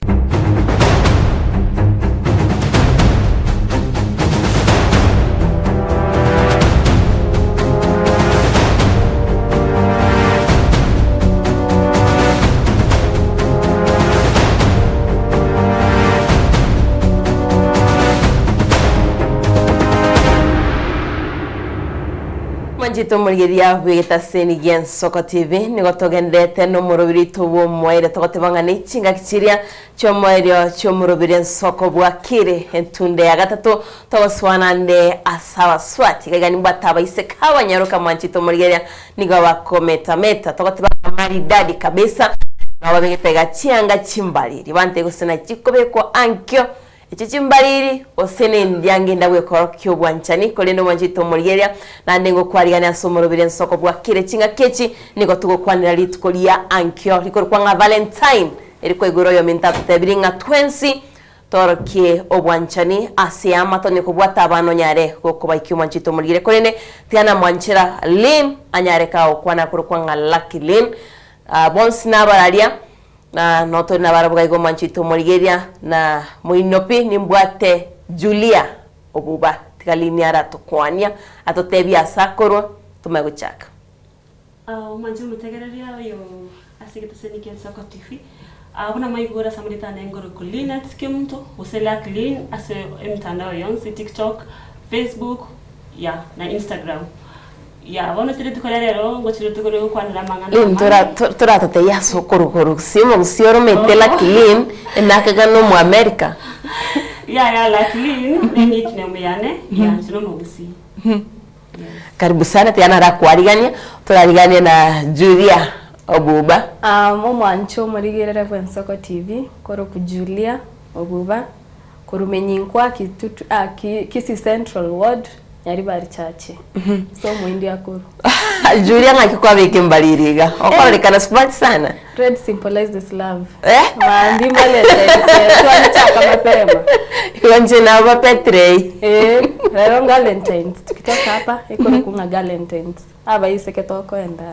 Mwanchete omorigereria bw'egetaseni gi'Ensoko TV, nigo togenderete nomorobiri oito bw'omoerio togoteba ng'a ne chingaki chiria chi'omoerio chi'omorobiri ensoko bwakire entunde ya gatato togosoa naende ase abaswati. Iga iga nimbwate abaiseke abanyaroka mwanchete omorigereria nigo bakometameta togoteba ng'a maridadi kabisa nabo babegete iga chianga chimbariri bante gose nachi chikobekwa ankio Echi chimbariri, gose nendiango enda bw'ekorokia obwanchani, korende omwanchete omorigereria, naende ngokwarigania ase omoroberi ensoko bwakire chingaki echi, nigo togokwanera rituko ria ankio rikorokwa ng'a Valentine, eri kwaigure oyominto atotebirie ng'a twensi toorokie obwanchani ase eamate onye kobwate abana onyare gokobaikia omwanchete omorigereria. Korende tiga namwanchera Lynn anyare kagokwana akorokwa ng'a Lucky Lynn, bonsi nabararia. Na notore nabarabwo gaiga omwanchete omorigereria, na moino pi nimbwate Julia obuba, tiga Lini aratokwania, atotebie ase akorwa, tomanye gochaka. Omwanche omotegereria oyo ase egeteseni kia Nsoko TV, buna mwaigure ase amarieta ane ngorokwa Linet Kemunto gose Luck Lin ase emitandao yonsi TikTok, Facebook ya na Instagram. Ya bono ase rituko ria rero ngochire rituko ria gokwanera amang'ana Lin tora amange. to- toratotebie ase okorokoro gose omogusii oromete Lucky Lin enakega na omo America. Yaya Lucky Lin ne nickname yane ya inche nomogusii. Karibu sana tiga narakwarigania torariganie na Julia Obuba. Omwancho omorigerere bw'Ensoko TV, korokwa Julia Obuba, korwa Menyinkwa Kitutu ah Kisii Central Ward. Nyaribari Church. So omoindi akorwa. Julia ng'aki kwabeka embariri iga okororekana smart sana. Red symbolizes love. Eh? Maambi Valentine's twalichaka mapema. Igo inche nabo petrei. Eh, rero Galentine's tukitoka hapa ekore kung'a Galentine's. Abaiseke tokoenda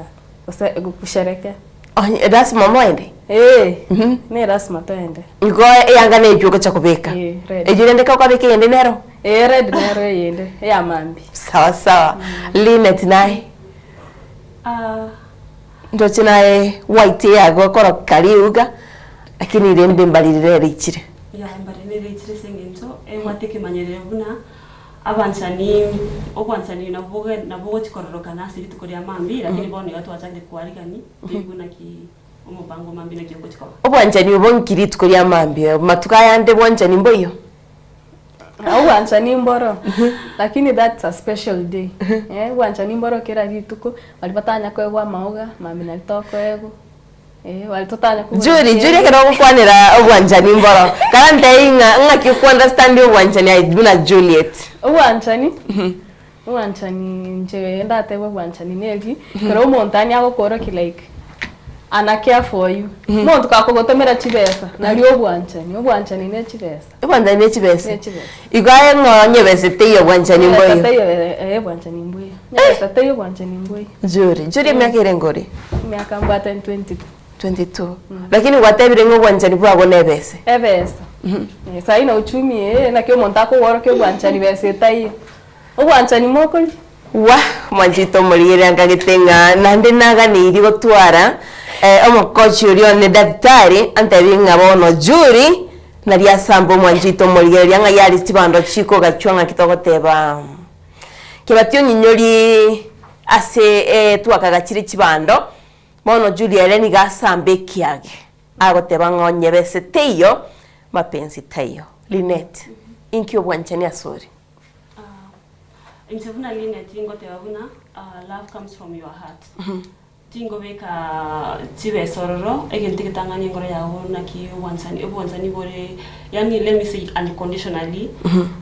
gose kusherekea. Onye lasima moende? Eh, ne lasima toende. Igo eyanga neywo ogocha kobeka? Eh, red. Eywo rende ekero kwabeka eyende nero? Eh, red nero eyende, eya mambia. Sawa sawa. Linet naye? Ah, Ndoche naye white yago okoroka riuga, lakini rende mbariri rero eichire. Ya mbariri nere eichire ase eng'encho ebwate ekemanyerero buna abanchani obwanchani nabo boge nabo bogochi kororokana ase rituko ria mambia lakini bono iga twachakire kwarigani toigwe naki omopango o mambia naki ogochi koba. Obwanchani obo nki rituko ria mambia? Matuko ayande bwanchani mboiyo? Obwanchani mboro lakini that's a special day eh, obwanchani mboro kera rituko baria batanya koegwa amaoga mambia nario tokoegwa eh, baria totanya kogora Julie, cake. Julie ekero ogokwanera obwanchani mboro, kara ntebie ng'a ng'aki okounderstand obwanchani aye buna Juliet. Obwanchani, obwanchani inche ndatebe obwanchani neri, ekero omonto yaani agokorokia like ana care for you, omonto kakogotomera chibesa nario obwanchani, obwanchani ne chibesa. Obwanchani ne chibesa. Ne chibesa. Igo aye ng'o onye besa teiyo obwanchani Besa mboiyo. teiyo eh obwanchani mboiyo. Onye besa teiyo obwanchani mboiyo. Julie, Julie emiaka ere ngori? Emiaka mbwate 22. 22. Lakini gwatebire ng'a obwanchani bwago ne ebesa. Ebesa. Eh, sahi na uchumi eh, naki omonto akogworokia obwanchani besa etaiyo. Obwanchani mokoria. Wah! Mwanchete omorigereria nkagete ng'a naende naganeirie gotwara omokochi oria one daktari antebie ng'a bono Julie naria asambe omwanchete omorigereria ng'a yari chibando chikogachwa ng'aki togoteba Kebati onyinyori ase twakagachire chibando bono Julie ere nigo asambe ekiage agoteba ng'a onye bese teiyo mapenzi taiyo. Linet, inki obwanchani asore? Inche buna Linet tingoteba buna love comes from your heart. Tingobeka chibesa ororo, egento egetang'ani enkoro yago naki obwanchani obwanchani bore yaani let me say unconditionally,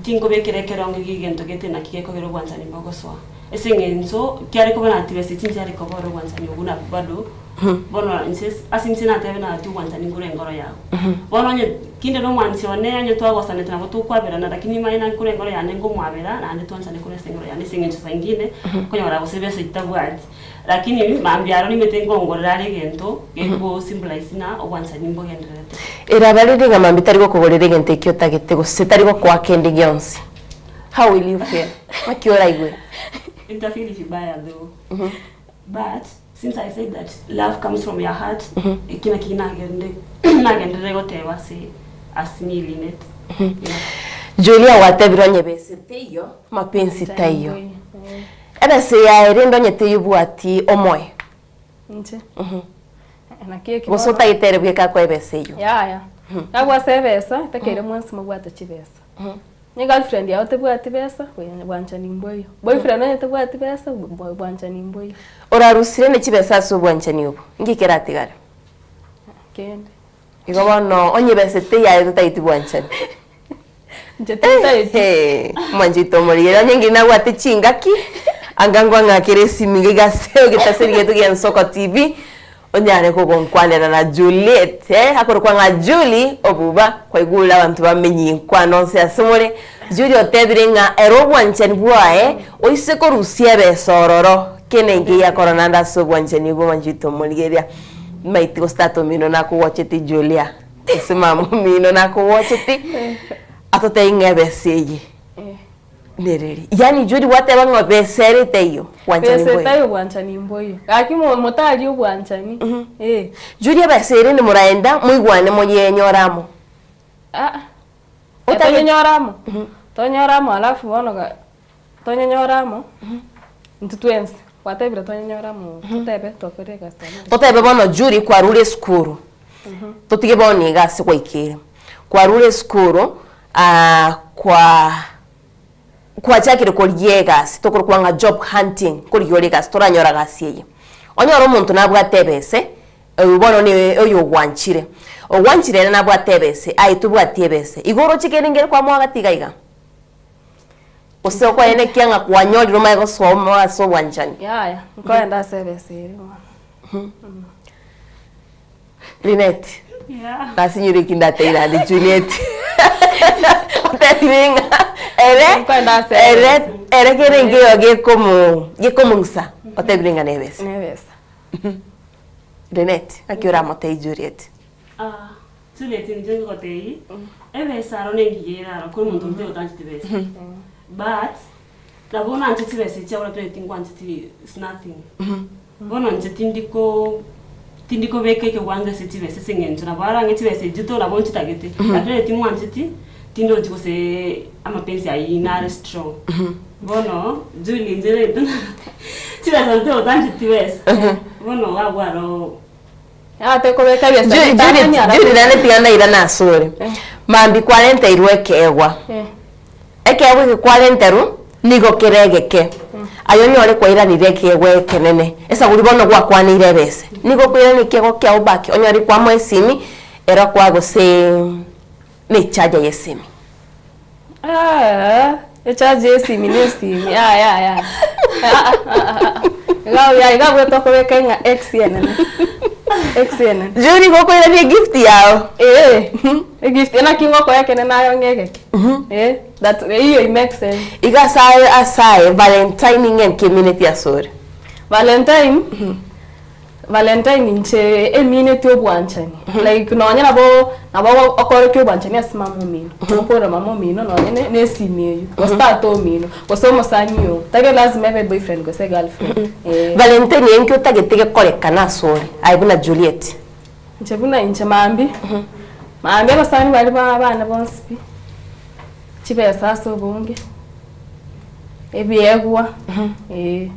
tingobekera ekerongo gie egento gete naki gekogera obwanchani mbogosoa. Ase eng'encho kiare koba na tibesa echi nchiare koba ore obwanchani obwo na bado Bono inche ase inche natebe nagatie obwanchani nkore enkoro yao. Bono onye kinde nomwanchi one onye twagosanete nabo tokwaberana lakini manye nankore enkoro yane nkomwabera naende twanchane korwa ase enkoro yane ase eng'encho saa ingine okonyora gose besa chitabwati. Lakini mambia aro nimete nkongorera are egento geko symbolize ng'a obwanchani mbogendererete. Eraba riri ng'a mambia tari gokogorera egento ekio otagete gose tari gokoa kende gionsi, how will you feel? Naki oraigwe? Nitafeel vibaya though but Since I said that love comes from your heart, eki naki nagende nagenderere goteba ase as me Linet. Yeah. Julia gwatebire onye bese teiyo mapenzi taiyo ebese yaye rende onye teiyo obwati omoe Inche. Naki eki gose bono- otagete ere bweka akoe ebese eyio Yaya. Nabwase ebesa, takeire mwensi mobwate chibesa. Onye girlfriend yao tebwati besa, bwanchani mboiyo. Boyfriend onye tebwati besa, bwanchani mboiyo. Orarusire ne chibesa ase obwanchani obo, inki keratigare? Kende. Igo bono onye ebesa teiyo aye totageti bwanchani. Inche tintageti. Eeh, mwanchete omorigeri, onye ng'ina nabwate chingaki, anga nkwang'akere esimi iga iga ase egetaseri giaito gia Nsoko TV, Onyare kogonkwanera na Juliet, eh, akorokwa ng'a Julie obuba, kwaigure abanto bamenyie inkwano onsi ase more. Julie otebire ng'a ere obwanchani bwaye oise korusia ebesa ororo, kende nkeiyo akora naende ase obwanchani obwo mwanchete omorigereria. Maiti gose tata omino nakogocheti Julia, gose mama omino nakogocheti, atotebie ng'a ebesa eye. Nereri. Yaani Judy gwateba ng'a besa ere etaiyo, bwanchani Besa mboiyo. etaiyo bwanchani mboiyo. Gaki mo motarie obwanchani. Eh. Judy ebesa ere ende moraenda moigwane moyenyore amo. Ah. Otagete- Tonyenyore amo. Tonyore amo alafu bono ga tonyenyore amo. Intwe twensi. Gwatebire tonyenyore amo totebe twakorire egasi twamarire. Totebe bono Judy kwarure esukuru, totige bono iga ase gwaikeire. Kwarure esukuru, kwa kwachakire korigia egasi tokorokwa ng'a job hunting nkorigia ore egasi toranyora gasi eye. Onyore omonto nabwate ebese, oyo bono ne oyo ogwanchire, ogwanchire ere nabwate ebese aye tobwati ebese, igo oroche kende nkere kwamoa gati iga iga. Gose okwaenekia ng'a kwanyorire omanye gosoa omo ase obwanchani. Yaya, nkoenda ase ebesa ere bono. Linet, Yeah. nasinyire eki ndateire ande Juliet. Otebire ng'a ere Nkoenda ase ere ebesa. ere kere nkeyo gekomo gekomong'usa otebire ng'a nebesa. Nebesa. Linet, naki oramotebie Juliet? Ah, Juliet inche ngogotebia, ebesa aro nengiya ere aro, kore omonto onde otancheti besa. But, nabo nanche chibesa echi abuna twenye tingwancheti is nothing. Bono inche tindi ko tindi kobeka ekewango ase chibesa ase eng'encho nabo arang'e chibesa echio to nabo nchitagete, lakini onye tingwancheti, tindochi gose amapenzi ayio nare strong. Bono, Julie inche rende chibesa intwe otancheti besa, bono iga abwo aro. Judy nane tiga ndairane asore. Mambia kwarenteirwe ekeegwa. Ekeegwa eke kwarenterwa nigo kere egeke. Aye onyore kwairanire ekeegwa ekenene. Esaguri bono gwakwaneire ebese. Nigo okoirania ekeegwa kiago back onyore kwamoa esimi ero akoa gose ne echarger ya esimi. Echarger ya esimi na esimi yaya yaya iga buya iga abwo tokobeka ng'a ex enene ex enene. Juu nigo okoirania egift yao. Eeh egift naki ngokoa ekenene aye ong'e egeke eh that eywo it makes sense. Iga ase aye ase aye Valentine ng'a nkemineti asore. Valentine Valentine inche emineti obwanchani like nonye nabo nabo okorokia obwanchani ase mama omino, okorora mama omino nonye ne ne esimi eywo, gose tata omino, gose omosani oo, tari lazima ebe boyfriend gose girlfriend eh. Valentine eye nki otagete gekorekane asore aye buna Juliet? Inche buna inche mambia, mambia abasani baria ba bane bonsi pi, chibesa ase obonge. Ebiegwa, eh.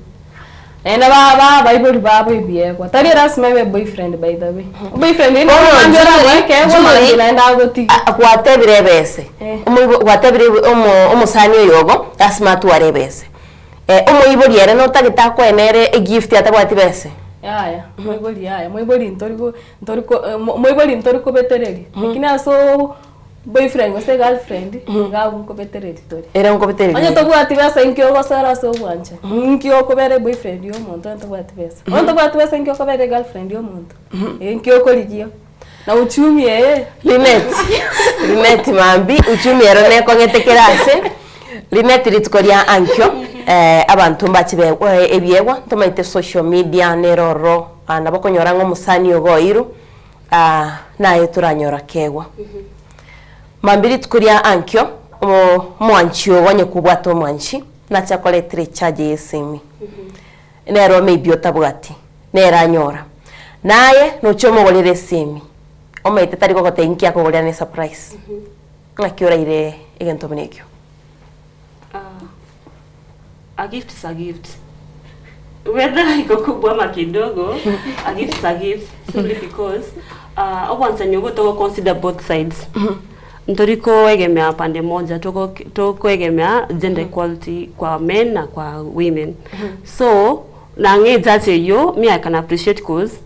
Naende ba ba abaibori babo ebiegwa. Tari erasima ebe boyfriend by the way. Boyfriend inde Bono mambia Julie, oramoe ekeegwa Julie, mambia naende agotige. Gwatebire ebese, Eh. omoibo gwatebire omo omosani oyo ogo lasima atware ebese. Omoibori ere notagete akoe nere egift atabwati bese? Yaya, moibori yaya, moibori ntori go ntori ko moibori ntori kobetereria. Lakini ase oo Boyfriend gose girlfriend iga abwo nkobetereria tore. Ere nkobetereria Onye ere. tobwati besa inki ogosera ase obwanchani? Inki okobera eboyfriend ya omonto onye tobwati besa? Onye tobwati besa inki okobera egirlfriend ya omonto? Inki okorigia? Na uchumi eye. Linet, Linet mambi uchumi ero nekong'ete kera ase, Linet rituko ria ankio abanto mbache be ebiegwa ntomaete social media nere ororo nabo okonyora ng'a omosani ogo oirwe. Aa, naye toranyora keegwa. Mambia rituko ria ankio, omo- omwanchi ogo onye kobwate omwanchi, nache akoretera echarger ya esimi. Nero maybe otabwati, nere anyora. Naye noche omogorere esimi, omanyete tari gogotebia inki akogorera ne surprise. Ng'aki oraire egento buna ekio? A gift is a gift. Whether iko kubwa ama kidogo, a gift is a gift simply because uh, obwanchani obwo togo consider both sides. Ntori koegemea pande moja, toko tokoegemea gender equality kwa men na kwa women. So nang'e judge eyio, me I can appreciate cause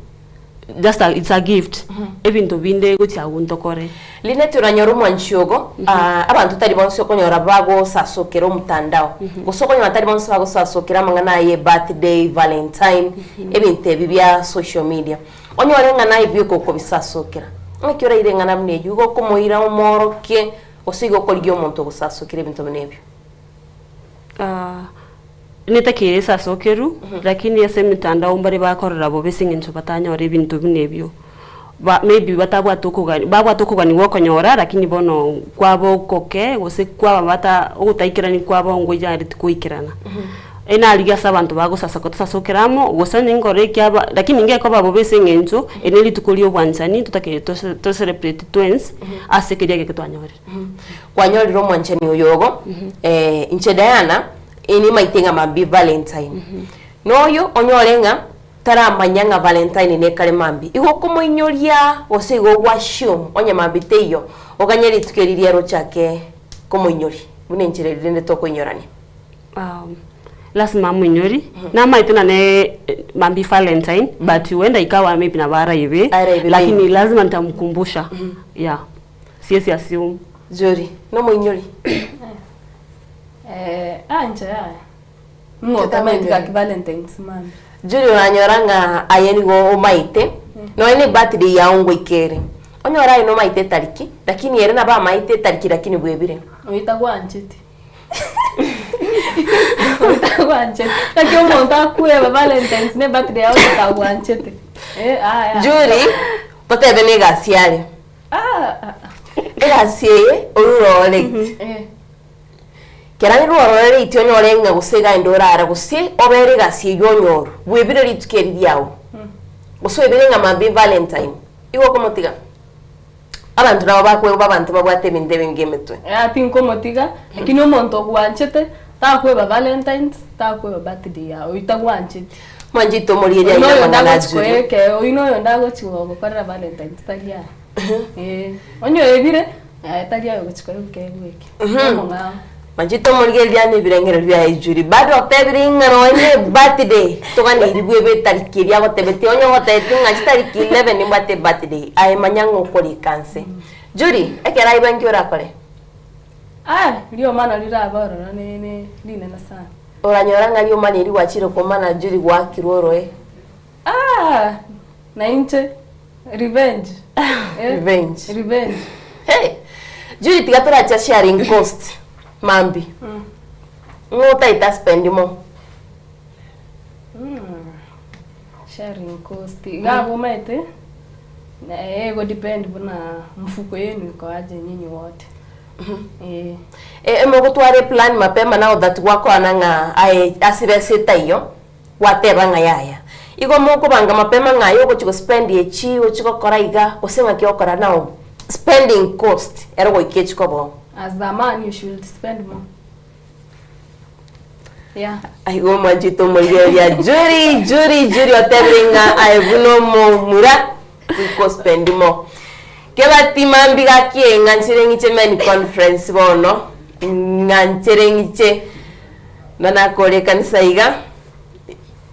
just a, it's a gift ebinto binde gochia agwo ntokore. Linet oranyore omwanchi ogo, abanto tari bonsi okonyora bagosasokera omotandao, gose okonyora tari bonsi bagosasokera amang'ana aye ebirthday, valentine, ebinto ebi bia social media. Onyore ng'a naye bweka okobisasokera. Ng'aki oraire eng'ana buna eyio, igo okomoira omoorokie, gose igo okorigia omonto ogosasokera ebinto buna ebio. Netakeire esasokeru, lakini ase emitandao mbare bakorora bobe ase eng'encho batanyore ebinto buna ebio. Ba maybe batabwate okogani babwate okogani gwa okonyora lakini bono kwaba okoke gose kwaba bata ogotaikerani kwabo ngoinyareti koikerana. Enarigia ase abanto bagosasoka tosasokere amo, gose onye nkorora ekiaba lakini ngekoba bobe ase eng'encho eri ne rituko ria obwanchani totakeire tose tocelebrate twensi ase keria egeke twanyorire. Kwanyorire omwanchani oyo ogo, inche Diana, Inimaite ng'a mambia Valentine. Noyo onyore ng'a taramanya ng'a Valentine nekare mambia. Igo okomoinyoria gose igo ogwa assume onye mambia teiyo, oganye rituko eri riare ochake komoinyoria buna enchera eria rende tokoinyorania. Lasima amoinyori, namaete nane mambia Valentine but huenda ikawa maybe nabo araibe, Araibe lakini maybe. lazima nitamkumbusha yeah, siezi assume. Jory, nomoinyori? Eh, ah inche yaya. Ng'otamanyeti gaki Valentine's mambia. Julie oranyora ng'a aye nigo omaete, nonya ne birthday yao ngoika ere. Onyore aye nomaete etariki, lakini ere nabo amaete etariki lakini bwebire. Oyo tagwancheti. Oyo tagwancheti. Naki omonto akweba Valentine's ne birthday yao oyo tagwanchete. Eh, aya. Julie, totebe na egasi are. Ah, ah, ah. Egasi eye, orure ororeti. Eh. Kera nirworore riiti onyore ng'a gose iga orare gose obere egasi eywo onyorwe, bwebire rituko eri riao. Gose oebire ng'a mambia evalentine, igo okomotiga? Abanto nabo bakweba abanto babwate ebinto ebinge emetwe. Yaya tinkomotiga, lakini omonto ogwanchete, takweba valentines, takweba birthday yao, oyio tagwancheti. Mwanchete omorieria Oyio aina noyo amang'ana ndagochi ajure. koa oyio noyo ndagochi gokorera valentines tari aya. Eh, onye oebire, aye tari aye ogochi koegwa keegwa eke. Omong'ao. Manchete omorigereria ane ebirengererio biaye ijuri. Bado otebire ng'a nonye ebirthday toganeiri bwebe etariki eria agotebetie onye ogotebetie ng'a chitariki 11 nimbwate ebirthday aye manya ng'a okorika nse. Julie, ekero aiba nki orakore? Aye, riomana rirabe ororo ne ne rinene sana. Oranyora ng'a riomana eri gwachire komana Julie gwakirwe oroe. Ah! Na inche, revenge. Eh, Revenge. Revenge. Hey! Julie tiga toracha sharing cost mambi. Ng'o otaete aspend more? Sharing cost. Iga abwo omanyete, na ego depend buna mfuko yenu iko aje nyinyi wote. Eh. E- emogotwara eplan mapema now that gwakorana ng'a aye ase besa etaiyo Gwateba ng'a yaya. Igo mokobanga mapema ng'a aye ogochia gospend echi, ochie gokora iga, gose ng'aki ogokora now spending cost ere goika echi koba oo. As a man you should spend more. Yeah. Aiga omwanchete omorigereria Julie, Julie, Julie otebire ng'a aye buna omomura goika ospend more. Kebati mambi gaki ee ng'anchere ng'iche men conference bono, ng'anchere ng'iche. Mana kore ekanisa iga,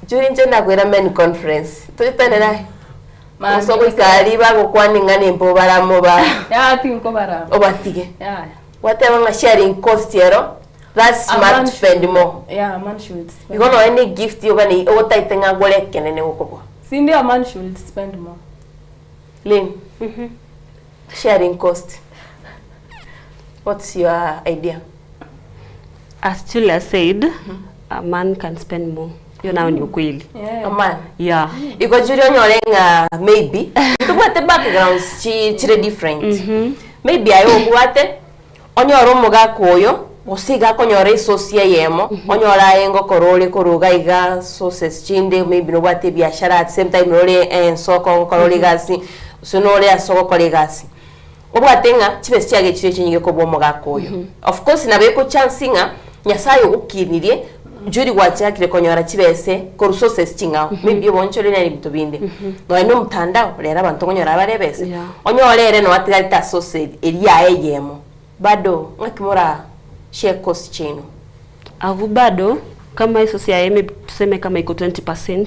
Julie inche nakoira men conference, toitanere aye? Gose ogoika aria bagokwana ing'ana embe obarame oba Yaya tinkobarama. obatige. Yaya. Gwateba ng'a sharing cost ero, that's A smart man to spend more. Yeah, a man should spend. Igo nonya ne egift ogani ogotaete ng'a agore ekenene gokobua. Sindio a man should spend more. Lynn, sharing cost, what's your idea? As Julia said, a man can spend more. Hiyo nayo ni ukweli. A man. Yeah. Igo Julia onyore ng'a maybe tobwate backgrounds chi chire different. Maybe aye obwate onyore omogaka oyo gose iga akonyora esource eyemo onyore aye ngokora ore korwa iga iga sources chinde maybe nobwate ebiashara at same time nore ensoko ogokora ore egasi gose nore ase ogokora egasi. Obwate ng'a chibesa chiaye chire chinyinge kobua omogaka oyo. Of course nabo eko chance ng'a Nyasaye ogokinirie Julie gwachakire konyora chibese korwa sources ching'ao maybe obonchore na ebinto binde. Nonya na omotandao rero abanto okonyora bare ebese onyore ere noo atigarete ase source eria yaye eyemo bado ng'aki mora share cost chiaino. Agwo bado kama esource yaye maybe tuseme kama iko 20%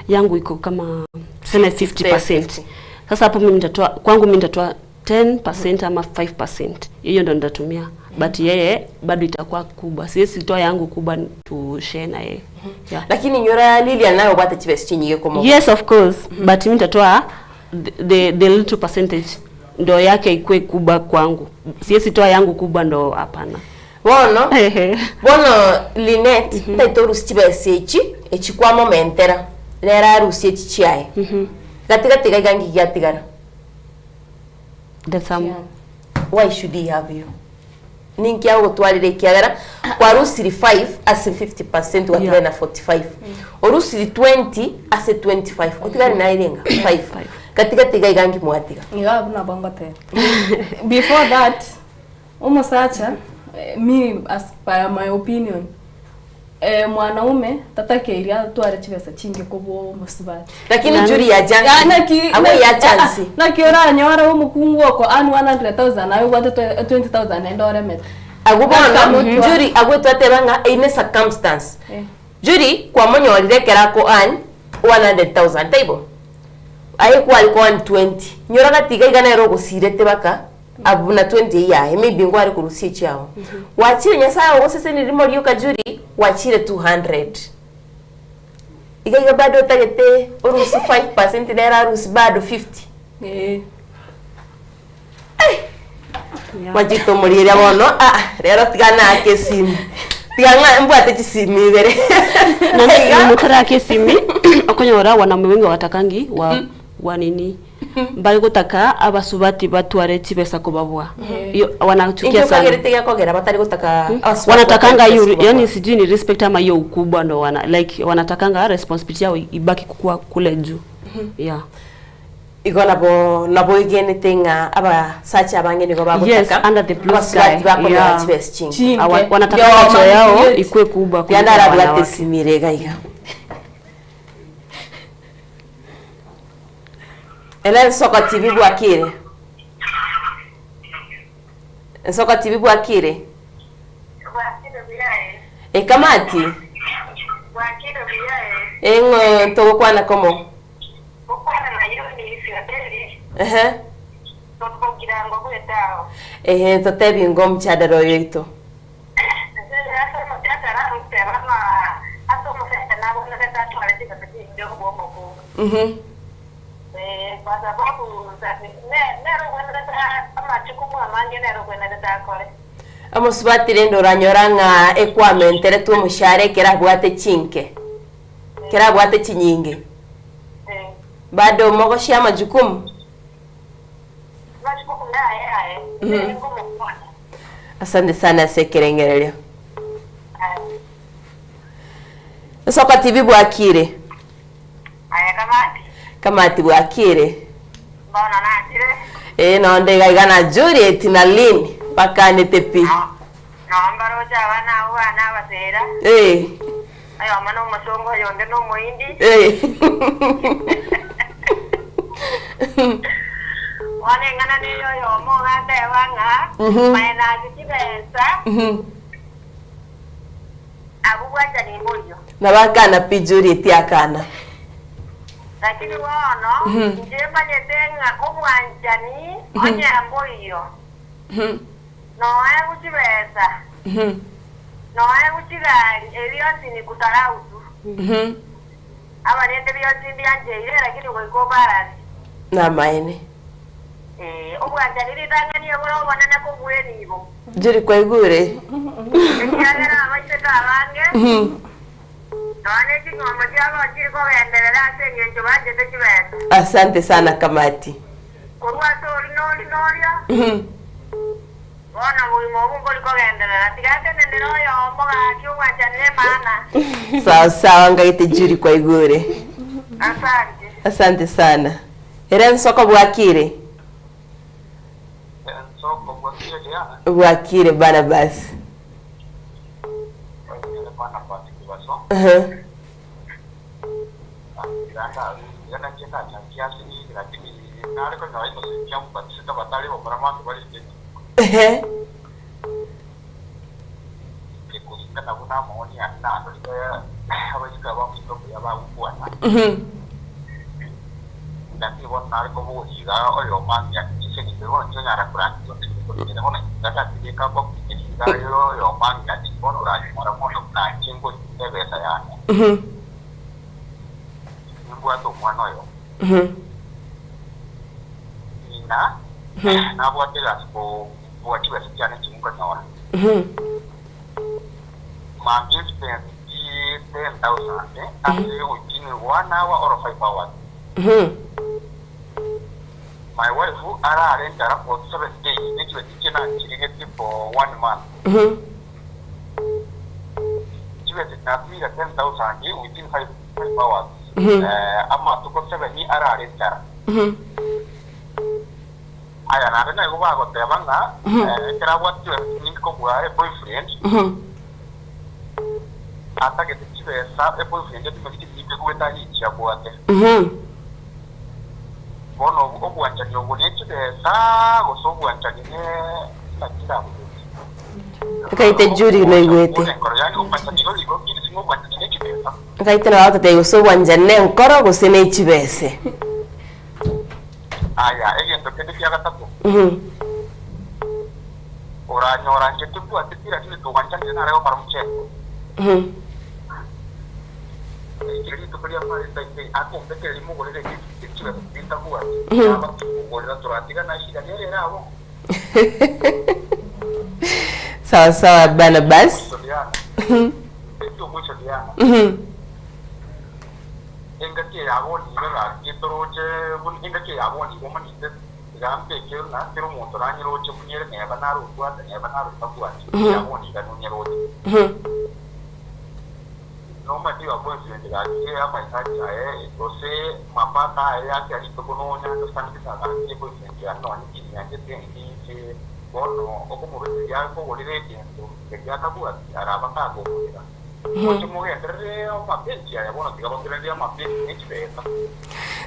yangu iko kama tuseme 50%. Sasa hapo mimi nitatoa kwangu mimi nitatoa 10% ama 5%. Hiyo ndo nitatumia. But yeye bado itakuwa kubwa. Siwezi toa yangu kubwa to share na yeye. Yeah. Lakini nyora Lilian naye obwate chibesa chinyinge komoka. Yes of course, but mimi nitatoa the little percentage ndo yake ikue kubwa kwangu. Siwezi toa yangu kubwa ndo hapana. Bono, bono Linet, ntaete orusie chibesa echi, echi kwamomentera, rero arusie echi chiaye. Gati gati iga iga nki giatigara? The sum. Why should he have you? Ninki agogotwarera ekiagera kwarusiri 5 ase 50% gwatigare na 45. Orusiri 20 ase 25 otigare naye renga 5. Gati gati iga iga nki mwatiga? Iga abwo nabo ngoteba. Before that, Omosacha, me as per my opinion, mwanaume tatakeiri atware chibesa chinge kobua omosubati. Lakini Julie ya chance. Ya, naki, Abwo ya chance. Ah, naki oranyore omokungu oko earn 100,000 aye obwate 20,000 naende oremete. Agwo bono, Akamotwara. Julie, agwo twateba ng'a eine circumstance. Eh. Julie, kwamonyorire ekero ako earn 100,000, taibo? Aye kware ko earn 20. Nyora gati iga iga nere ogosirete baka. Abwo buna 20 eyio yaye maybe ngware korusia echiao. Gwachire Nyasaye ogoseseni rimo rioka Judy, gwachire 200. Iga iga bado otagete orusie 5% nere arusie bado 50. Eh. Mwachete omorieria bono ah rero tiga naake esimi. Tiga ng'a mbwate chisimi ibere. Naende motarake esimi okonyora wanaume wengi watakangi wa wa nini mbare gotaka abasubati batware chibesa kobabua Iyo wanachukia Inki sana okagerete gekogera batari gotaka abasubati wanatakanga batware hiyo chibesa kobabua? yani sijui ni respect ama hiyo ukubwa ndo wana like wanatakanga responsibility yao ibaki kukua kule juu yeah Igo nabo nabo egenete ng'a abasacha abange nigo bagotaka Yes, under the blue abasubati sky. bakonyora Yeah. chibesa chinke. Awa- wanataka macho yao ikue kubwa kuliko Tiga narabwate wanawake. esimire iga iga. Ere Ensoko TV bwakire? Ensoko TV bwakire? Ekamati? Eng'o togokwana komo? Ehe. Ehe, totebi ngo omchadara oyo oito. Mhm. Omosubati rende oranyora ng'a ekwamenteretwe omoshahara ekero abwate chinke, ekero abwate chinyinge, bado mogochia amajukumu? Mhm. Asante sana ase ekerengererio. Nsoko TV bwakire? Kamati bwakire? Ee nonde iga iga na Juliet na Lynn bakanete pi. Ee. Ee. Mhm. Mhm. Nabo akana pi Juliet akana. Mhm. Mhm. Mhm. Mhm. Mhm. Namaene. Julie kwaigure? Mhm. Asante sana Kamati. Mhm. Sawa sawa ngaite Julie kwaigure. Asante sana. Ere nsoko bwakire? Bwakire bana basi. Ehe. Ehe. Mhm. Mhm. Mhm. Mhm. Mhm. Mhm. My wife arare enchara for 7 days nechibe chiche nachirigeti for one month. Mhm. Chibe natumira 10,000 within 5 hours. Amatuko 7 arare enchara. Aya naende naigo bagoteba ng'a ekero abwate chibesa chinyinge kobua eboyfriend atagete chibesa eboyfriend atumeke chinyinge goeta richi abwate. Bono obwanchani obwo ne chibesa gose obwanchani ne naki ndabogete. Nkaite Julie noigwete. Enkoro yaani obwanchani igo igo ng'o obwanchani ne chibesa. Nkaite nabo bagototebia gose obwanchani ne enkoro gose ne chibese. Aya egento kende kia gatato. Oranyora inche timbwati pi lakini togwanchanire nare gokora omochenu. Riikire rituko ria Valentine Day akombekera rimogorere egift chibesa chiria ntabwati. Naba timogorera toratigana eshida nere ere abwo. Sawa sawa Barnabas. Mwisho Diana. Ekio mwisho Diana. Engaki eye ya bono iga gaki toroche buna engaki eye ya bono iga omanyete Iga mbeke ng'a kera omonto nanyeroche buna ere neba nare obwate neba nare otabwati, ekiagera bono iga nonyeroche. Nomanyete your boyfriend gaki amahitaji aye gose mapato aye ya kera rituko nonya understand ng'a gaki eboyfriend yane nonye tinyanchete inche bono okomobeteria akogorere egento keria atabwati araba takogorera. Moche mogenderere amapenzi aya bono tiga baturenderie amapenzi ne chibesa.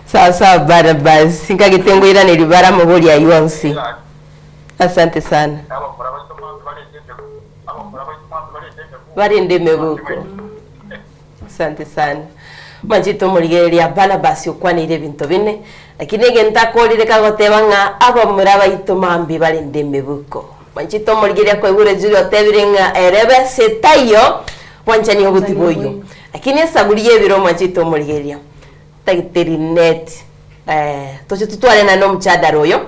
Sawa sawa Barnabas, nkagete ngoiranerie bara amabori ayio onsi. Asante sana. Barende emebuko. Asante sana. Manchete omorigereria Barnabas okwaneire ebinto bine, lakini egento akorire kagoteba ng'a abamura baito mambia barende emebuko. Manchete omorigereria kwaigure Julia otebire ng'a ere besa etaiyo, bwanchani obotibo boiyo. Lakini esaburi y'ebiro manchete omorigereria, tagete Linet eh, toche totware naende omchadara oyo,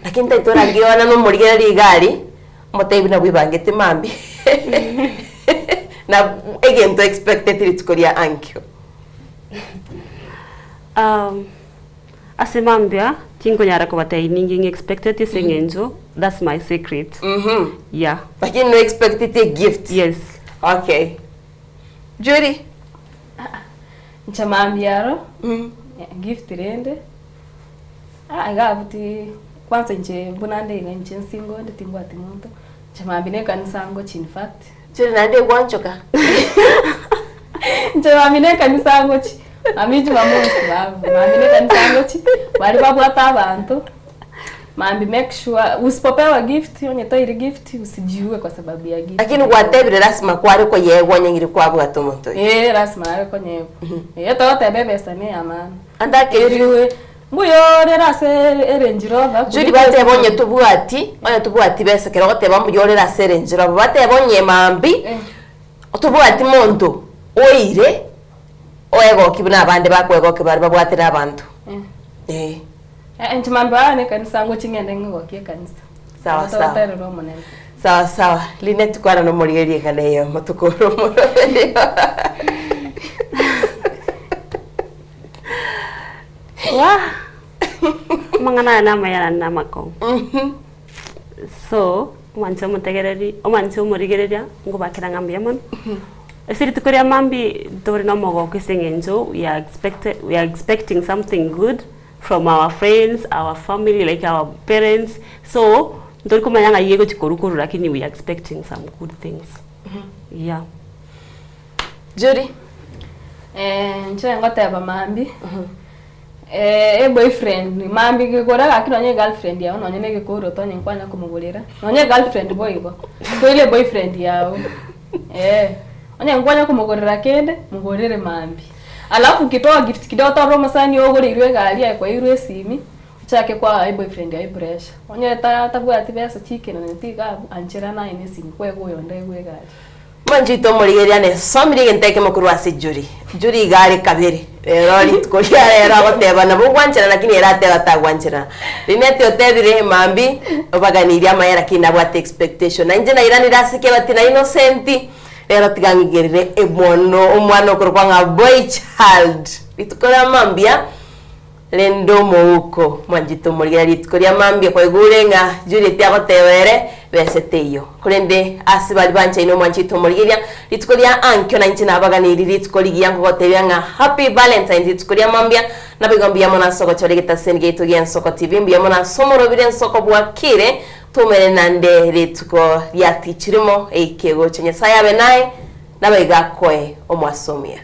lakini tari torangiyoana na omorigereria iga aria, omotebi buna bwebangete mambia na egento expected rituko ria ankio. Um, ase mambia tinkonyara kobatebia ninki ng'expecteti ase eng'encho that's my secret. Yeah. Lakini no expecteti a gift? Yes. Okay. Judy? Inche mambia aro, gift rende, ah iga abwo ti kwanza inche buna nde iga inche nsingo onde timbwati monto, inche mambia na ekanisa ngochia in fact. Judy naende egwanchoka. Inche mambia na ekanisa ngochia, mambia jumamosi baba, mambia na ekanisa ngochia, baria babwate abanto, mambia make sure usipopewa gift onye toire gift usijiue kwa sababu ya gift. Lakini gwatebire lasima kware koyegwa onye ng'iri kwabwate omonto oyo. Ee lasima nare konyegwa. Ee togoteba ebesa ne ya maana. Ande ake Eriwe mbuya ore ase erange rover Judy bateba onye tobwati onye tobwati besa ekero ogoteba mbuya ore ase erange rover bateba onye mambi tobwati monto oire oegoki buna abande bakoegokia baria babwate na abanto. Ee. Eh, inche mambia aye nekanisa ngochia ng'ende ng'egokie ekanisa. Sawa sawa. Togoterera Omonene. Sawa sawa. Linet kwana nomorigereria eng'ana eyemo tokore omoroberio. Wah! Amang'ana aya namaya naende namakong'u. So, omwanche omotegereri, omwanche omorigereria, ngobakera ng'a mbuya mono. Ase rituko ria mambia tore na omogoko ase eng'encho we are expected we are expecting something good from our friends, our family like our parents, so ntori komanya ng'ai egochi korwa korwa lakini we are expecting some good things, yeah. Judy? Eh, inche ngoteba mambia, eboyfriend mambia gigora gaki nonye egirlfriend yago nonye na egekoroto onye nkwanya komogorera, nonye egirlfriend boigo, spoil eboyfriend yago, eh. Onye nkwanya komogorera kende, mogorere mambia. Alafu ukitoa gift kidogo torore omosani ogoreirwe egari aye kwaeirwe esimi, ochake koa eboyfriend yaye pressure. Onye ta tabwati besa chiikerereti iga abwo, ancherana aye na esimi kwegwa oyonde aegwe egari. Mwanchete omorigereria nesomire egento ekemo korwa ase Judy. Judy iga are kabere, rero rituko ria rero agoteba nabo ogwancherana lakini ere ateba tagwancherana. Linet otebire mambia obaganirie amaya lakini nabwate expectation. Na inche nairanire ase kebati na Innocent, rero tiga ng'igerere emono omwana okorokwa ng'a boy child. Rituko ria mambia. Rende omouko, mwanchete omorigereria rituko ria mambia kwaigure ng'a Juliet agoteba ere bese teiyo. Korende ase baria banchaine omwanchete omorigereria rituko ria ankio nainche nabaganeirie rituko rigiya nkogotebia ng'a Happy Valentine's rituko ria mambia naboigo mbuya mono ase ogochora egetaseni giaito gia Ensoko TV mbuya mono ase omorobire Ensoko bwakire toumere nande rituko ria tichirimo eike gocha Nyasaye abe naye naboigo akoe omwaso omuya.